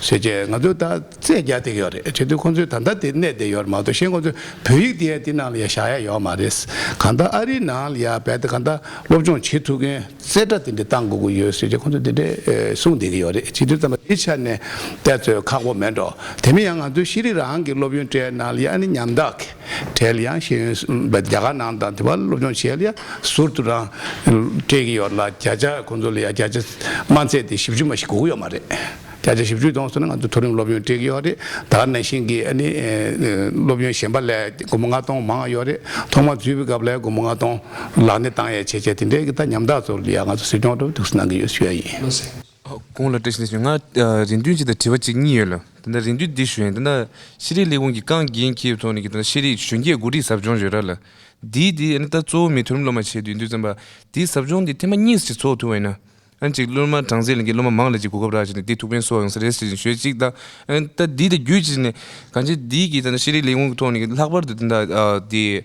ཟེར་གྱི། ང་ཚོ་ད་རྩེ་རྒྱག་བསྡད་ཀྱི་ཡོད་རེད། བྱེད་དུས་ཁོང་ཚོས་ད་ལྟ་དེ་གནས་བསྡད་ཡོད་རེད་མ་གཏོགས། གཞན་ཁོང་ཚོས་བོད་ཡིག་དེ་ཡ་དེ་ནང་ལ་ཡ་བཞག་ཡ་ཡོད་མ་རེད། གང་ལྟར་ཨ་རིའི་ནང་ལ་ཡ་རྦད་དེ་གང་ལྟར་སློབ་སྦྱོང་བྱེད་ཐུབ་མཁན་རྩེ་གྲ་དེ་འདྲ་བཏང་དགོས་ཀྱི་ཡོད་ཟེར་གྱི་ཁོང་ཚོས་དེ་འདྲ་ཨེ་གསུངས་བསྡད་ཀྱི་ཡོད་རེད། བྱེད་དུས་ཙམ་པ་དེ་ཆ་ནས་ཏོག་ཙམ་ཁག་པོ་མེད་འགྲོ། དེ་མིན་ཡང་ང་ཚོའི་ཤེས་རིག་རང་གི་སློབ་ཡོན་སྤྲད་ནང་ལ་ཡ་ཨ་ནི་ཉམ་ཐག་གི་གྲས་ལ་ཡང་ཤེས་ཡོན་རྦད་རྒྱ་གར་ནང་དང་དེ་བར་སློབ་སྦྱོང་བྱེད་ཡ་ལ་ཡ་ཟུར་དུ་རང་སྤྲད་ཀྱི་ཡོད་ལ། བརྒྱ་ཆ་ཁོང་ཚོ་ལ་ཡ་བརྒྱ་ཆ་དམའ་ཚད་དེ་བཞི་བཅུ་མ་ཞིག་དགོས་ཀྱི་ཡོད་མ་རེད། བརྒྱ་ཆ་བཞི་བཅུ་གཏོང་སོང་ན་ང་ཚོ་མཐོ་རིམ་སློབ་ཡོན་སྤྲད་ཀྱི་ཡོད་རེད། ད་ག་ནང་བཞིན་གྱི་ཨ་ནི་ཨེ་སློབ་ཡོན་གཞན་པ་ལ་སྒོར་མོ་ལྔ་སྟོང་མང་བ་ཡོད་རེད། ཐོག་མ་འཛུལ་བའི་སྐབས་ལ་སྒོར་མོ་ལྔ་སྟོང་ལག་ལེན་བཏང་ཡས་བྱས་བྱས་དེ་འདྲའི་གི་ད་ཉམ་ཐག་ཚོ་ལ་ཡ་ང་ཚོ་གཟིགས་སྐྱོང་འགྲོ་ཐུགས་སུ་གནང་གི་ཡོད་ཞུ་ཡ་ཡིན། ལགས་སོ། ཨ། གོང་ལ་བཀྲ་ཤིས་བདེ་ལེགས་ཞུ། ང་ཨ་རེ་འདུན་གྱི་དང་དྲི་བ་གཅིག་གཉིས་ཡོད་ལ། ད་ལྟ་རེ་འདུན་འདི་ཞུ་ཡིན། ད་ལྟ་ཤེས་རིག་ལས་ཁུངས་ཀྱི་རྐང་འགན་འཁྱེར་ཐོག་ནས་ཀྱི་ད་ལྟ་ཤེས་རིག་གཞོན་སྐྱེས་འགོ་ཁྲིད་ཟབ་སྦྱོང་ཡོད་ར་ལ། འདིའི་འདི་ཨ་ནི་ད་གཙོ་བོ་མི་མཐོ་རིམ་སློབ་མ་བྱེད་དུས་འདུག་ཙམ་པ་འདིའི་ཟབ་སྦྱོང་འདི་ཐེངས་མ་གཉིས་ཅིག་ཚོགས་ཐུབ་པ་ཡིན་ན། ཨ་ནི་ཅིག་སློབ་མ་གྲངས་ཚད་ལ་ཀྱི་སློབ་མ་མང་ལ་ཅིག་གོ་སྐབས་རག་བྱས་ནས་འདི་ཐུགས་ཕན་གསོ་ཡོང་ས་རེད་ཟེར་ཞུ་གཅིག་དང་། ཨ་ནི་ད་འདི་དང་བརྒྱུད་བྱས་ནས་གང་ཅི་འདི་གི་ད་ལྟ་ཤེས་རིག་ལས་ཁུངས་ཀྱི་ཐོག་ནས་ཀྱི་ལྷག་པར་དུ་ད་ལྟ་ཨ་འདི་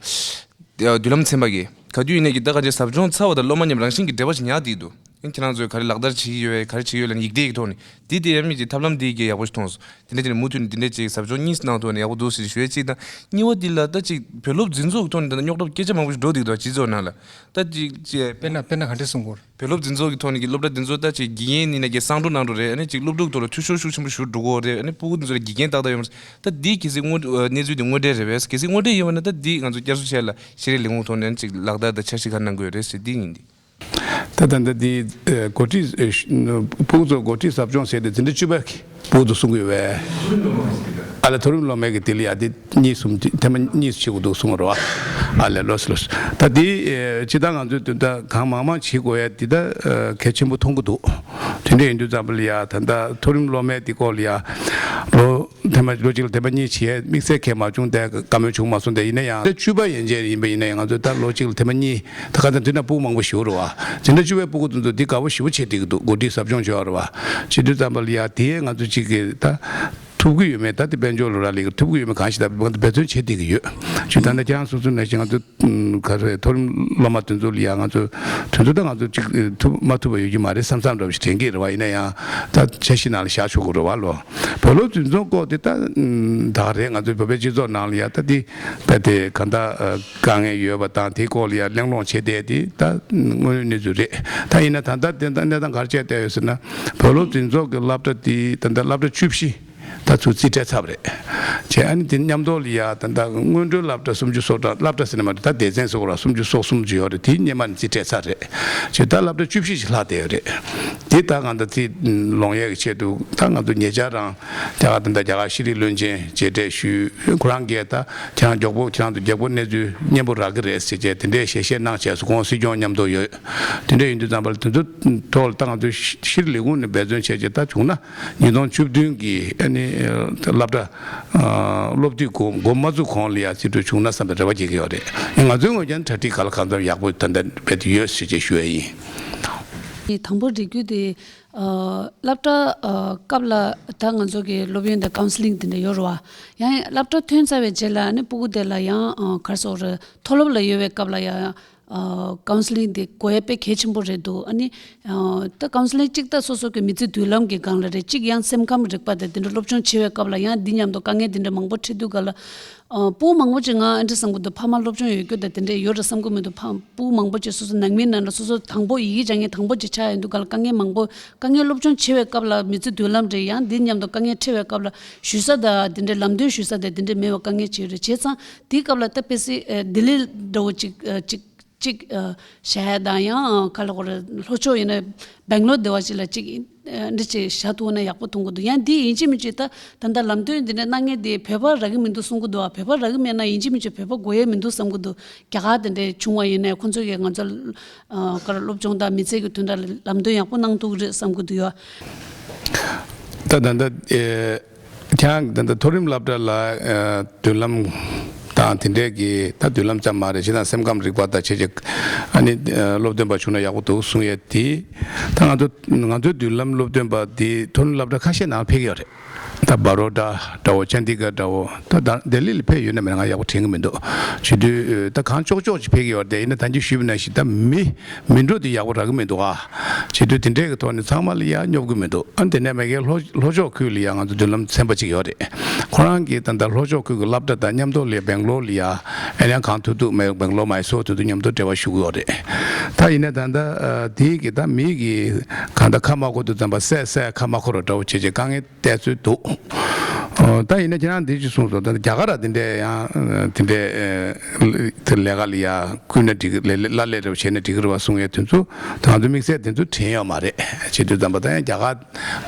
ཨ་མདུན་ལམ་ཚན་པ་གི་ག་དུས་ཡིན་ནའི་ཀྱི་ད་གང་ཅི་ཟབ་སྦྱོང་ཚར་བ་དང་སློབ་མ་མཉམ་རང་བཞིན་གྱི་འབྲེལ་བ་ཞིག་ཉར་བསྡད་འདུག་ཨ་ནི་ཁྱེད་རང་ཚོས་ག་རེ་ལག་བསྟར་བྱེད་ཀྱི་ཡོད་པས་ག་རེ་བྱེད་ཀྱི་ཡོད་ལབ་ན་ཡིག་ཐད་ཀྱི་ཐོག་ནས་འདི་དེ་ཨ་མི་ཀྱི་ཐབས་ལམ་འདི་གི་ཡག་པོ་ཞིག་མཐོང་སོང་། དེ་འདྲ་བྱས་ནས་མུ་མཐུད་ནས་འདི་འདྲ་ཅིག་ཟབ་སྦྱོང་གཉིས་གནང་ཐུབ་ན་ཡག་པོ་འདུག་ཟེར་ཞུ་ཡས་གཅིག་དང་། གཉིས་པ་འདི་ལ་ད་ཅིག་བོད་སློབ་འཛིན་ཚོགས་ཀྱི་ཐོག་ནས་ད་རྙོག་དྲ་སྐད་ཆ་མང་པོ་ཞིག་འགྲོ་བསྡད་འདུག་སྤྱི་ཚོགས་ནང་ལ། ད་ཅིག་ཅེས་དཔེར་ན་དཔེར་ན་ག་འདྲས་གསུང་གི་ཡོད་རེད། བོད་སློབ་འཛིན་ཚོགས་ཀྱི་ཐོག་ནས་ཀྱི་སློབ་གྲྭ་འདི་ཚོ་ད་ཅིག་དགེ་རྒན་ཡིན་ན་ཀྱི་གསང་གྲོགས་གནང་འགྲོ་རེད། ཨ་ནི་ཅིག་སློབ་ཕྲུག་ཐོག་ལ་འཐུས་ཤོར་ཤུགས་ཆེན་པོ་ཞིག་འགྲོ་གི་ཡོད་རེད། ཨ་ནི་སྤུ་གུ་འདི་ཚོ་ལ་དགེ་རྒན་ཏག་ཏག་ཡོད་མ་རེད། ད་འདི་གལ་སྲིད་དངོས་འབྲེལ་ཨ་གནས་ཚུལ་འདི་དངོས་འབྲེལ་རེད་པས། གལ་སྲིད་དངོས་འབྲེལ་ཡིན་པ་ན་ད་འདི་ང་ཚོ་བསྐྱར་གསོ་བྱས་ལ་ཤེས་རིག་ལས་ཁུངས་ཐོག་ནས་ཅིག་ལག་བསྟར་དང་འཆར་གཞི་ག་གནང་དགོས་རེད་ཟེར་འདི་ཡིན་འདི། ད་ད་ལྟ་འདི་ཨ་འགོ་ཁྲིད་ཨ་ཕྲུ་གུ་ཚོ་འགོ་ཁྲིད་ཟབ་སྦྱོང་ཟེར་ཏེ་འཛིན་གྲྭ་བཅུ་པ་གི་ཕྲུ་གུ་ཚོ་གསུང་གི་ཡོད་པས། ཨ་ལས་མཐོ་རིམ་སློབ་མའི་གི་དེ་ལ་ཡ་དེ་གཉིས་གསུམ་དེ་ཐེངས་མ་གཉིས་སུ་བྱེད་དགོས་འདུག་གསུང་བ་རེད་བ། ཨ་ལས་ལོས་ལོས། ད་དེ་ཨེ་སྤྱི་བཏང་ང་ཚོས་དོན་དག་གང་མང་མང་བྱེད་དགོས་ཡ་དེ་ད་ཨ་གལ་ཆེན་པོ་མཐོང་གི་འདུག་དེ་འདྲ་ཡིན་དུས་ཙམ་པ་ལ་ཡ་ད་ལྟ་མཐོ་རིམ་སློབ་མའི་དེ་སྐོར་ལ་ཡ་ལོ་ཐེངས་མ་ལོ་གཅིག་ལ་ཐེངས་མ་གཉིས་བྱེད་ཡ་དམིགས་བསལ་གལ་མ་བྱུང་། དེ་བཀའ་མོལ་བྱུང་མ་སོང་། དེ་ཡིན་ན་ཡང་དེ་བཅུ་པ་ཡན་ཆད་ཡིན་པ་ཡིན་ན་ཡང་ང་ཚོས་ད་ལོ་གཅིག་ལ་ཐེངས་མ་གཉིས། ད་ག་ཚོད་འདི་ན་ཕྲུ་གུ་མང་པོ་ཞིག་རེད་བ། འཛིན་གྲྭ་བཅུ་པའི་ཕྲུ་གུ་དེ་ཚོ་འདི་དགའ་པོ་ཞེ་པོ་བྱེད་བསྡད་ཀྱི་འདུག་འགོ་ཁྲིད་ཟབ་སྦྱོང་བྱེད་པ་རེད་བ། བྱེད་དུས་ཙམ་པ་ལ་ཡ་དེ་ང་ཚོ་གཅིག་གིས་ད་ཐུབ་ཀྱི་ཡོད་མེད། ད་དེ་དཔལ་འབྱོར་ལ་རག་ལས་ཀྱི་ཐུབ་ཀྱི་ཡོད་མེད་གང་ཞིག་ད་འབད་བརྩོན་བྱེད་བསྡད་ཀྱི་ཡོད། བྱས་ཙང་ད་ཁྱེད་རང་སོ་སོ་ནང་བཞིན་ང་ཚོ་ག་རེ་མཐོ་རིམ་སློབ་མ་དེ་ཚོ་ལ་ཡ་ང་ཚོ་དེ་ཚོ་ད་ང་ཚོ་གཅིག་ཐུབ་མ་ཐུབ་པ་ཡོད་ཀྱི་མ་རེད་བསམ་བསམ་འདྲ་བ་ཞིག་དྲན་གྱི་རེད་བ། ཡིན་ན་ཡང་ད་འཆར་གཞི་ནང་ལ་བཞག་ཆོག་གི་རེད་བ་ལོ། བོད་སློབ་འཛིན་ཚོགས་སྐོར་དེ་ད་ད་ག་རེད། ང་ཚོའི་བོད་པའི་སྤྱི་ཚོགས་ནང་ལ་ཡ་ད་དེ་རྦད་དེ་གང་ལྟར། དཀའ་ངལ་ཡོད་པ་དང་དེའི་སྐོར་ལ་ཡང་གླེང་སློང་བྱེད་བསྡད་དེ་ད་དངོས་ཡོད་གནས་ཚུལ་རེད། ད་ཡིན་ན་ད་ལྟ་དེ་ད་གནས་སྟངས་ག་རེ་བྱས་བསྡད་ཡོད་ཟེར་ན། བོད་སློབ་འཛིན་ཚོགས་ཀྱི་སློབ་གྲྭ་དེ་ད་ལྟ་སློབ་གྲྭ་བཅུ་བཞི་ད་ཚུར་རྩིས་སྤྲད་ཚར་བ་རེད། བྱས་ཨ་ནི་དེ་མཉམ་དུ་ལ་ཡ་ད་ལྟ་སྔོན་འགྲོའི་སློབ་གྲྭ་སུམ་ཅུ་སོ་གྲངས། སློབ་གྲྭ་ཟེར་ན་མ་རེད། ད་སྡེ་ཚན་སོ་གོ་ར་སུམ་ཅུ་སོ་གསུམ་ཅིག་ཡོད་རེད། དེ་སྔོན་མ་ནས་རྩིས་སྤྲད་ཚར་རེད། བྱས་ད་སློབ་གྲྭ་བཅུ་བཞི་ཞིག་ལྷག་བསྡད་ཡོད་རེད། དེ་ད་གང་ལྟར་རྩིས་ལོང་ཡས་ཀྱི་ཆེད་དུ་ད་ང་ཚོ་ཉེ་ཆར་རང་རྒྱ་གར་ད་ལྟ་རྒྱ་གར་ཤེས་རིག་བློན་ཆེན་མཇལ་འཕྲད་ཞུས། ཁོ་རང་གིས་ད་ཁྱེད་རང་མགྱོགས་པོ་ཁྱེད་རང་ཚོ་མགྱོགས་པོ་གནས་ཚུལ་སྙན་པོ་རག་གི་རེད་ཟེར་བྱས་དེ་འདྲའི་ཞལ་བཞེས་གནང་བྱས་སུ་ཁོང་སྲིད་སྐྱོང་མཉམ་དུ་ཡོད། དེ་འདྲ་ཡིན་དུས་ཙམ་པ་ལ་དེ་ཚོ་ཐོག་ལ་ད་ང་ཚོ་ཤེས་རིག་ལས་ཁུངས་ནས་འབད་བརྩོན་བྱས་བྱས་ད་བྱུང་ན་ཉིས་སྟོང་བཅུ་བདུན་གྱི་ཨ་ནི་སློབ་གྲྭ་སློབ་དུས་གོ་འགོ་མ་བཙུགས་གོང་ལ་ཡ་རྩིས་སྤྲོད་བྱུང་ན་བསམ་པའི་རེ་བ་བྱེད་ཀྱི་ཡོད་རེད། ང་ཚོའི་ངོས་ཀྱང་གྲ་སྒྲིག་ག་ལ་གང་འཚམ་ཡག་པོ་ད་ལྟ་རྦད་དེ་ཡོད་ཟེར་བྱས་ཞུ་ཡ་ཡིན། དང་པོ་འགྲིག་རྒྱུ་དེ། ཨ། སློབ་གྲྭ་ཨ་སྐབས་ལ་ད་ང་ཚོ་གི་སློབ་ཡོན་དང་ཀའུན་སི་ལིང་དེ་འདྲ་ཡོད་རེད་བ། ཡང་སློབ་གྲྭ་ཐོན་ཚར་བའི་རྗེས་ལ་ཨ་ནི་སྤུ་གུ་དེ་ལ་ཡང་ཨ་ག་རེ་ཟེར་དགོས་རེད། མཐོ་སློབ་ལ་ཡོད་པའི་སྐབས་ལ་ཡང་ཨ་ཀའུན་སི་ལིང་དེ་དགོས་ཡ་དཔེ་གལ་ཆེན་པོ་རེད་འདུག་ཨ་ནི་ཨ་ད་ཀའུན་སི་ལིང་གཅིག་ད་སོ་སོ་གི་མི་ཚེ་མདུན་ལམ་གྱི་སྒང་ལ་རེད། གཅིག་ཡང་སེམས་ཁམས་རིག་པ་དང་དེ་འདྲ་སློབ་སྦྱོང་བྱེད་པའི་སྐབས་ལ་ཡང་འདི་མཉམ་དུ་དཀའ་ངལ་དེ་འདྲ་མང་པོ་འཕྲད་དུས་སྒང་ལ། ཨ། སྤུ་གུ་མང་པོ་ཅིག་ང་ཨ་འདྲ་བསམ་གྱི་འདུག་ཕ་མ་སློབ་སྦྱོང་ཡོད་རྒྱུ་དང་དེ་འདྲས་ཡོད་རེད་བསམ་གྱི་མི་འདུག་ཕ། སྤུ་གུ་མང་པོ་ཅིག་སོ་སོ་ནང་མིའི་ནང་ལ་སོ་སོ་དང་པོ་ཡི་གེ་སྦྱང་མཁན་དང་པོ་ཅིག་ཆགས་ཡོང་དུས་སྒང་ལ་དཀའ་ངལ་མང་པོ། དཀའ་ངལ་སློབ་སྦྱོང་བྱེད་པའི་སྐབས་ལ་མི་ཚེ་མདུན་ལམ་རེད། ཡང་འདི་མཉམ་དུ་དཀའ་ངལ་འཕྲད་པའི་སྐབས་ལ་ཞུ་ས་དང་དེ་འདྲས་ལམ་སྟོན་ཞུ་ས་དང་དེ་འདྲས་མེད་པ་དཀའ་ངལ་ཅིག་ཡོད་རེད། བྱས་ཙང་དེའི་སྐབས་ལ་ད་དཔེ་སྲིད་ཨེ་ལྡི་ལི་འདྲ་བོ་ཅིག་ཨ་ཅིག་ཅིག་ཨ་བཞག་ཡ་དང་། ཡང་ག་ལ་གོ་རེ་ལྷོ་ཕྱོགས་ཡིན་ན་སྦེང་ལོར་སྡེ་བ་ཅིག་ལ་ཅིག་ཨ་འདི་ཅིག་བཞག་ཐུབ་ན་ཡག་པོ་མཐོང་གི་འདུག་ཡང་འདི་ཡིན་གཅིག་མིན་གཅིག་ད་ད་ལྟ་ལམ་སྟོན་འདི་འདྲ་གནང་མཁན་དེ་བོད་པ་རག་གི་མི་འདུག་གསུང་གི་འདུག་ཨ། བོད་པ་རག་གི་མེད་ན་ཡིན་གཅིག་མིན་གཅིག་བོད་པ་དགོས་ཡས་མི་འདུག་བསམ་གི་འདུག་རྒྱ་གར་དེ་འདྲ་བྱུང་བ་ཡིན་ན་ཁོང་ཚོ་གིས་ང་ཚོ་ཨ་ག་རེ་སློབ་སྦྱོང་དང་མི་ཚེ་གི་དོན་དག་ལ་ལམ་སྟོན་ཡག་པོ་གནང་ཐུབ་ཀྱི་རེད་བསམ་གི་འདུག་ཡ། ད་ད་ད་ཨེ། ཁྱེད་རང་ད་ལྟ་མཐོ་རིམ་སློབ་གྲྭ་ལ་ཨ་མདུན་ལམ་ད་ ཨ་དེ་འདྲའི་གི་ད་མདུན་ལམ་ཙམ་མ་རེད། ཅི་དང་སེམས་ཁམས་རིག་པ་དང་བྱས་རྗེས་ཨ་ནི་སློབ་སྟོན་པ་བྱུང་ན་ཡག་པོ་འདུག་གསུང་ཡས་དེ། ད་ང་ཚོ་ང་ཚོའི་མདུན་ལམ་སློབ་སྟོན་པ་དེ་ཐོན་སློབ་གྲྭ་ཁ་ཤས་ནང་ཕེབས་ཀྱི་ཡོད་རེད། ད་བ་རོ་ཌ་འདྲ་བོ་ཅན་ཌི་གར་འདྲ་བོ་ད་ལྡི་ལི་ལ་ཕེབས་ཡོད་ན་མེད་ན་ང་ཡག་པོ་དྲན་གྱི་མི་འདུག་བྱེད་དུས་ད་གང་ལྕོག་ལྕོག་ཅིག་ཕེབས་ཀྱི་ཡོད་རེད་དེ། ཡིན་ན་ད་གིན་ཞུས་པ་ནང་བཞིན་ད་མི་མི་འགྲོ་དུས་ཡག་པོ་རག་གི་མི་འདུག་ཨ། བྱེད་དུས་དེ་འདྲས་ཀྱི་ཐོག་ནས་ཚང་མ་ལ་ཡ་སྙོབ་ཀྱི་མི་འདུག་ཨ་དེ་ནས་མ་གིའི་ལྷོ་ལྷོ་ཕྱོགས་ཁུལ་ལ་ཡ་ང་ཚོ་མདུན་ལམ་ཚན་པ་གཅིག་ཡོད་རེད། ཁོ་རང་གིས་ད་ལྟ་ལྷོ་ཕྱོགས་ཁུལ་གྱི་སློབ་གྲྭ་དང་མཉམ་དུ་ལ་སྦེང་ལོར་ལ་ཡ་ཨེ་ནས་གང་ཐུབ་ཐུབ་མེ་སྦེང་ལོར་མའི་སོར་ཐུབ་ཐུབ་མཉམ་དུ་འབྲེལ་བ་ཞུ་གི་ཡོད་རེད། ད་ཡིན་ན་ད་ལྟ་དེའི་གི་ད་མི་གི་གང་ད་ཁ་མ་གོ་དུས་ཙམ་པ་སད་སད་ཁ་མ་གོ་རོ་འདྲ་བོ་བྱེད་བྱེད་དཀའ་ངལ་བལྟས་ཚོད་འདུག་ཨོ། ད་ཡིན་ན་ཁྱེད་རང་འདི་ཅིག་གསུངས་སོང་། ད་རྒྱ་གར་དེ་འདྲས་ཡང་དེ་འདྲས་དེ་ལས་ཀ་ལ་ཡ་བསྐུལ་ན་འགྲིག་གི་ལས་ལས་ལ་ལས་རེ་བྱས་ན་འགྲིག་གི་རེད་བ་གསུང་ཡས་དེ་ཚོ་ད་ང་ཚོ་དམིགས་བསལ་དེ་ཚོ་དྲན་ཡོད་མ་རེད། བྱེད་དུས་ཙམ་པ་ད་ཡང་རྒྱ་གར་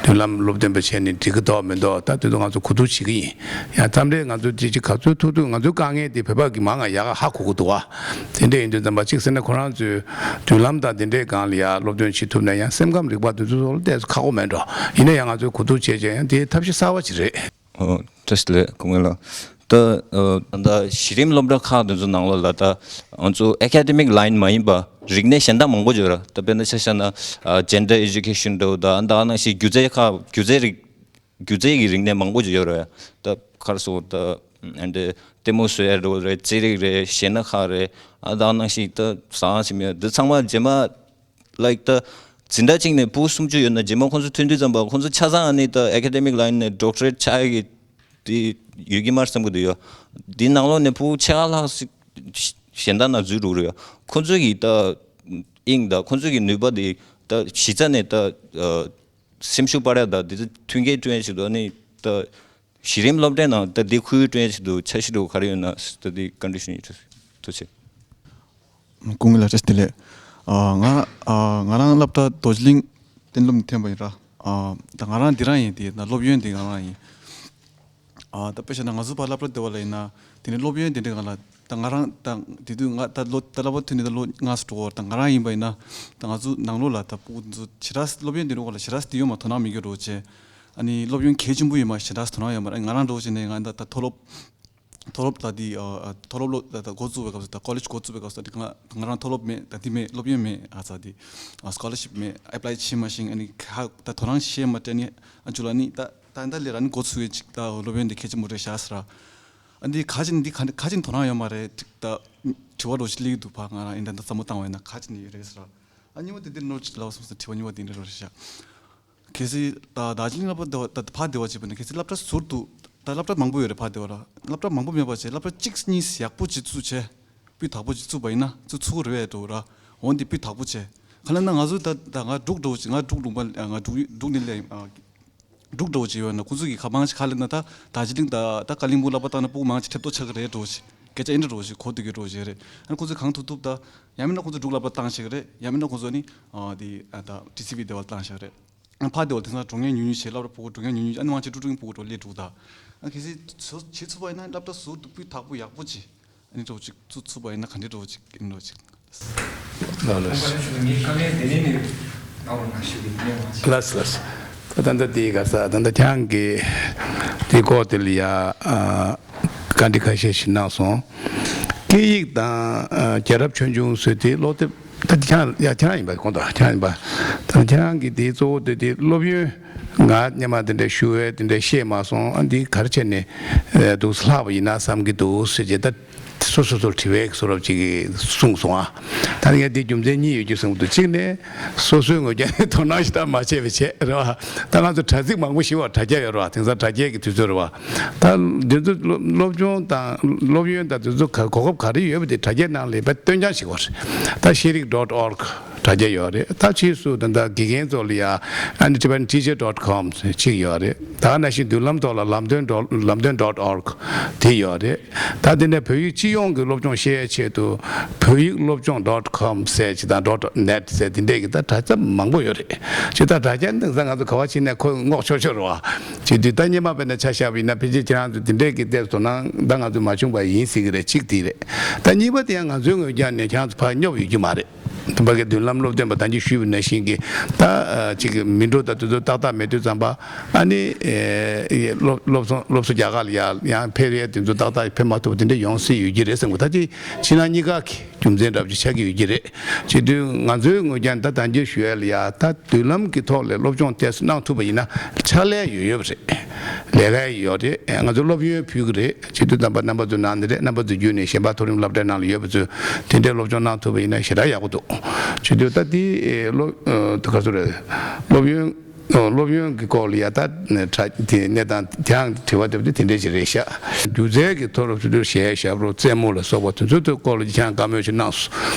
མདུན་ལམ་སློབ་སྟོན་པ་བྱས་ནས་འགྲིག་གི་འདུག་མི་འདུག་ད་དེ་ཚོ་ང་ཚོ་གོ་བསྡུར་བྱེད་ཀྱི་ཡིན། ཡང་མཚམས་རེ་ང་ཚོ་དེ་ཅིག་ག་ཚོད་ཐུབ་ཐུབ་ང་ཚོའི་དཀའ་ངལ་དེ་བོད་པ་གི་མང་ང་ཡག་ག་ཧ་གོ་གི་འདུག་བ། དེ་འདྲས་ཡིན་དུས་ཙམ་པ་གཅིག་ཟེར་ན་ཁོ་རང་ཚོའི་མདུན་ལམ་དང་དེ་འདྲས་སྒང་ལ་ཡ་སློབ་སྟོན་བྱེད་ཐུབ་ན་ཡང་སེམས་ཁམས་རིག་པ་དེ་ཚོ་ལ་ཏོག་ཙམ་ཁག་པོ་མེད་འགྲོ། ཡིན་ན་ཡང་ང་ཚོས་གོ་བསྡུར་བྱས་བྱས་ཡང་དེ་ཐབས་ཤེས་གསར་བ་ཅིག་རེད། ཨོ། བཀྲ་ཤིས་བདེ་ལེགས་སྐུ་ངོ་ལགས། ད་ཨ་ད་གཞི་རིམ་སློབ་གྲྭ་ཁག་དེ་ཚོ་ནང་ལོགས་ལ་ད་ང་ཚོ་ཨེ་ཀ་ཌེ་མིག་ལ་ཡིན་མ་ཡིན་པ་རིག་གནས་གཞན་དག་མང་པོ་ཅིག་ཡོད་ར། ད་དཔེར་ན་ཆ་བཞག་ན་ཨ་ཇེན་ཌར་ཨེ་ཌུ་ཀེ་ཤན་འདྲ་བོ་ད་ཨ་ད་ག་ནང་བཞིན་སྒྱུ་རྩལ་ཁག་སྒྱུ་རྩལ་རིག་སྒྱུ་རྩལ་གྱི་རིག་གནས་མང་པོ་ཅིག་ཡོད་རེད། ད་ག་རེ་ཟེར་ད་ཨ་འདི་ལྟད་མོ་བཟོ་ཡ་རེད། རྩེད་རིགས་རེད། གཞས་སྣ་ཁག་རེད། ཨ་ད་ག་ནང་བཞིན་ད་ཟ་ཁང་ཞིག་མེད། འདི་ཚང་མ་རྗེས་མ་ལའིཀ་ད་འཛིན་གྲྭ་གཅིག་ནས་ཕྲུ་གུ་སུམ་ཅུ་ཡོད་ན་རྗེས་མ་ཁོང་ཚོ་ཐོན་དུས་ཙམ་པ་ཁོང་ཚོ་ཆ་ཚང་ཨ་ནི་ད་ཨེ་ཀ་ཌེ་མིག་ལ་ཡིན་ནས་ཌོག་ཊར་ཨེཊ་ཆགས་ཡ་གི་དེ་ཡོད་ཀྱི་མ་རེད་བསམ་གི་འདུག་ཡོད། འདི་ནང་ལོགས་ནས་ཕྲུ་གུ་ཕྱེད་ཀ་ལྷག་ཞིག་གཞན་དག་ནང་འཛུལ་འགྲོ་གི་རེད་ཡོད། ཁོང་ཚོ་གི་ད་དབྱིངས་ད་ཁོང་ཚོ་གི་ནུས་པ་དེ་ད་གཞི་རྩ་ནས་ད་སེམས་ཤུགས་སྤར་ཡ་ད་དེ་ཚོ་མཐུན་རྐྱེན་བསྐྲུན་ཡ་ཆེད་དུ་ཨ་ནི་ད་གཞི་རིམ་སློབ་གྲྭའི་ནང་ད་འདི་ཁུལ་བསྐྲུན་ཡ་ཆེད་དུ་འཆར་གཞི་འདྲ་བོ་ག་རེ་ཡོད་ན་ད་འདི་བཀའ་འདྲི་ཞུ་ཡིན། ཐུགས་རྗེ་ཆེ། སྐུ་ངོ་ལགས་བཀྲ་ཤིས་བདེ་ལེགས། ཨ་ང་ཨ་ང་རང་སློབ་གྲྭ་རྡོ་རྗེ་གླིང་གཏན་སློབ་ནས་ཐོན་པ་ཡིན་ར། ཨ་ད་ང་རང་འདི་རང་ཡིན། དེ་ན་སློབ་ཡོན་དེ་ང་རང་ཡིན། ཨ་ད་དཔེ་བཞག་ན་ང་ཚོ་ཕར་སློབ་གྲྭ་བསྡད་པ་ལ་ཡིན་ན་དེ་ནས་སློབ་ཡོན་དེ་འདྲ་ང་ལ་ད་ང་རང་ད་དེ་དུས་ང་ད་ལོ་ད་སློབ་གྲྭ་ཐོན་ནས་ད་ལོ་ལྔ་སུ་འགྲོ་བར་ད་ང་རང་ཡིན་པ་ཡིན་ན་ད་ང་ཚོ་ནང་ལོགས་ལ་ད་ཕྲུ་གུ་ཚོ་ཞེ་དྲག་སློབ་ཡོན་དེ་འདྲ་བ་ལ་ཞེ་དྲག་དེ་ཡོད་མ་དོ་སྣང་མི་དགོས་འགྲོ་བྱས། ཨ་ནི་སློབ་ཡོན་གལ་ཆེན་པོ་ཡོད་མ་ཞེ་དྲག་དོ་སྣང་ཡོད་མ་རེད། ང་རང་འགྲོ་བྱས་ནས་ང་ད་ད་མཐོ་སློབ་མཐོ་སློབ་ལ་དེ་ཨ་ཨ་མཐོ་སློབ་ལོ་ད་ད་འགོ་བཙུགས་པའི་སྐབས་སུ་ད་ཀོ་ལེཇ་འགོ་བཙུགས་པའི་སྐབས་སུ་ད་དེ་ང་ང་རང་མཐོ་སློབ་མེད། ད་དེ་མེད། སློབ་ཡོན་མེད། ཨ་ཙ་དེ་ཨ་སི་ཀོ་ལར་ཤིབ་མེད། ཨེབ་ལའི་བྱེད་མ་ཤེས། ཨ་ནི་ཁ་ད་དོ་སྣང་བྱེད་མ་སྤྲད་ནི་ཨ་ཅུ་ལ་ནི་ད་ད་ད་ལས་ར་ནི་འགོ་ཚུགས་ཡོད་ཅིག་ད་སློབ་ཡོན་དེ་གལ་ཆེན་པོ་རེད་ཤག་ཟེར་ར། ཨ་འདི་ཁ་ཅིག་འདི་ག་ཁ་ཅིག་དོ་སྣང་ཡོད་མ་རེད། ད་དྲི་བ་རོ་ཞིག་སླེབས་ཀྱི་འདུག་ཕ་ང་རང་ཨིན་ད་ད་བསམ་བློ་བཏང་བས་ན་ཁ་ཅིག་ནི་ཡོད་རེད་ཟེར་ར། ཨ་གཉིས་པ་དེ་འདི་ནོར་ཅིག་ལབ་སོང་ཟེར། དྲི་བ་གཉིས་པ་དེ་འདྲ་རོ་ཞིག་ཤག་གལ་སྲིད་ད་རྡོ་རྗེ་གླིང་སློབ་གྲྭ་དེ་བ་ད་ཕར་དེ་བ་བྱས་པ་ན་གལ་སྲིད་སློབ་གྲྭ་ཟུར་དུ་ད་སློབ་གྲྭ་མང་པོ་ཡོད་རེད། ཕར་དེ་བ་ལ་སློབ་གྲྭ་མང་པོ་མེད་པ་བྱས་སློབ་གྲྭ་གཅིག་གཉིས་ཡག་པོ་ཅིག་བཙུགས་བྱས་སྤུས་དག་པོ་ཅིག་བཙུགས་པ་ཡིན་ན་བཙུགས་ཚུགས་རེད་འགྲོ་ར། འོན་ཏེ་སྤུས་དག་པོ་བྱས་ག་ལ་ན་ང་ཚོ་ད་ད་ང་འབྲུག་འགྲོ་ཅིག་ང་འབྲུག་ལུང་པ་ང་འབྲུག་འབྲུག་ནས་སླེབས་འབྲུག་འགྲོ་ཅིག་ཡོད་ན་ཁོང་ཚོ་གི་ཁ་མང་ཅིག་ཁ་ལེན་ན་ད་རྡོ་རྗེ་གླིང་ད་ད་ཀ་ལིང་པུང་སློབ་གྲྭ་བཏང་ན་སྤུ་གུ་མང་ཅིག་ཁྲིད་ཐོག་ཆགས་ཀྱི་རེད་འགྲོ་ཅིག་སྐད་ཆ་ཨིན་འདྲ་འགྲོ་ཅིག་གོ་ཐུབ་ཀྱི་འགྲོ་ཅིག་རེད། ཨ་ཁོང་ཚོ་གང་ཐུབ་ཐུབ་ད་ཡང་མིན་ན་ཁོང་ཚོ་འབྲུག་སློབ་གྲྭ་བཏང་ཤེས་ཀྱི་རེད། ཡང་མིན་ན་ཁོང་ཚོ་ནི་ཨ་དེ་ཨ་ད་ཊི་སི་ཝི་དེ་བ་བཏང་ཤེས་ཀྱི་རེད། ཕ་དེ་བ་དེང་སང་འགྲོ་མཁན་ཉུང་ཉུང་བྱས་སློབ་གྲྭ་ཕྲུ་གུ་འགྲོ་མཁན་ཉུང་ཉུང་ཨ་ནི་མང་ཆེ་ཀྲུང་ཀྲུང་ཕྲུ་གུ་འགྲོ་སླེབས་འདུག་ད་ཨ་གལ་སྲིད་ཚོ་བྱེད་ཚུགས་པ་ཡིན་ན་སློབ་གྲྭ་ཟུར་དུ་སྤུས་དག་པོ་ཡག་པོ་ཅིག་ཨ་ནི་འགྲོ་ཅིག་བཙུགས་ཚུགས་པ་ཡིན་ན་ག་འདྲ་འགྲོ་ཅིག་ཨ་ནི་འགྲོ་ཅིག་ལགས་ལགས། ངས་དཀའ་ངལ་དེ་ནས་ནི་ཨ་འོ་ན་ཞུ་གི་ཡིན་ནས་མ་ཆེ། ལགས་ལགས། ད་ད་ལྟ་དེའི་ག་ས་ད་ལྟ་ཁྱེད་རང་གིས་དེ་སྐོར་དེ་ལ་ཡ་ཨ་བཀའ་འདྲི་ཁ་ཤས་ཤིག་གནང་སོང་། སྐད་ཡིག་དང་ཨ་རྒྱལ་རབས་ཆོས་འབྱུང་ཟེར་དེ་སློབ་དེབ་ད་ཁྱེད་རང་ཡ་ཁྱེད་རང་ཡིན་པ་གོང་དུ་ཁྱེད་རང་ཡིན་པ། ད་ཁྱེད་རང་གིས་དེའི་གཙོ་བོ་དེ་དེ་སློབ་ཡོན་ང་སྔོན་མ་དེ་འདྲ་ཞུ་བས་དེ་འདྲ་ཤེས་མ་སོང་། ཨ་འདི་ག་རེ་བྱས་ནས་ཨ་འདུག་ལྷག་པ་ཡིན་ན་བསམ་གྱི་འདུག་ཟེར་བྱས་ད། སོ་སོ་སོར་དྲི་བའི་བཟོ་འདྲ་ཅིག་གསུངས་སོང་ཨ། ད་ངས་འདི་རྒྱུ་མཚན་གཉིས་ཡོད་རྒྱུ་བསམ་གྱི་འདུག་གཅིག་ནས་སོ་སོའི་ངོས་ཀྱང་དོ་སྣང་ཞེ་དྲག་མ་བྱས་པའི་ཆེད་རེད་བ། ད་ང་ཚོ་དྲ་ཚིགས་མང་པོ་ཞིག་བ་དྲ་རྒྱ་ཡོད་རེད་བ། དེང་སང་དྲ་རྒྱའི་གི་དུས་ཚོད་རེད་བ། ད་འདི་ཚོ་སློབ་སློབ་སྦྱོང་དང་སློབ་ཡོན་དང་དེ་ཚོ་ག་གོ་སྐབས་ག་རེ་ཡོད་པ་དེ་དྲ་རྒྱའི་ནང་ལ་དཔེ་སྟོན་རྐྱང་ཞིག་བ་རེད། ད་ཤེས་རིག་ཌོཊ་ཨོར་གྷི་དྲ་རྒྱ་ཡོད་རེད། ད་ཕྱིས་སུ་ད་ལྟ་དགེ་རྒན་ཚོ་ལ་ཡ་ཨ་ནི་Tibetan Teacher dot com་ཅིག་ཡོད་རེད། ད་ནང་བཞིན་མདུན་ལམ་ཐོག་ལ་ལམ་སྟོན་ཌོཊ་ལམ་སྟོན་ཌོཊ་ཨོར་གྷི་དེ་ཡོད་རེད། ད་དེ་ནས་བོད་ཡིག་སྤྱི་ཡོངས་ཀྱི་སློབ་སྦྱོང་ཤེས་ཡའི་ཆེད་དུ་བོད་ཡིག་སློབ་སྦྱོང་ཌོཊ་ཀོམ་ཟེར་ཅིག་དང་ཌོཊ་ནེཊ་ཟེར་དེ་འདྲས་ཀྱི་ད་དྲ་ཚིགས་མང་པོ་ཡོད་རེད། ཅིག་ད་དྲ་རྒྱ་འདི་ཚོ་ང་ཚོ་ག་པར་ཕྱིན་ནས་ཁོ་སྔོག་ཆོག་ཆོག་རེད་བ། ཅིག་དུས་ད་སྔོན་མ་དཔེར་ན་ཆ་བཞག་པ་ཡིན་ན་ཕལ་ཆེར་ཁྱེད་རང་ཚོ་དེ་འདྲས་ཀྱི་ལྟས་སུ་དོ་སྣང་ད་ང་ཚོ་མ་བྱུང་པ་ཡིན་སྲིད་ཀྱི་རེད། གཅིག་དེ་རེད། ད་གཉིས་པ་དེ་ཡང་ང་ཚོའི་ངོས་ཀྱང་ནས་ཁྱེད་རང་ཚོ་ཕར་སྙོབ་ཡོད་རྒྱུ་མ་རེད། ད་ཕ་གི་མདུན་ལམ་སློབ་སྟོན་པ་ད་གིན་ཞུས་པ་ནང་བཞིན་གྱི་ད་ཅིག་མི་འགྲོ་ད་དུས་ཚོད་ཏག་ཏག་མེད་དུས་ཙམ་པ་ཨ་ནི་སློབ་སློབ་གསོ་སློབ་གསོ་རྒྱ་གར་ལ་ཡར་ཡང་ཕེབས་ཡས་དུས་ཚོད་ཏག་ཏག་ཕེབས་མ་ཐུབ་པ་དེ་འདྲ་ཡོང་སྲིད་ཡོད་ཀྱི་རེད་བསམ་གི། ད་ཅིག་ཕྱི་ནང་གཉིས་ཀ་གི་རྒྱུ་མཚན་འདྲ་པོ་ཅིག་ཆགས་ཀྱི་ཡོད་ཀྱི་རེད། བྱེད་དུས་ང་ཚོའི་ངོས་ཀྱང་ད་ད་གིན་ཞུ་ཡས་ལ་ཡ་ད་མདུན་ལམ་གྱི་ཐོག་ལ་སློབ་སྦྱོང་ཏོག་ཙམ་གནང་ཐུབ་པ་ཡིན་ན་ཕྱག་ལས་ཡོད་ཡོད་པ་རེད། ལས་ཀ་ཡོད་རེད། ང་ཚོ་སློབ་ཡོན་ཕུལ་གྱི་རེད། བྱེད་དུས་ཙམ་པ་རྣམ་པ་ཚོ་ནང་ནས་རེད། རྣམ་པ་ཚོ་བརྒྱུད་ནས་གཞན་པ་མཐོ་རིམ་སློབ་གྲྭའི་ནང་ལ་ཡོད་པ་ཚོས་དེ་འདྲའི་སློབ་སྦྱོང་གནང་ཐུབ་པ་ཡིན་ན་ཞེ་དྲག་ཡག་པོ་འདུག་བྱེད་དུས་ད་དེ་སློབ་ད་ག་ཚོད་རེད། སློབ་ཡོན་སློབ་ཡོན་གྱི་སྐོར་ལ་ཡ་ད་དྲ་དེ་གནས་སྟངས་དེའང་དྲི་བ་དེ་དེ་འདྲ་ཞིག་རེད་ཤག་སྒྱུ་རྩལ་གྱི་ཐོག་ལ་ཚུར་གཞས་ཞབས་བྲོ་རྩེད་མོ་ལ་སོགས་པ་དེ་ཚོའི་སྐོར་ལ་ཁྱེད་རང་བཀའ་མོལ་ཞིག་གནང་སོང་།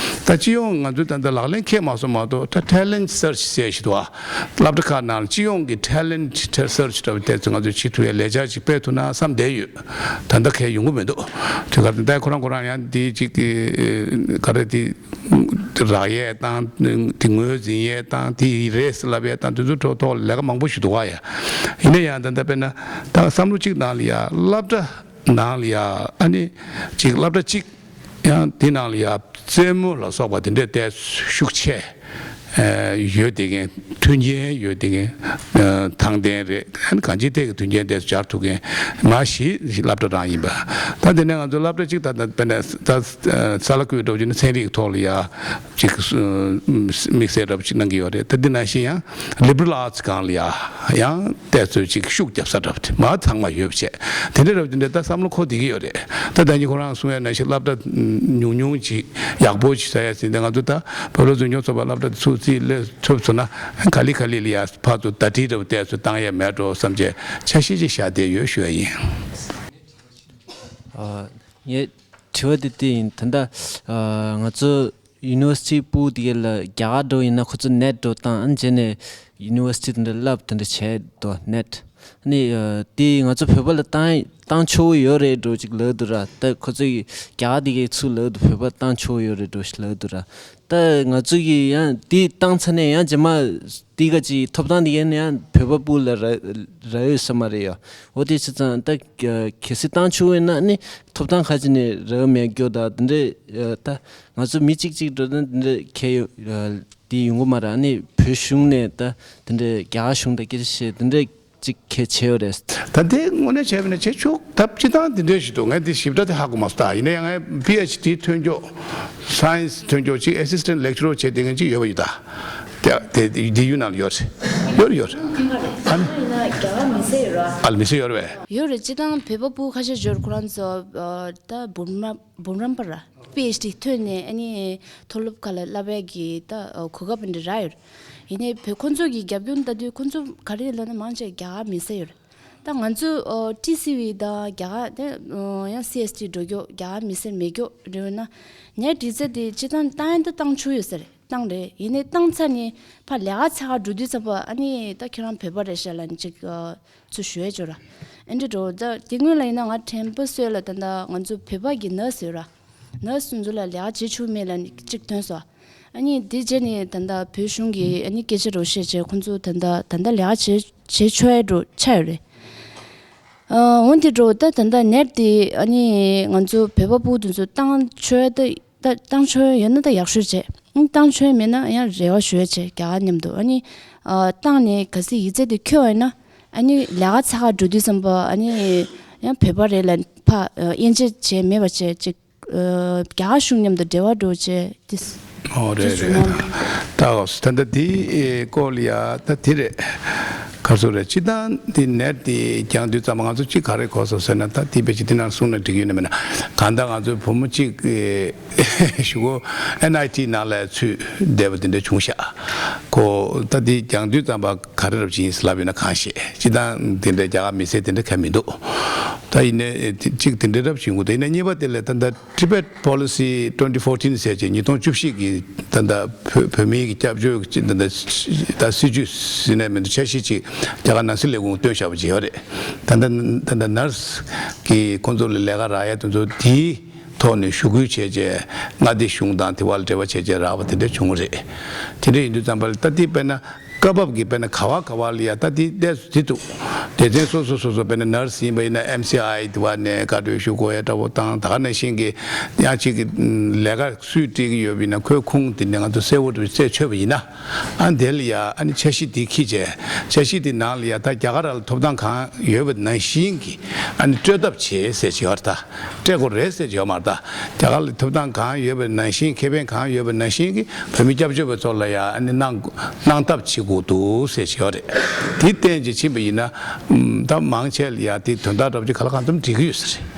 ད་སྤྱི་ཡོངས་ང་ཚོས་ད་ལྟ་ལག་ལེན་འཁེལ་མ་སོང་མ་གཏོགས་ད་talent search ཟེར་ཞིག་འདུག་ཨ། སློབ་གྲྭ་ཁག་ནང་ལ་སྤྱི་ཡོངས་ཀྱི་talent search འདྲ་བ་དེ་ཚོ་ང་ཚོས་བྱེད་ཐུབ་ཡ་ལས་འཆར་ཅིག་སྤེལ་ཐུབ་ན་བསམ་བསྡད་ཡོད། ད་ལྟ་གས་ཡོང་གི་མི་འདུག་དེ་ག་ད་ཁོ་རང་ཁོ་རང་ཡང་འདི་ཅིག་ག་རེ་དེ་རག་ཡས་དང་དེ་ངོས་འཛིན་ཡས་དང་དེ་རེད་ལབ་ཡས་དང་དེ་ཚོ་ཐོག་ཐོག་ལས་ཀ་མང་པོ་ཞིག་འདུག་ག་ཡ། ཡིན་ན་ཡང་ད་ལྟ་དཔེར་ན་ད་བསམ་བློ་གཅིག་ནང་ལ་ཡ་སློབ་གྲྭ་ནང་ལ་ཡ་ཨ་ནི་ཅིག་སློབ་གྲྭ་གཅིག་ཡང་དེ་ནང་ལ་ཡ་རྩེད་མོ་ལ་སོགས་པ་དེ་འདྲའི་ཏོག་ཙམ་ཤུགས་ཆེ་ཡོད་དེ་གིན་མཐུན་རྐྱེན་ཡོད་དེ་གིན་ཐང་ལྡན་རེད། ཨ་ནི་གང་ཅིའི་ཐད་ཀྱི་མཐུན་རྐྱེན་ཏོག་ཙམ་སྦྱར་ཐུབ་མཁན་མ་གཞི་སློབ་གྲྭ་རང་ཡིན་པ། ད་དེ་ནས་ང་ཚོ་སློབ་གྲྭ་གཅིག་ད་ད་དཔེར་ན་ད་ས་ལ་ཁུལ་འགྲོ་རྒྱུ་ན་ཚན་རིག་ཐོག་ལ་ཡ་ཅིག་དམིགས་བསལ་འདྲ་པོ་ཅིག་གནང་གི་ཡོད་རེད། ད་འདི་ནང་བཞིན་ཡང་liberal arts སྒང་ལ་ཡ་ཡང་ཏོག་ཙམ་ཅིག་ཤུགས་རྒྱབ་ས་འདྲ་པོ་དེ་མ་ཚང་མ་ཡོད་པ་བྱས་དེ་འདྲ་འདྲ་པོ་དེ་འདྲ་ད་བསམ་བློ་འཁོར་བསྡད་ཀྱི་ཡོད་རེད། ད་ད་ནི་ཁོ་རང་གསུང་ཡ་ནང་བཞིན་སློབ་གྲྭ་ཉུང་ཉུང་ཅིག་ཡག་པོ་ཅིག་ཟེར་ཡ་ཟིན་ཏེ་ང་ཚོ་ད་བོད་སློབ་འཛིན་སྐྱོང་ཚོགས་པ་སློབ་གྲྭ་དེ་ཚུགས་རྩིས་ལས་ཐུབ་སོང་ན་ག་ལེ་ག་ལེ་ལ་ཡ་ཕར་ཚུར་ཟླ་སྒྲིལ་འདྲ་པོ་ཏོག་ཙམ་བཏང་ཡ་མེད་འགྲོ་བསམ་བྱས་འཆར་གཞི་ཅིག་བཞག་བསྡད་ཡོད་ཞུ་ཡ་ཡིན། ཨ། ངའི་དྲི་བ་དེ་དེ་ཡིན། ད་ལྟ་ཨ་ང་ཚོ་ཡུ་ནི་ཝར་སི་ཊི་སྤུ་དེ་ག་ལ་རྒྱ་གར་འགྲོ་ཡིན་ན་ཁོ་ཚོ་ནེཊ་འགྲོ་བཏང་ཨ་ནི་རྗེས་ནས་ཡུ་ནི་ཝར་སི་ཊི་དེ་འདྲ་བསླབ་དེ་འདྲ་བྱས་འདུག་ནེཊ། ཨ་ནི་ཨ་དེ་ང་ཚོ་བོད་པ་ལ་བཏང་བཏང་ཆོག་གི་ཡོད་རེད་འགྲོ་ཅིག་ལབ་འདུག་ར། ད་ཁོ་ཚོ་གི་རྒྱ་གར་དེ་གའི་ཚུར་ལབ་འདུག་བོད་པ་བཏང་ཆོག་གི་ཡོད་རེད་འགྲོ་ཞིག་ལབ་འདུག་ར། ད་ང་ཚོ་གི་ཡང་དེ་བཏང་ཚར་ནས་ཡང་རྗེས་མ་དེ་ག་ཅིག་ཐོབ་ཐང་དེ་གའི་ནས་ཡང་བོད་པ་སྤུ་ལ་རག་རག་ཡོད་ས་མ་རེད་ཡ། འོ་དེ་བྱས་ཙང་ད་གལ་སྲིད་བཏང་ཆོག་ཡོད་ན་ནི་ཐོབ་ཐང་ཁ་ཅིག་ནས་རག་མེད་རྒྱུ་ད་དེ་འདྲས་ད་ང་ཚོ་མི་གཅིག་གཅིག་འགྲོ་ན་དེ་འདྲས་གལ་ཡོད་དེ་ཡོང་གི་མ་རེད། ཨ་ནི་བོད་གཞུང་ནས་ད་དེ་འདྲས་རྒྱ་གར་གཞུང་དང་སྐད་ཆ་བཤད་དེ་འདྲས་ཅིག་གལ་ཆེ་ཡོད་རེད། ད་དེ་དངོས་གནས་བྱས་པ་ན་བྱེད་ཆོག་ད་སྤྱི་བཏང་དེ་འདྲས་ཞིག་འདུག་ངས་དེ་ཞིབ་ཕྲ་དེ་ཧ་གོ་མ་སོང་། ད་ཡིན་ན་ཡང་ངས་པི་ཨེཆ་ཌི་ཐོན་ཀྱོག་སའེན་སི་ཐོན་ཀྱོག་ཅིག་ཨེ་སི་སི་ཊེན་ཊི་ལེག་ཅི་རར་བྱས་བསྡད་མཁན་ཅིག་ཡོད་པ་ཡིན་ད། དེ་དེ་དེ་ཡུལ་ནང་ལ་ཡོད་རེད། ཡོད་རེད་ཡོད་རེད། ཨ་ནི། ཡིན་ན་རྒྱ་གར་མི་སེར་ཡོད་རེད་བ། ཨ་ལ་མི་སེར་ཡོད་རེད་བས། ཡོད་རེད། སྤྱི་བཏང་བོད་པ་སྤུ་ཁ་ཤས་ཡོད་རེད། ཁོ་རང་ཚོ་ཨ་ད་འབུམ་རམས་འབུམ་རམས་པ་ར་པི་ཨེཆ་ཌི་ཐོན་ནས་ཨ་ནི་མཐོ་སློབ་ཁག་ལ་བསླབ་ཡས་ཀྱི་ད་གོ་སྐབས་འདི་རག་ཡོད་རེད། ཡིན་ནའི་བོད་ཁོ་ཚོ་གི་རྒྱབ་སྐྱོར་ལྟ་དུས་ཁོ་ཚོ་ག་རེ་ལབ་ན་མང་ཆེ་རྒྱ་གར་མི་སེར་ཡོད་རེད། ད་ང་ཚོ་ཨོ་ཊི་སི་ཝི་དང་རྒྱ་གར་དེ་ཨོ་ཡང་སི་ཨེས་ཊི་འགྲོ་རྒྱུ་རྒྱ་གར་མི་སེར་མེད་རྒྱུ་རེད་འོ་ན། ངའི་དྲི་རྩད་དེ་སྤྱི་བཏང་བཏང་ཡང་ད་བཏང་ཆོག་ཡོད་ས་རེད། བཏང་རེད། ཡིན་ནའི་བཏང་ཚར་ནས་ཕར་ལས་ཀ་ཚ་ག་འགྲོ་དུས་ཙམ་པ་ཨ་ནི་ད་ཁྱེད་རང་བོད་པ་རེད་ཤག་ལབ་ནས་ཅིག་ཨ་ཚུར་ཞུ་ཡས་བྱོས་ར། ཨེ་འདྲ་འགྲོ་ད་དེ་སྔོན་ལ་ཡིན་ན་ང་དྲན་པ་གསོས་ལ་ད་ད་ང་ཚོ་བོད་པ་གི་ནར་སི་ཡོད་ར། ནར་སི་ཚོ་ལ་ལས་ཀ་བྱེད་ཆོག་མེད་ལབ་ནས་ཅིག་ཐོན་སོང་། ཨ་ནི་དེ་རྗེས་ནས་ད་ལྟ་བོད་གཞུང་གིས་ཨ་ནི་སྐད་ཆ་རོ་བཤད་བྱས་ཁོང་ཚོ་ད་ལྟ་ད་ལྟ་ལས་ཀ་བྱེད་བྱེད་ཆོག་ཡ་འགྲོ་ཆགས་ཡོད་རེད། ཨ་འོན་ཏེ་འགྲོ་ད་ད་ལྟ་ནེཊ་དེ་ཨ་ནི་ང་ཚོ་བོད་པ་ཕྲུ་གུ་དེ་ཚོ་བཏང་ཆོག་ཡ་ད་ད་བཏང་ཆོག་ཡ་ཡོད་ན་ད་ཡག་ཤོས་བྱས། ཨ་ནི་བཏང་ཆོག་ཡ་མེད་ན་ཡང་རེ་བ་ཞུ་ཡ་བྱས་རྒྱ་གར་མཉམ་དུ། ཨ་ནི་ཨ་བཏང་ནས་གལ་སྲིད་ཡིག་ཚད་དེ་འཁྱོལ་བ་ཡིན་ན་ཨ་ནི་ལས་ཀ་ཚ་ག་འགྲོ་དུས་ཙམ་པ་ཨ་ནི་ཡང་བོད་པ་རེད་ལབ་ཕར་དབྱེ་འབྱེད་བྱས་མེད་པ་བྱས་ཅིག་ཨ་རྒྱ་གར་གཞུང་མཉམ་དུ་འབྲེལ་བ་འགྲོ་བྱས་ཏེ། ཨོ་རེད་རེད། ད་འོ་ད་ལྟ་དེའི་སྐོར་ལ་ཡ་ད་དེ་རེད། ག་ཚོད་རེད། སྤྱི་བཏང་དེ་ནེཊ་དེ་རྒྱག་དུས་ཙམ་པ་ང་ཚོ་གཅིག་ག་རེ་གོ་སོང་ཟེར་ན་ད་དེ་དཔེ་ཅིག་དེ་ནང་གསུངས་ན་འགྲིག་ཡོད་ན་མེད་ན། གང་ལྟར་ང་ཚོའི་བུ་མོ་གཅིག་གཞུག་གུ་ཨེན་ཨའི་ཊི་ནང་ལ་ཚུད་བསྡད་པ་དེ་འདྲ་བྱུང་ཤག་ཁོ་ད་དེ་རྒྱག་དུས་ཙམ་པ་ག་རེ་རབ་ཅིག་ཡིན་ཟེར་ལབ་ཡོད་ན་གང་ཤེས། སྤྱི་བཏང་དེ་འདྲ་རྒྱ་གར་མི་སེར་དེ་འདྲ་གང་མི་འདུག་ད་ཡིན་ནའི་གཅིག་དེ་འདྲ་རབ་ཅིག་ཡོང་གི་འདུག་ཡིན་ན་གཉིས་པ་དེ་ལ་ད་ལྟ་Tibet Policy twenty fourteen ཟེར་བྱས་ཉིས་སྟོང་བཅུ་བཞི་གི་ད་ལྟ་བོད་བོད་མིའི་གི་སྐྱབས་བཅོལ་གྱི་ད་ལྟ་ད་སྲིད་ཇུས་ཟེར་ན་མི་འདུག་འཆར་གཞི་ཅིག་རྒྱ་གར་ནང་སྲིད་ལས་ཁུངས་བཏོན་བཞག་པ་ཅིག་ཡོད་རེད། ད་ལྟ་ད་ལྟ་ནར་སི་གི་ཁོང་ཚོ་ལ་ལས་ཀ་རག་ཡ་དེ་ཚོ་དེའི་ཐོག་ནས་ཞུ་སྐུལ་བྱས་རྗེས་མངའ་སྡེ་གཞུང་དང་དེ་བ་ལ་འབྲེལ་བ་བྱས་རྗེས་རག་པ་དེ་འདྲ་བྱུང་བ་རེད། དེ་འདྲ་ཡིན་དུས་ཙམ་པ་ལ་ད་དེ་དཔེར་ན་སྐབས་བབ་ཀྱི་དཔེར་ན་ག་བ་ག་བ་ལ་ཡ་ད་དེ་ཏོག་ཙམ་དེ་འདུག་སྡེ་ཚན་སོ་སོ་སོ་སོ། དཔེར་ན་ནར་སི་ཡིན་པ་ཡིན་ན་ཨེམ་སི་ཨའི་དེ་བ་ནས་བཀའ་འཁྲོལ་ཞུ་དགོས་ཡ་འདྲ་བོ་དང་། ད་ག་ནང་བཞིན་གྱི་ཡང་གཅིག་གི་ལས་ཀ་སུས་སྤྲད་ཀྱི་ཡོད་པ་ཡིན་ན་ཁོའི་ཁུངས་དེ་འདྲ་ང་ཚོ་གསལ་བོ་དེ་རྩད་ཆོད་པ་ཡིན་ན། ཨ་དེ་ལ་ཡ་ཨ་ནི་འཆར་གཞི་དེ་འཁྱེར་བྱས། འཆར་གཞི་དེ་ནང་ལ་ཡ་ད་རྒྱ་གར་ལ་ཐོབ་ཐང་གང་ཡོད་པ་ནང་བཞིན་གྱི་ཨ་ནི་སྤྲོད་ཐབས་བྱེད་ཟེར་གྱི་ཡོད་རེད། ད་སྤྲད་དགོས་རེད་ཟེར་གྱི་ཡོད་མ་རེད། ད་རྒྱ་གར་ལ་ཐོབ་ཐང་གང་ཡོད་པ་ནང་བཞིན། ཁེ་ཕན་གང་ཡོད་པ་ནང་བཞིན་གྱི་བོད་མི་སྐྱབས་བཅོལ་བ་ཚོ་ལ་ཡ་ཨ་ནི་གནང་གནང་ཐབས་བྱེད་དགོས་འདུག་ཟེར་གྱི་ཡོད་རེད། དེ་བསྟན་བྱས་ཕྱིན་པ་ཡིན་ན་ད་མང་ཆེ་ལ་ཡ་དེ་དོན་དག་འདྲ་བོ་ཅིག་ག་ལ་གང་འཚམ་འགྲིག་གི་ཡོད་ས་རེད།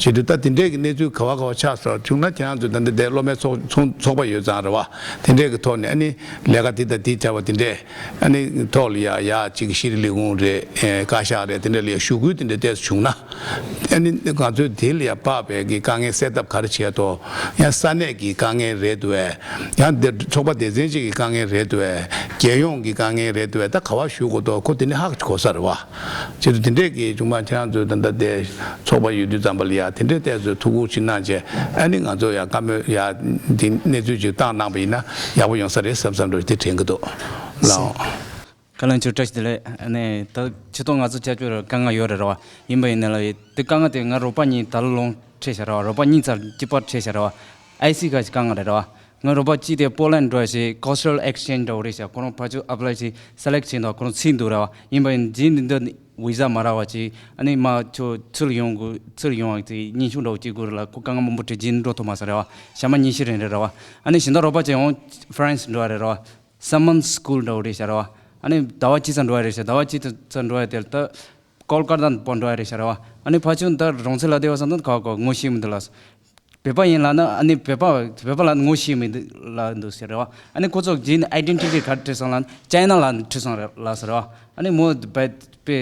བྱེད་དུས་ད་དེ་འདྲས་ཀྱི་གནས་ཚུལ་ག་བ་ག་བ་ཆགས་སོང་བྱུང་ན། ཁྱེད་རང་ཚོ་ད་ལྟ་དེ་སློབ་མའི་ཚོགས་ཚོགས་ཚོགས་པ་ཡོད་ཙང་རེད་བ། དེ་འདྲས་ཀྱི་ཐོག་ནས་ཨ་ནི་ལས་ཀ་འདི་དང་འདི་བྱ་བ་དེ་འདྲས་ཨ་ནི་ཐོག་ལ་ཡ་ཡ་གཅིག་ཤེས་རིག་ལས་ཁུངས་རེད། ཨེ་བཀའ་ཤག་རེད། དེ་འདྲས་ལ་ཡ་ཞུ་སྐུལ་དེ་འདྲས་ཏོག་ཙམ་བྱུང་ན། ཨ་ནི་ང་ཚོས་དེ་ལ་ཡ་དཔག་པའི་གི་དཀའ་ངལ་སེལ་ཐབས་ག་རེ་བྱས་ཐོག་ཡང་ས་གནས་ཀྱི་དཀའ་ངལ་རེད་འདུག་བས། ཡང་འདིར་ཚོགས་པ་སྡེ་ཚན་གཅིག་གི་དཀའ་ངལ་རེད་འདུག་བས། རྒྱལ་ཡོངས་ཀྱི་དཀའ་ངལ་རེད་འདུག་བས། ད་ག་བ་ཞུ་དགོས་འདུག་ཁོ་དེ་ནི་ཧ་གོ་ས་རེད་བ། བྱེད་དུས་དེ་འདྲས་ཀྱི་བྱུང་མ། ཁྱེད་རང་ཚོས་ད་ལྟ་དེ་ཚོགས་པ་ཡོད་དུས་ཙམ་པ་ལ་ཡ་དེ་འདྲས་ཏོག་ཙམ་ཐུགས་ཁུར་ཅིག་གནང་བྱས། ཨ་ནི་ང་ཚོ་ཡ་བཀའ་མོལ་ཡ་འདི་གནས་ཚུལ་ཅིག་བཏང་གནང་པ་ཡིན་ན་ཡག་པོ་ཡོང་ས་རེད་བསམ་བསམ་འདྲ་བོ་དེ་དྲན་གྱི་འདུག་ལགས། བཀའ་བློན་མཆོག་བཀྲ་ཤིས་བདེ་ལེགས། ཨ་ནི་ད་ཆུ་ཐོག་ང་ཚོ་སྐྱབས་བཅོལ་དཀའ་ངལ་ཡོད་རེད་ར་བ། ཡིན་པ་ཡིན་ན་ལ་དེ་དཀའ་ངལ་དེ་ང་རོགས་པ་གཉིས་ད་ལོ་ལོང་འཕྲད་བཞག་ར་བ། རོགས་པ་གཉིས་ཙམ་གཅིག་པར་འཕྲད་བཞག་ར་བ། ཨའི་སི་ག་ཞིག་དཀའ་ངལ་རེད་ར་བ། ང་རོགས་པ་གཅིག་དེ་པོ་ལན་འགྲོ་ཞིག་cultural exchange འདྲ་བོ་རེད་ཤག་ཁོ་རང་ཕར་ཚུར་apply ཞིག་select བྱས་འདུག་ཁོ་རང་ཚིག་འདུག་ར་བ། ཡིན་པ་ཡིན་རྗེས་འདི་འདི་visa མ་རག་པ་ཅིག་ཨ་ནི་མ་ཆོ་ཚུར་ཡོང་དགོས། ཚུར་ཡོང་བ་ཅིག་སྙན་ཞུ་འདྲ་བོ་ཅིག་དགོས་རེད་ལ། ཁོ་དཀའ་ངལ་མང་པོ་འཕྲད་རྗེས་འགྲོ་ཐུབ་མ་སོང་ར་བ། ཞག་མ་ཉི་ཤུ་རིང་རེད་ར་བ། ཨ་ནི་གཞན་དག་རོགས་པ་ཅིག་ཡང་France འགྲོ་བ་རེད་ར་བ། Summer School འདྲ་བོ་རེད་ཤག་ར་བ། ཨ་ནི་ཟླ་བ་གཅིག་ཙམ་འགྲོ་བ་རེད་ཤག་ཟླ་བ་གཅིག་ཙམ་འགྲོ་བ་དེར་ད་ཀོལ་ཀ་ཏ་པོ་འགྲོ་བ་རེད་ཤག་ར་བ། ཨ་ནི་ཕར་ཚུར་ད་རོང་ཚེ་ལ་བསྡད་པ་སང་ད་ག་བ་གོ་ངོ་ཤེས་མི་འདུག་ལགས། བོད་པ་ཡིན་ལབ་ན་ཨ་ནི་བོད་པ་བོད་པ་ལ་ངོ་ཤེས་མི་འདུག་ལབ་འདུག་ཟེར་ར་བ། ཨ་ནི་ཁོ་ཚོ་གི་identity ག་རེ་བྲིས་སོང་ལབ་ན་China ལབ་བྲིས་སོང་ར་ལགས་ཟེར་ར་བ། ཨ་ནི་མོ་དཔེ་དཔེ་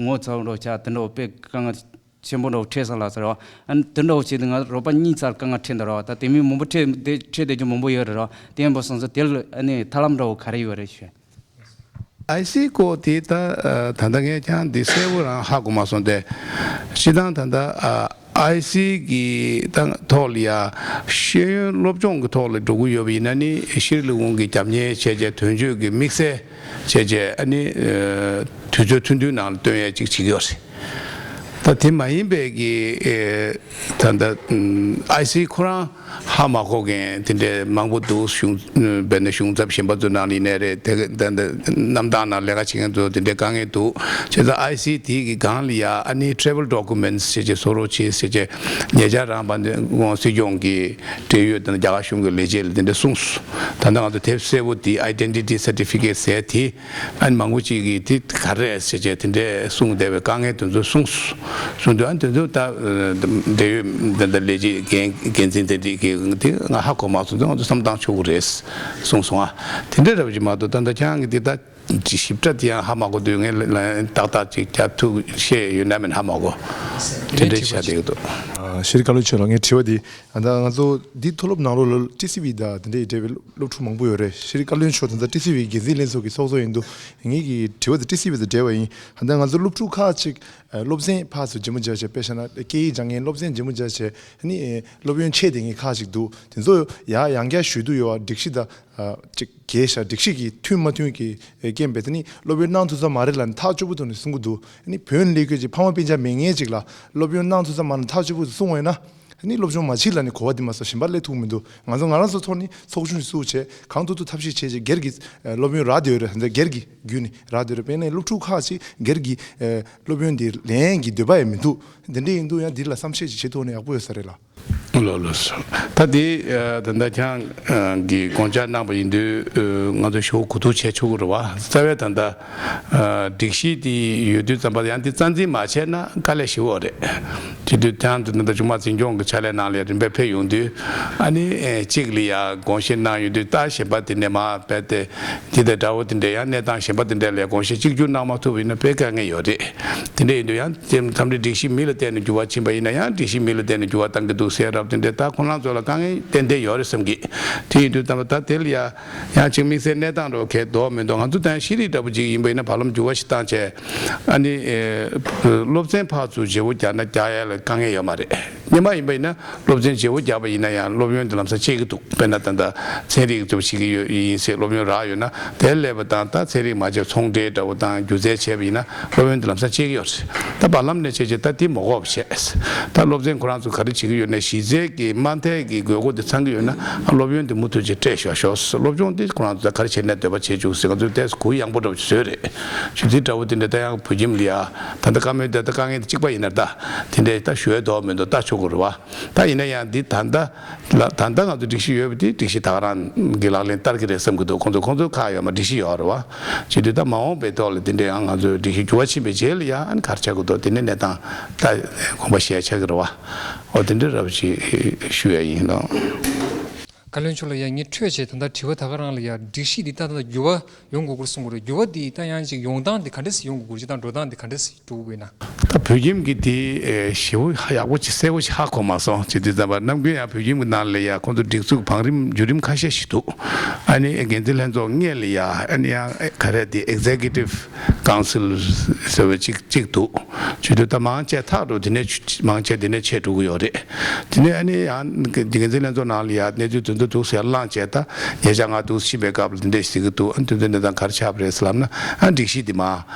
ངོ་ཚ་བོ་འདྲ་བོ་ཆགས། དེ་འདྲ་བོ་དཔེ་དཀའ་ངལ་ཆེན་པོ་འདྲ་བོ་འཕྲད་སོང་ལགས་ཟེར་ར་བ། ཨ་ནི་དེ་འདྲ་བོ་བྱས་ཏེ་ང་རོགས་པ་གཉིས་ཙམ་དཀའ་ངལ་འཕྲད་འདུག་ར་བ། ད་དེ་མིན་མང་པོ་འཕྲད་བསྡད་འཕྲད་བསྡད་རྒྱུ་མང་པོ་ཡོད་རེད་ར་བ། དེ་ཡིན་པ་སོང་ཙང་དེ་ལ་ཨ་ནི་ཐབས་ལམ་འདྲ་བོ་ག་རེ་ཡོད་རེད་ཞུ། ཨའི་སི་སྐོར་དེ་ད་ད་ལྟ་ངས་ཀྱང་འདི་གསལ་པོ་རང་ཧ་གོ་མ་སོང་སྟེ། སྤྱིར་བཏང་ད་ལྟ་ཨའི་སི་གི་ད་ཐོག་ལ་ཡ་ཤེས་ཡོན་སློབ་སྦྱོང་གི་ཐོག་ལ་འགྲོ་གི་ཡོད་པ་ཡིན་ན་ནི་ཤེས་རིག་ལས་ཁུངས་ཀྱི་རྒྱབ་གཉེར་བྱས་རྗེས་དོན་གཅོད་ཀྱི་དམིགས་བསལ་བྱས་རྗེས་ཨ་ནི་དུས་ཚོད་ཐུང་ཐུང་ནང་ལ་སྟོན་ཡས་ཅིག་བྱེད་ཀྱི་ཡོད་རེད། ད་དེ་མ་ཡིན་པའི་གི་ཨེ་ད་ལྟ་ཨམ་ཨའི་སི་ཁོ་རང་ཧ་མ་གོ་མཁན་དེ་འདྲའི་མང་པོ་འདུག་གཞུང་དཔེར་ན་གཞུང་ཚབ་གཞན་པ་ཚོ་ནང་ལ་ཡིན་ནའི་རེད། དེ་ག་ད་ལྟ་གནམ་ཐང་ནང་ལས་ཀ་བྱེད་མཁན་ཚོ་དེ་འདྲའི་དཀའ་ངལ་འདུག་བྱས་ཙང་ཨའི་སི་དེ་གི་སྒང་ལ་ཡ་ཨ་ནི་travel documents བྱས་རྗེས་བཟོ་རོགས་བྱེད་ཟེར་རྗེས་ཉེ་ཆར་རང་དཔལ་ལྡན་སྲིད་སྐྱོང་གི་འབྲེལ་ཡོད་དང་རྒྱ་གར་གཞུང་གི་ལས་བྱེད་ལ་དེ་འདྲ་གསུངས་སོང་། ད་ལྟ་ང་ཚོ་དེབ་གསལ་པོ་དེ་identity certificate ཟེར་དེ། ཨ་ནི་མང་པོ་ཅིག་གིས་དེ་ག་རེ་རེད་ཟེར་བྱས་དེ་འདྲའི་གསུངས་བསྡད་པའི་དཀའ་ངལ་དེ་ཚོ་གསུངས་སོང་། གསུངས་དུས་ཨ་ནི་དེ་ཚོ་ད་འབྲེལ་ཡོད་འདི་འདྲ་ལས་བྱེད་འགན་འགན་འཛིན་དེ་འདྲས་ཀྱིས་དེ་ང་ཧ་གོ་མ་སོང་། དེ་ང་ཚོ་བསམ་བཏང་ཆོག་གི་རེད་གསུངས་སོང་། ཨ་དེ་འདྲ་རབ་ཅིག་མ་གཏོགས་ད་ལྟ་ཁྱེད་རང་གིས་དེ་ད་ཞིབ་ཕྲ་དེ་ཡང་ཧ་མ་གོ་དུས་ངས་ལན་ཏག་ཏག་ཅིག་རྒྱབ་ཐུབ་ཤེས་ཡོད་ན་མིན་ཧ་མ་གོ། དེ་འདྲའི་ཆ་བསྡད་ཀྱི་འདུག་ཤེས་རིག་བཀའ་བློན་མཆོག་ལ་ངའི་དྲི་བ་འདི། ད་ང་ཚོ་འདི་མཐོ་སློབ་ནང་ལོགས་ལ་ཊི་སི་ཝི་དང་དེ་འདྲའི་འབྲེལ་བའི་སློབ་ཕྲུག་མང་པོ་ཡོད་རེད། ཤེས་རིག་བཀའ་བློན་མཆོག་ད་ལྟ་ཊི་སི་ཝི་འགན་འཛིན་ལྷན་ཚོགས་ཀྱི་ཚོགས་གཙོ་ཡིན་དུས་ངེད་ཀྱི་དྲི་བ་དེ་ཊི་སི་ཝི་དང་འབྲེལ་བ་ཡིན། ད་ལྟ་ང་ཚོ་སློབ་ཕྲུག་ཁག་ཅིག་སློབ་ཚན་ཕར་ཚུར་ལྗིད་མོ་རྒྱག་བྱས་དཔེ་བཞག་ན་སྐད་ཡིག་སྦྱང་མཁན་སློབ་ཚན་ལྗིད་མོ་རྒྱག་བྱས་ནི་སློབ་ཡོན་ཆད་བསྡད་མཁན་ཁག་ཅིག་འདུག་དེ་ཚོ་ཡར་ཡང་བསྐྱར་ཞུ་འདོད་ཡོད་པ་སྒྲིག་གཞི་དང་ཅིག་འགལ་ཤག་སྒྲིག་གཞི་གི་མཐུན་མ་མཐུན་གྱི་རྐྱེན་པས་དེ་ནི་སློབ་ཡོན་གནང་ཐུབ་ས་མ་རེད་ལབ་ནས་ཐག་ཆོད་པོ་ཐོག་ནས་གསུང་གི་འདུག་ནི་བོད་ནས་སླེབས་མཁན་ཅིག་ཕ་མ་སྤུན་ཀྱག་མེད་མཁན་ཅིག་ལ་སློབ་ཡོན་གནང་ཐུབ་ས་མ་རེད་ཐག་ཆོད་པོ་གསུངས་པ་ཡིན་ན། ནི་སློབ་སྦྱོང་མ་བྱེད་ལབ་ནས་གོ་བ་འདི་མ་ཟ་གཞན་པ་སླེབས་ཐུབ་མི་འདུག་ང་ཚོ་ང་རང་ཚོ་ཐོག་ནས་ཚོགས་ཆུང་ཞིག་བཙུགས་བྱས་གང་ཐུབ་ཐུབ་ཐབས་ཤེས་བྱས་བྱས་སྒེར་གྱི་ཨ་སློབ་ཡོན་རག་བསྡད་ཡོད་རེད། ད་སྒེར་གྱི་བརྒྱུད་ནས་རག་བསྡད་ཡོད་རེད། དཔེར་ན་སློབ་ཕྲུག་ཁག་ཅིག་སྒེར་གྱི་ཨ་སློབ་ཡོན་འདི་ལེན་གྱི་འདོད་པ་ཡང་མི་འདུག་དེ་འདྲ་ཡིན་དུས་ཡང་འདི་ལ་བསམ་ཤེས་ཅིག་བྱེད་ཐུབ་ན་ཡག་པོ་ཡོད་ས་རེད་ལ། ལགས་ལགས་སོ། ད་དེ་ཨ་ད་ལྟ་ཁྱེད་རང་གིས་དགོངས་འཆར་གནང་པ་ཡིན་དུས་ཨ་ང་ཚོ་ཞུ་གོ་ཐུག་བྱས་ཆོག་གི་རེད་བ། རྩ་བའི་ད་ལྟ་ཨ་སྒྲིག་གཞི་དེ་ཡོད་དུས་ཙམ་པ་ཡང་དེ་རྩ་འཛིན་མ་བྱས་ན་དཀའ་ལས་ཞེ་པོ་རེད། དེ་དུས་ཐང་དུ་ད་ལྟ་གཞུང་མང་འཛིན་སྐྱོང་གི་ཕྱག་ལས་ནང་ལ་རིམ་པས་ཕེབས་ཡོང་དུས་ཨ་ནི་ཨེ་གཅིག་ལ་ཡ་དགོངས་བཞེས་གནང་ཡོང་དུས་ད་གཞན་པ་དེ་ནས་མར་རྦད་དེ་དེ་དང་འདྲ་བོ་དེ་འདྲ་ཡང་གནས་སྟངས་གཞན་པ་དེ་འདྲ་ལ་དགོངས་བཞེས་གཅིག་གྱུར་གནང་མ་ཐུབ་པ་ཡིན་ན་དཔེ་དཀའ་ངལ་ཡོད་རེད། དེ་འདྲ་ཡིན་དུས་ཡང་དེ་མཚམས་རེ་སྒྲིག་གཞི་མི་ལ་བརྟེན་ནས་འགྱུར་བ་ཕྱིན་པ་ཡིན་ན་ཡང་སྒྲིག་གཞི་མི་ལ་བརྟེན་ནས་འགྱུར་བ་བཏང་གི་འདུག་ཟེར་རབས་དེ་འདྲའི་ད་ཁོང་རང་ཚོ་ལ་དཀའ་ངལ་ཏན་ཏན་ཡོད་རེད་བསམ་གི། དེ་ཡིན་དུས་ད་ད་དེ་ལ་ཡ་ཡང་ཅིག་དམིགས་བསལ་གནས་སྟངས་འགྲོ་གལ་འདོགས་མི་འདུག་ང་ཚོ་ད་ཤེས་རིག་འདྲ་པོ་ཅིག་ཡིན་པ་ཡིན་ན་བར་ལམ་འགྱུར་བ་ཞིག་བཏང་བྱས། ཨ་ནི་ཨེ། སློབ་ཚན་ཕར་ཚུར་བརྗེ་བོ་རྒྱག་ན་རྒྱག་ཡ་ལ་དཀའ་ངལ་ཡོད་མ་རེད། སྔོན་མ་ཡིན་པ་ཡིན་ན་སློབ་ཚན་བརྗེ་བོ་རྒྱག་པ་ཡིན་ན་ཡང་སློབ་ཡོན་དེ་ལམ་སང་སྤྱད་ཀྱི་འདུག་དཔེར་ན་ད་ལྟ་ཚན་རིག་ཚོ་བྱེད་ཀྱི་ཡོད་ཡིན་ཟེར་སློབ་ཡོན་རག་ཡོད་ན་དེར་སླེབས་པ་དང་ད་ཚན་རིག་མ་བྱས་ཚོང་འབྲེལ་འདྲ་བོ་དང་སྒྱུ་རྩལ་བྱས་པ་ཡིན་ན་སློབ་ཡོན་དེ་ལམ་སང་སྤྱད་ཀྱི་ཡོད་རེད། ད་བར་ལམ་ནས་བྱས་བྱས་ད་དེ་མ་དགོས་པ་བྱས། ད་སློབ་ཚན་ཁོ་རང་ཚོ་ག་རེ་བྱེད་ཀྱི་ཡོད་ན་གཞི་རྩའི་གི་མ་མཐའི་གི་དགོས་མཁོ་དེ་ཚང་གི་ཡོད་ན་སློབ་ཡོན་དེ་མུ་མཐུད་ཅིག་སྤྲད་ཤོག་ཤོག་སློབ་སྦྱོང་དེ་ཁོ་རང་ཚོ་ད་ག་རེ་བྱས་ནས་འདོད་པ་བྱེད་བཅུག་ཟེར་ང་ཚོས་ཏོག་ཙམ་གུ་ཡངས་པོ་འདྲ་བོ་བཟོས་རེད། ཞུ་ཚིག་འདྲ་བོ་དེ་འདྲ་ད་ཡང་བོད་ཁྱིམ་ལ་ཡ་ད་ལྟ་བཀའ་མོལ་དེ་ད་དཀའ་ངལ་དེ་གཅིག་པ་ཡིན་ན་ད་དེ་འདྲའི་ད་ཞུ་ཡ་འདོགས་མི་འདུག་ད་ཆོག་གི་རེད་བ། ད་ཡིན་ན་ཡང་འདི་ད་ལྟ་ལ་ད་ལྟ་ང་ཚོ་སྒྲིག་གཞི་ཡོད་པ་དེ་སྒྲིག་གཞི་ད་ག་རང་གི་ལག་ལེན་བསྟར་གི་རེད་བསམ་གི་འདུག་ཁོང་ཚོ་ཁོང་ཚོ་ཁག་ཡོད་མ་སྒྲིག་གཞི་ཡོད་རེད་བ། བྱེད་དུས་ད་མ་འོངས་པའི་ཐོག་ལ་དེ་འདྲའི་ཡང་ང་ཚོའི་སྒྲིག་གཞི་འགྱུར་བ་ཕྱིན་པའི་རྗེས་ལ་ཡང་ཨ་ནི་ག་རེ་ཆགས་ཀྱི་འདུག་དེ་ནས་གནས་སྟངས་ད་དགོངས་པ་བཞེས་ཆགས་ཀྱི་རེད་བ། འོ་དེ་འདྲའི་རབ་ཅིག་ཞུ་ཡ་ཡིན་ལགས། བཀའ་བློན་མཆོག་ལ་ཡང་ངས་འཕྲོས་བྱས་ད་ལྟ་དྲི་བ་ད་ག་རང་ལ་ཡང་སྒྲིག་གཞི་འདི་ད་ལྟ་འགྱུར་བ་ཡོང་དགོས་སྐོར་གསུང་གི་རེད། འགྱུར་བ་འདི་ད་ཡང་ཅིག་ཡོང་སྟངས་འདི་ག་འདྲས་སེ་ཡོང་དགོས་སྐོར་ཅིག་དང་འགྲོ་སྟངས་འདི་ག་འདྲས་སེ་འགྲོ་དགོས་ན། ད་བོད་ཁྱིམ་གྱི་དེ་ཞེ་པོ་ཡག་པོ་ཅིག་གསལ་པོ་ཞིག་ཧ་གོ་མ་སོང་། བྱེད་དུས་ཙམ་པ་ནམ་རྒྱུན་ཡང་བོད་ཁྱིམ་གྱི་ནང་ལ་ཡང་ཁོང་ཚོ་སྒྲིག་འཛུགས་བང་རིམ་བརྒྱུད་རིམ་ཁ་ཤས་ཤིག་འདུག་ཨ་ནི་འགན་འཛིན་ལྷན་ཚོགས་སྔོན་ལ་ཡང་ཨ་ནི་ཡང་ག་རེ་དེ་Executive Council་ཟེར་བ་ཅིག་ཅིག་འདུག་བྱེད་དུས་ད་མང་ཆེ་ཐག་རུ་དེ་ནས་མང་ཆེ་དེ་ནས་ཆད་འགྲོ་གི་ཡོད་རེད། དེ་ནས་ཨ་ནི་ཡང་འགན་འཛིན་ལྷན་ཚོགས་ནང་ལ་ཡང་གནས་ཚུལ་དེ་ཚོ་འདུག་ཟེར་བླངས་བྱས་ད་ཉེ་ཆར་ང་འདུག་ཕྱིན་པའི་སྐབས་ལ་དེ་འདྲས་ཟེར་གི་འདུག་ཨ་ནི་དེ་ཚོ་གནས་སྟངས་ག་རེ་ཆགས་པ་རེད་ཟེར་ལབ་ན་ཨ་སྒྲིག་གཞི་དེ་མ།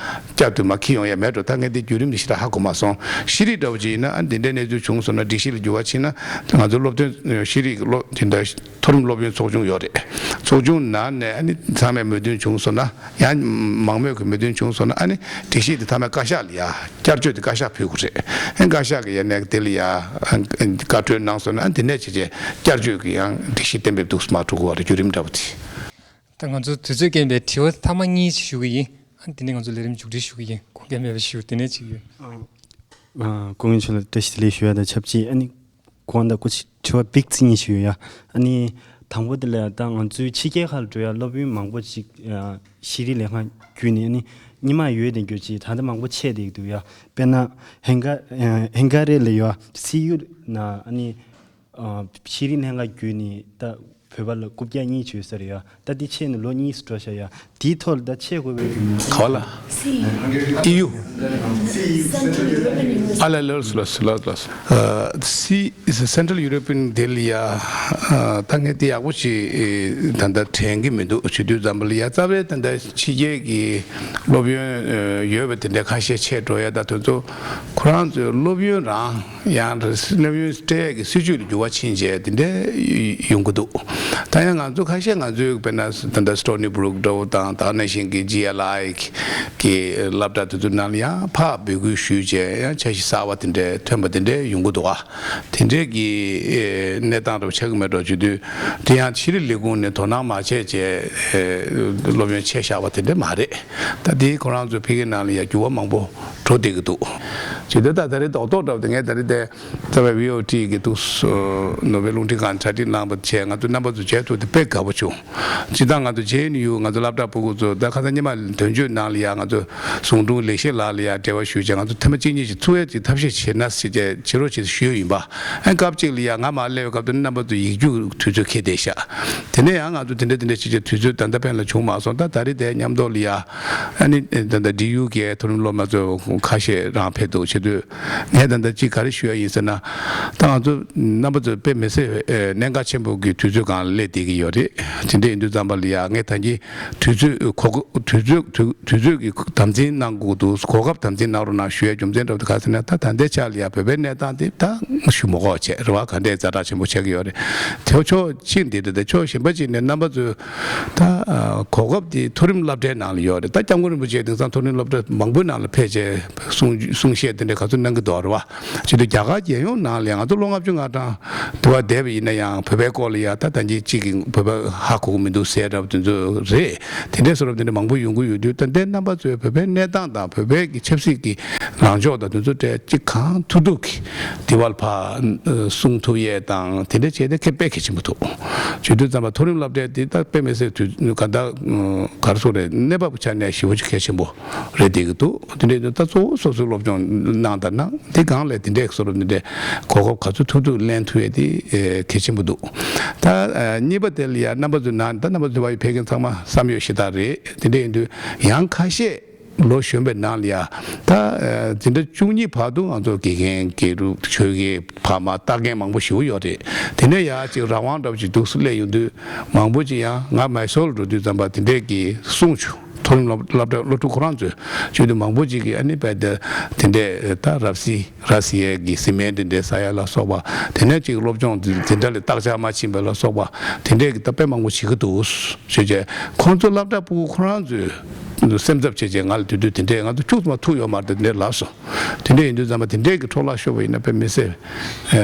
བསྐྱར་དུ་མ་འཁྱེར་ཡོང་ཡ་མེད་འགྲོ། ད་ངས་འདི་བརྒྱུད་རིམ་འདི་ཞེ་དྲག་ཧ་གོ་མ་སོང་། ཤེས་རིག་འདྲ་བོ་ཅིག་ཡིན་ན་ཨ་འདི་འདྲའི་གནས་ཚུལ་བྱུང་སོང་ན་སྒྲིག་གཞི་ལ་འགྱུར་བ་ཕྱིན་ན་ང་ཚོ་སློབ་སྟོན་ཤེས་རིག་སློབ་དེ་འདྲ་མཐོ་རིམ་སློབ་ཡོན་ཚོགས་ཆུང་ཡོད་རེད། ཚོགས་ཆུང་ནང་ནས་ཨ་ནི་ཚང་མས་མོས་མཐུན་བྱུང་སོང་ན་ཡང་མང་མོས་ཀྱི་མོས་མཐུན་བྱུང་སོང་ན་ཨ་ནི་སྒྲིག་གཞི་འདི་མཐའ་མའི་བཀའ་ཤག་ལ་ཡ་བསྐྱར་བཅོས་འདི་བཀའ་ཤག་ཕུལ་དགོས་རེད། ཨ་བཀའ་ཤག་གི་ཡ་ནས་དེ་ལ་ཡ་བཀའ་འཁྲོལ་གནང་སོང་ན་ཨ་འདི་ནས་བྱས་བྱས་བསྐྱར་བཅོས་ཀྱི་ཡང་སྒྲིག་གཞི་གཏན་འབེབས་འདུག་སེ་མར་འགྲོ་དགོས་པ་རེད། བརྒྱུད་རིམ་འདྲ་བོ་དེ། ད་ང་ཚོ་དུས་ཚོད་རྐྱེན་པས་དྲི་བ་ཐ་མ་གཉིས་ཞིག་ཞུ་གི་ཡིན། ཨ་དེ་ནས་ང་ཚོ་ལས་རིམ་མཇུག་སྒྲིལ་ཞུ་གི་ཡིན། དགོངས་འགལ་མེད་པ་ཞུ། དེ་ནས་ཅིག་ཡོད། ཨ། སྐུ་ངོ་མཆོག་ལ་བཀྲ་ཤིས་བདེ་ལེགས་ཞུ་ཡ་དང་ཆབས་ཅིག་ཨ་ནི་དགོངས་དག་སྐུ་མཁྱེན་དྲི་བ་བིག་ཙི་གཉིས་ཞུ་ཡ། ཨ་ནི་དང་པོ་དེ་ལ་ད་ང་ཚོའི་ཕྱི་རྒྱལ་ཁག་ལ་འགྲོ་ཡ་སློབ་ཡོན་མང་པོ་ཅིག་ཤེས་རིག་ལས་ཁང་བརྒྱུད་ནས་ཨ་ནི་སྔོན་མ་ཡོད་དེ་འགྱུར་ཅིག་ད་ལྟ་མང་པོ་ཆད་བསྡད་འདུག་ཡ། དཔེར་ན་ཧན་ག་ཧན་ག་རེ་ལ་ཡོད་སི་ཡུ་ན་ཨ་ནི། ཤེས་རིག་ལྷན་ཁང་བརྒྱུད་ནས་ད་བོད་པ་ལ་རྐུབ་བཀྱག་གཉིས་བྱོས་ས་རེད་ཡ། ད་འདི་ཆད་ནས་ལོ་གཉིས་སུ་འགྲོ་ཤག་ཡ། དེའི་ཐོག་ལ་ད་ཆད་དགོས་པའི་རྒྱུ་མཚན་ག་བ་ལ། ཨི་ཡུ། ཨ་ལ་ལོས་ལོས་ལོས་ལོས། སི་Central European དེ་ལ་ཡ། ད་ངས་དེ་ཡག་པོ་ཞིག་ད་ལྟ་དྲན་གྱི་མི་འདུག་བྱེད་དུས་ཙམ་པ་ལ་ཡ་རྩ་བའི་ད་ལྟ་ཕྱི་རྒྱལ་གྱི་སློབ་ཡོན་ཡོད་པ་དེ་འདྲ་ཁ་ཤས་ཆད་འགྲོ་ཡ། ད་དེ་ཚོ་ཁོ་རང་ཚོའི་སློབ་ཡོན་རང་། ཡང་སློབ་ཡོན་སྤྲད་ཀྱི་སྲིད་ཇུས་ལ་འགྱུར་བ་ཕྱིན་རྗེས་དེ་འདྲ་ཡོང་གི་འདུག་ད་ཡང་ང་ཚོ་ཁ་ཤས་ང་ཚོའི་དཔེར་ན་ད་ལྟ་Stony Brook འདྲ་བོ་དང་ད་ག་ནང་བཞིན་གྱི་ཇི་ཨེལ་ཨའི་གི་སློབ་གྲྭ་དེ་ཚོ་ནང་ལ་ཡང་ཕར་འབོད་སྐུལ་ཞུས་རྗེས་ཡང་འཆར་གཞི་གསར་བ་དེ་འདྲ་ཐོན་པ་དེ་འདྲ་ཡོང་གི་འདུག་ཨ་དེ་འདྲའི་གི་གནས་སྟངས་འདྲ་བོ་ཆགས་ཀྱི་མེད་འགྲོ་བྱེད་དུས་དེ་ཡང་ཕྱི་རིགས་ལས་ཁུངས་ནས་དོ་སྣང་མ་བྱས་རྗེས་སློབ་ཡོན་ཆད་བཞག་པ་དེ་འདྲ་མ་རེད། ད་དེ་ཁོ་རང་ཚོའི་ཕ་གིའི་ནང་ལ་ཡང་འགྱུར་བ་མང་པོ་འགྲོ་བསྡད་ཀྱི་འདུག་བྱེད་དུས་ད་ད་རེས་རྡོག་རྡོག་འདྲ་བོ་དེ་ངས་ད་རེས་དེ། རྩ་བའི་བྷི་ཨོ་ཊི་གི་འདུག་ནོར་ཝེ་རླུང་འཕྲིན་ཁང་གྲ་སྒྲིག་གནང་བ་བྱས་ང་ཚོ་རྣམ་པ་ཚོ་མཇལ་ཐུབ་དེ་དཔེ་དགའ་པོ་བྱུང་། སྤྱིར་བཏང་ང་ཚོ་ཇེ་ཨེན་ཡུ་ང་ཚོ་སློབ་གྲྭ་ཕྲུ་གུ་ཚོ་ད་ཁ་སང་ཉི་མ་དོན་གཅོད་ནང་ལ་ཡ་ང་ཚོ་ཟུང་དྲུང་ལེགས་བཤད་ལགས་ལ་ཡ་འབྲེལ་བ་ཞུས་བྱས་ང་ཚོ་ཐེངས་མ་གཅིག་གཉིས་ཤིག་ཚུགས་ཡས་ཀྱི་ཐབས་ཤེས་བྱེད་ན་ཟེར་བྱས་བྱེད་རོགས་བྱེད་ཞུས་ཡིན་པ། ཨ་སྐབས་གཅིག་ལ་ཡ་ང་མར་སླེབས་པའི་སྐབས་དུ་རྣམ་པ་ཚོ་ཡིག་རྒྱུགས་དུས་ཚོད་འཁེལ་བསྡད་ཤག་དེ་ནས་ཡང་ང་ཚོ་དེ་འདྲ་དེ་འདྲ་བྱེད་བྱས་དུས་ཚོད་ད་ལྟ་ཕན་ལ་བྱུང་མ་སོང་། ད་ད་རེས་དེ་མཉམ་དུ་ལ་ཡ་ཨ་ནི་ད་ལྟ་ཌི་ཡུ་གི་མཐོ་རིམ་སློབ་མ་ཚོ་ཁ་ཤས་རང་ཕེབས་འདུག་བྱེད་དུས། ངས་ད་ལྟ་གཅིག་ག་རེ་ཞུ་ཡ་ཡིན་ཟེར་ན། ད་ང་ཚོ་རྣམ་པ་ཚོ་དཔེ་མི་སྲིད་གནད་འགག་ཆེན་པོ་གི་དུས་ཚོད་སྒང་ལ་སླེབས་བསྡད་ཀྱི་ཡོད་རེད། དེ་འདྲ་ཡིན་དུས་ཙམ་པ་ལ་ཡ་ངས་ད་གིན་དུས་ཚོད་གོ་སྐབས་དུས་ཚོད་དུས་དུས་ཚོད་ཀྱི་དམ་འཛིན་གནང་དགོས་འདུག་གོ་སྐབས་དམ་འཛིན་གནང་རོགས་གནང་ཞུ་ཡ་རྒྱུ་མཚན་འདྲ་བོ་དེ་ག་ཟེར་ན། ད་ད་ལྟའི་ཆ་ལ་ཡ་བོད་པའི་གནས་སྟངས་དེ་ད་ཞུ་མི་དགོས་བྱས་རེད་བ། ག་འདྲའི་ཛ་དྲག་ཆེན་པོ་ཆགས་ཀྱི་ཡོད་རེད། དེ་ཕྱོགས་གཅིག་འདི་རེད། དེ་ཕྱོགས་གཞན་པ་གཅིག་ནས་རྣམ་པ་ཚོས་ད་གོ་སྐབས་དེ་མཐོ་རིམ་སློབ་གྲྭའི་ནང་ལ་ཡོད་རེད། ད་སྐྱབས་མགོན་རིན་པོ་ཆེ་དེང་སང་མཐོ་རིམ་སློབ་གྲྭ་མང་པོའི་ནང་ལ་ཕེབས་བྱས་གསུང་གསུང་བཤད་དེ་འདྲ་ག་ཚོད་གནང་གི་འདུག་རེད་བ། བྱེད་དུས་རྒྱ་གར་རྒྱལ་ཡོངས་ནང་ལ་ཡང་ང་ཚོ་ལོ་ལྔ་བཅུ་ང་གྲངས་དེ་བ་བསྡད་པ་ཡིན་ན་ཡང་བོད་པའི་སྐོར་ལ་ཡ་ད་ད་གིན་གཅིག་གིས་བོད་པ་ཧ་གོ་གི་མི་འདུག་ཟེར་འདྲ་བ་དེ་ཚོ་རེད། དེ་འདྲའི་བཟོ་འདྲ་དེ་འདྲ་མང་པོ་ཡོང་གི་ཡོད་དུས་ད་ལྟའི་རྣམ་པ་ཚོས་བོད་པའི་གནས་སྟངས་དང་བོད་པའི་གི་ཆབ་སྲིད་ཀྱི་ ལངས་ཕྱོགས་དང་དེ་ཚོ་གྲས་གཅིག་གང་ཐུབ་ཐུབ་ཀྱིས་དེ་བར་ཕར་གསུང་ཐུབ་ཡས་དང་དེ་འདྲ་བྱས་ཏེ་ཁེ་དཔེ་གལ་ཆེན་པོ་འདུག་བྱེད་དུས་ཙམ་པ་མཐོ་རིམ་སློབ་གྲྭའི་དེ་ད་དཔེ་མི་སྲིད་དུས་ག་ད་ག་རེ་ཟེར་རེད། གནས་བབ་ཆ་ནས་ཞེ་པོ་ཅིག་གལ་ཆེན་པོ་རེད་བསྡད་ཀྱི་འདུག་དེ་འདྲ་ཡིན་དུས་ད་གཙོ་བོ་སོ་སོའི་སློབ་སྦྱོང་གནང་དང་གནང་དེ་སྒང་ལས་དེ་འདྲའི་བཟོ་འདྲ་དེ་འདྲའི་གོ་སྐབས་ག་ཚོད་ཐུབ་ཐུབ་ལེན་ཐུབ་ཡས་དེ་གལ་ཆེན་པོ་འདུག་ད་གཉིས་པ་དེ་ལ་ཡ་རྣམ་པ་ཚོའི་ནང་ད་རྣམ་པ་ཚོ་ཕ་ཡུལ་ཕེབས་མཁན་ཚང་མ་བསམ་ཡོད་ཤ་སྟག་རེད། དེ་འདྲ་ཡིན་དུས་ཡང་ཁ་ཤས། ལོ་གཞོན་པའི་ནང་ལ་ཡ། ད་འཛིན་གྲྭ་བཅུ་གཉིས་བར་དུ་ང་ཚོ་དགེ་རྒན་དགེ་ཕྲུག་ཆོས་དགེ་ཕ་མ་ལྟ་མཁན་མང་པོ་ཞིག་ཡོད་རེད། དེ་ནས་ཡ་ཅིག་རང་དབང་འདྲ་པོ་ཅིག་འདུག་སེ་སླེབས་ཡོང་དུས་མང་པོ་ཅིག་ཡང་ང་མའི་སོར་འགྲོ་དུས་ཙམ་པ་དེ་འདྲས་ཀྱི་གསུང་ཆུ་མཐོ་རིམ་སློབ་སློབ་གྲྭ་སློབ་ཕྲུག་ཁོ་རང་ཚོས་བྱེད་དུས་མང་པོ་ཅིག་གིས་ཨ་ནི་བས་དེ་དེ་འདྲས་ད་རབ་སྲིད་ར་སི་ཡའི་གི་སི་མེན་དེ་འདྲས་ཟ་ཡ་ལ་སོགས་པ་དེ་ནས་ཅིག་སློབ་སྦྱོང་འཛིན་གྲྭ་ལ་བརྟག་དཔྱད་མ་ཕྱིན་པ་ལ་སོགས་པ་དེ་འདྲས་ཀྱི་ད་དཔེ་མང་པོ་བྱེད་ཀྱི་འདུག་ཞེས་བྱས་ཁོང་ཚོ་སློབ་གྲྭ་ཕྲུ་གུ་ཁོ་རང་ཚོས། སེམས་འཚབ་བྱེད་བྱེད་ང་ལ་དུས་དུས་དེ་འདྲས་ང་ཚོ་ཁྱུག་ཙམ་ཐུག་ཡོད་མ་རེད་དེ་འདྲས་ལབ་སོང་། དེ་འདྲས་ཡིན་དུས་ཙམ་པ་དེ་འདྲས་ཀྱི་འཕྲོ་བརླག་ཤོར་བ་ཡིན་ན་དཔེ་མི་སྲིད་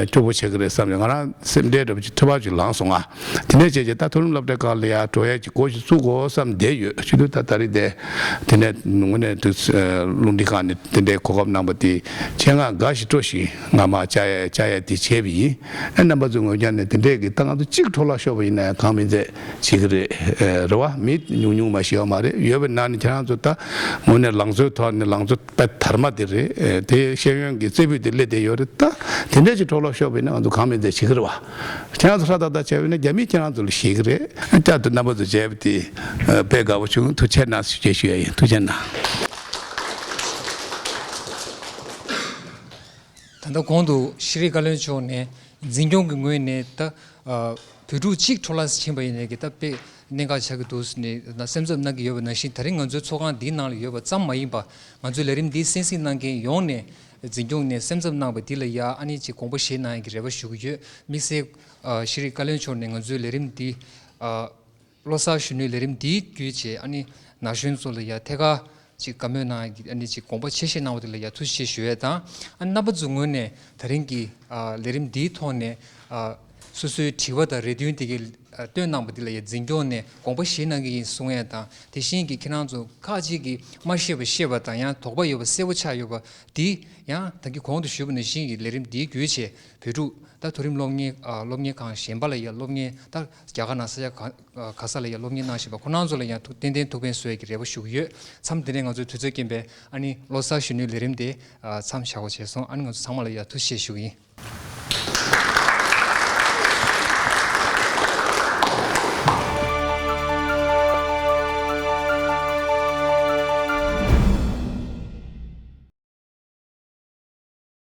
སྐྱོ་པོ་བྱེད་ཀྱི་རེད་བསམ་ནས་ང་རང་སེམས་ཁྲལ་འདྲ་པོ་ཅིག་འཐོལ་པ་ཅིག་ལངས་སོང་ང་། དེ་འདྲས་བྱས་བྱས་ད་མཐོ་རིམ་སློབ་གྲྭའི་སྒང་ལ་ཡ་འགྲོ་ཡ་ཅིག་འགོ་ཞིག་བཙུགས་དགོས་བསམ་བསྡད་ཡོད་བྱེད་དུས་ད་ད་རེས་དེ་དེ་འདྲས་དངོས་གནས་དུས་རླུང་འཕྲིན་ཁང་ནས་དེ་འདྲས་གོ་སྐབས་གནང་བ་དེ་ཁྱེད་ང་དགའ་ཞིག་སྤྲོ་ཞིག་ང་མ་བཅར་ཡ་བཅར་ཡ་དེ་བྱས་པ་ཡིན། ཨ་རྣམ་པ་ཚོའི་ངོས་ཀྱང་ནས་དེ་འདྲས་ཀྱི་ད་ང་ཚོ་གཅིག་འཕྲོ་བརླག་ཤོར་བ་ཡིན་ན་ཡང་གང་མིན་ཚད་བྱེད་ཀྱི་རེད། རེད་བ། མི་ཉུང་ཉུང་མ་ཞིག་ཡོད་མ་རེད། ཡོད་པའི་ནང་ནས་ཁྱེད་རང་ཚོ་ད་དངོས་གནས་ལང་ཚོའི་ཐོག་ནས་ལང་ཚོ་དཔེ་དར་མ་དེ་རེད། དེ་ཤེས་ཡོན་གྱི་རྩེ་ཕུད་དེ་སླེབས་བསྡད་ཡོད་རེད། ད་དེ་འདྲས་ཀྱི་འཕྲོ་བརླག་ཤོར་བ་ཡིན་ན་ང་ཚོ་གང་མིན་ཚད་བྱེད་ཀྱི་རེད་བ། ཁྱེད་རང་ཚོ་ཧྲ་ཏག་ཏག་བྱས་པ་ཡིན་ན་རྒྱ་མིས་ཁྱེད་རང་ཚོ་ལ་ཞེད་ཀྱི་རེད། བསྐྱར་དུ་རྣམ་པ་ཚོ་མཇལ་བ་དེ་དཔེ་དགའ་པོ་བྱུང་། ཐུགས་རྗེ་གནང་ཞེས་ཞུ་ཡ་ཡིན། ཐུགས་རྗེ་གནང་། ད་ལྟ་གོང་དུ་ཤེས་རིག་བཀའ་བློན་མཆོག་ནས་འཛིན་སྐྱོང་གི་ངོས་ནས་ད་ཨ་བོད་ཕྲུག་གཅིག་འཕྲོ་བརླག་ཕྱིན་པ་ཡིན་ནའི་གི་ད་དཔེ་གནད་འགག་ཆགས་ཀྱི་འདུག་ཟེར་ནས་ད་སེམས་འཚབ་གནང་གི་ཡོད་པ་ནང་བཞིན། ད་རིང་ང་ཚོའི་ཚོགས་ཁང་འདིའི་ནང་ལ་ཡོད་པ་ཙམ་མ་ཡིན་པ་ང་ཚོའི་ལས་རིམ་འདི་གསན་གཟིགས་གནང་མཁན་ཡོངས་ནས་འཛིན་སྐྱོང་ནས་སེམས་འཚབ་གནང་བ་འདི་ལ་ཡ་ཨ་ནི་ཅིག་དགོངས་པ་བཞེས་གནང་ཡག་གི་རེ་བ་ཞུ་གི་ཡོད། དམིགས་བསལ་ཨ་ཤེས་རིག་བཀའ་བློན་མཆོག་ནས་ང་ཚོའི་ལས་རིམ་འདི་ཨ། ལོ་གསར་གཞོན་ནུའི་ལས་རིམ་འདིའི་བརྒྱུད་བྱས་ཨ་ནི་ན་གཞོན་ཚོ་ལ་ཡ་ཐད་ཀར་ཅིག་བཀའ་མོལ་གནང་ཡ་ཨ་ནི་ཅིག་དགོངས་པ་ཆེ་བཞེས་གནང་བ་དེ་ལ་ཡ་ཐུགས་རྗེ་ཆེ་ཞུ་ཡས་དང་། ཨ་ནི་རྣམ་པ་ཚོའི་ངོས་ནས་ད་རིང་གི་ཨ་ལས་རིམ་འདིའི་ཐོག་ནས་ཨ་སོ་སོའི་དྲི་བ་དང་རེ་འདུན་དེ་གའི་ཨ་བཏོན་གནང་བ་དེ་ལ་ཡ་འཛིན་སྐྱོང་ནས་དགོངས་པ་བཞེས་གནང་གི་ཡིན་གསུང་ཡས་དང་། དེ་བཞིན་གྱི་ཁྱེད་རང་ཚོ་ཁག་ཅིག་གིས་མ་ཤེས་པ་ཤེས་པ་དང་ཡང་དོགས་པ་ཡོད་པ་གསལ་པོ་ཆགས་ཡོད་པ་འདི་ཡང་ད་གིན་གོང་དུ་ཞུས་པ་ནང་བཞིན་གྱི་ལས་རིམ་འདིའི་བརྒྱུད་བྱས་བོད་ཕྲུག་ད་མཐོ་རིམ་སློབ་གཉེར་ཨ་སློབ་གཉེར་ཁང་གཞན་པ་ལ་ཡ་སློབ་གཉེར་ད་རྒྱ་གར་ནང་ས་ཆ་ག་ག་ས་ལ་ཡ་སློབ་གཉེར་གནང་བཞིན་པ་ཁོ་རང་ཚོ་ལ་ཡང་ཐུགས་ཏན་ཏན་ཐུགས་ཕན་གསོས་ཡག་གི་རེ་བ་ཞུ་གི་ཡོད། མཚམས་འདི་ནས་ང་ཚོའི་དུས་ཚོད་རྐྱེན་པས་ཨ་ནི་ལོ་གསར་གཞོན་ནུའི་ལས་རིམ་དེ་ཨ་མཚམས་བཞག་པ་བྱས་སོང་། ཨ་ནི་ང་ཚོ་ཚང་མ་ལ་ཡ་ཐུགས་རྗེ་ཆེ་ཞུ་གི་ཡིན།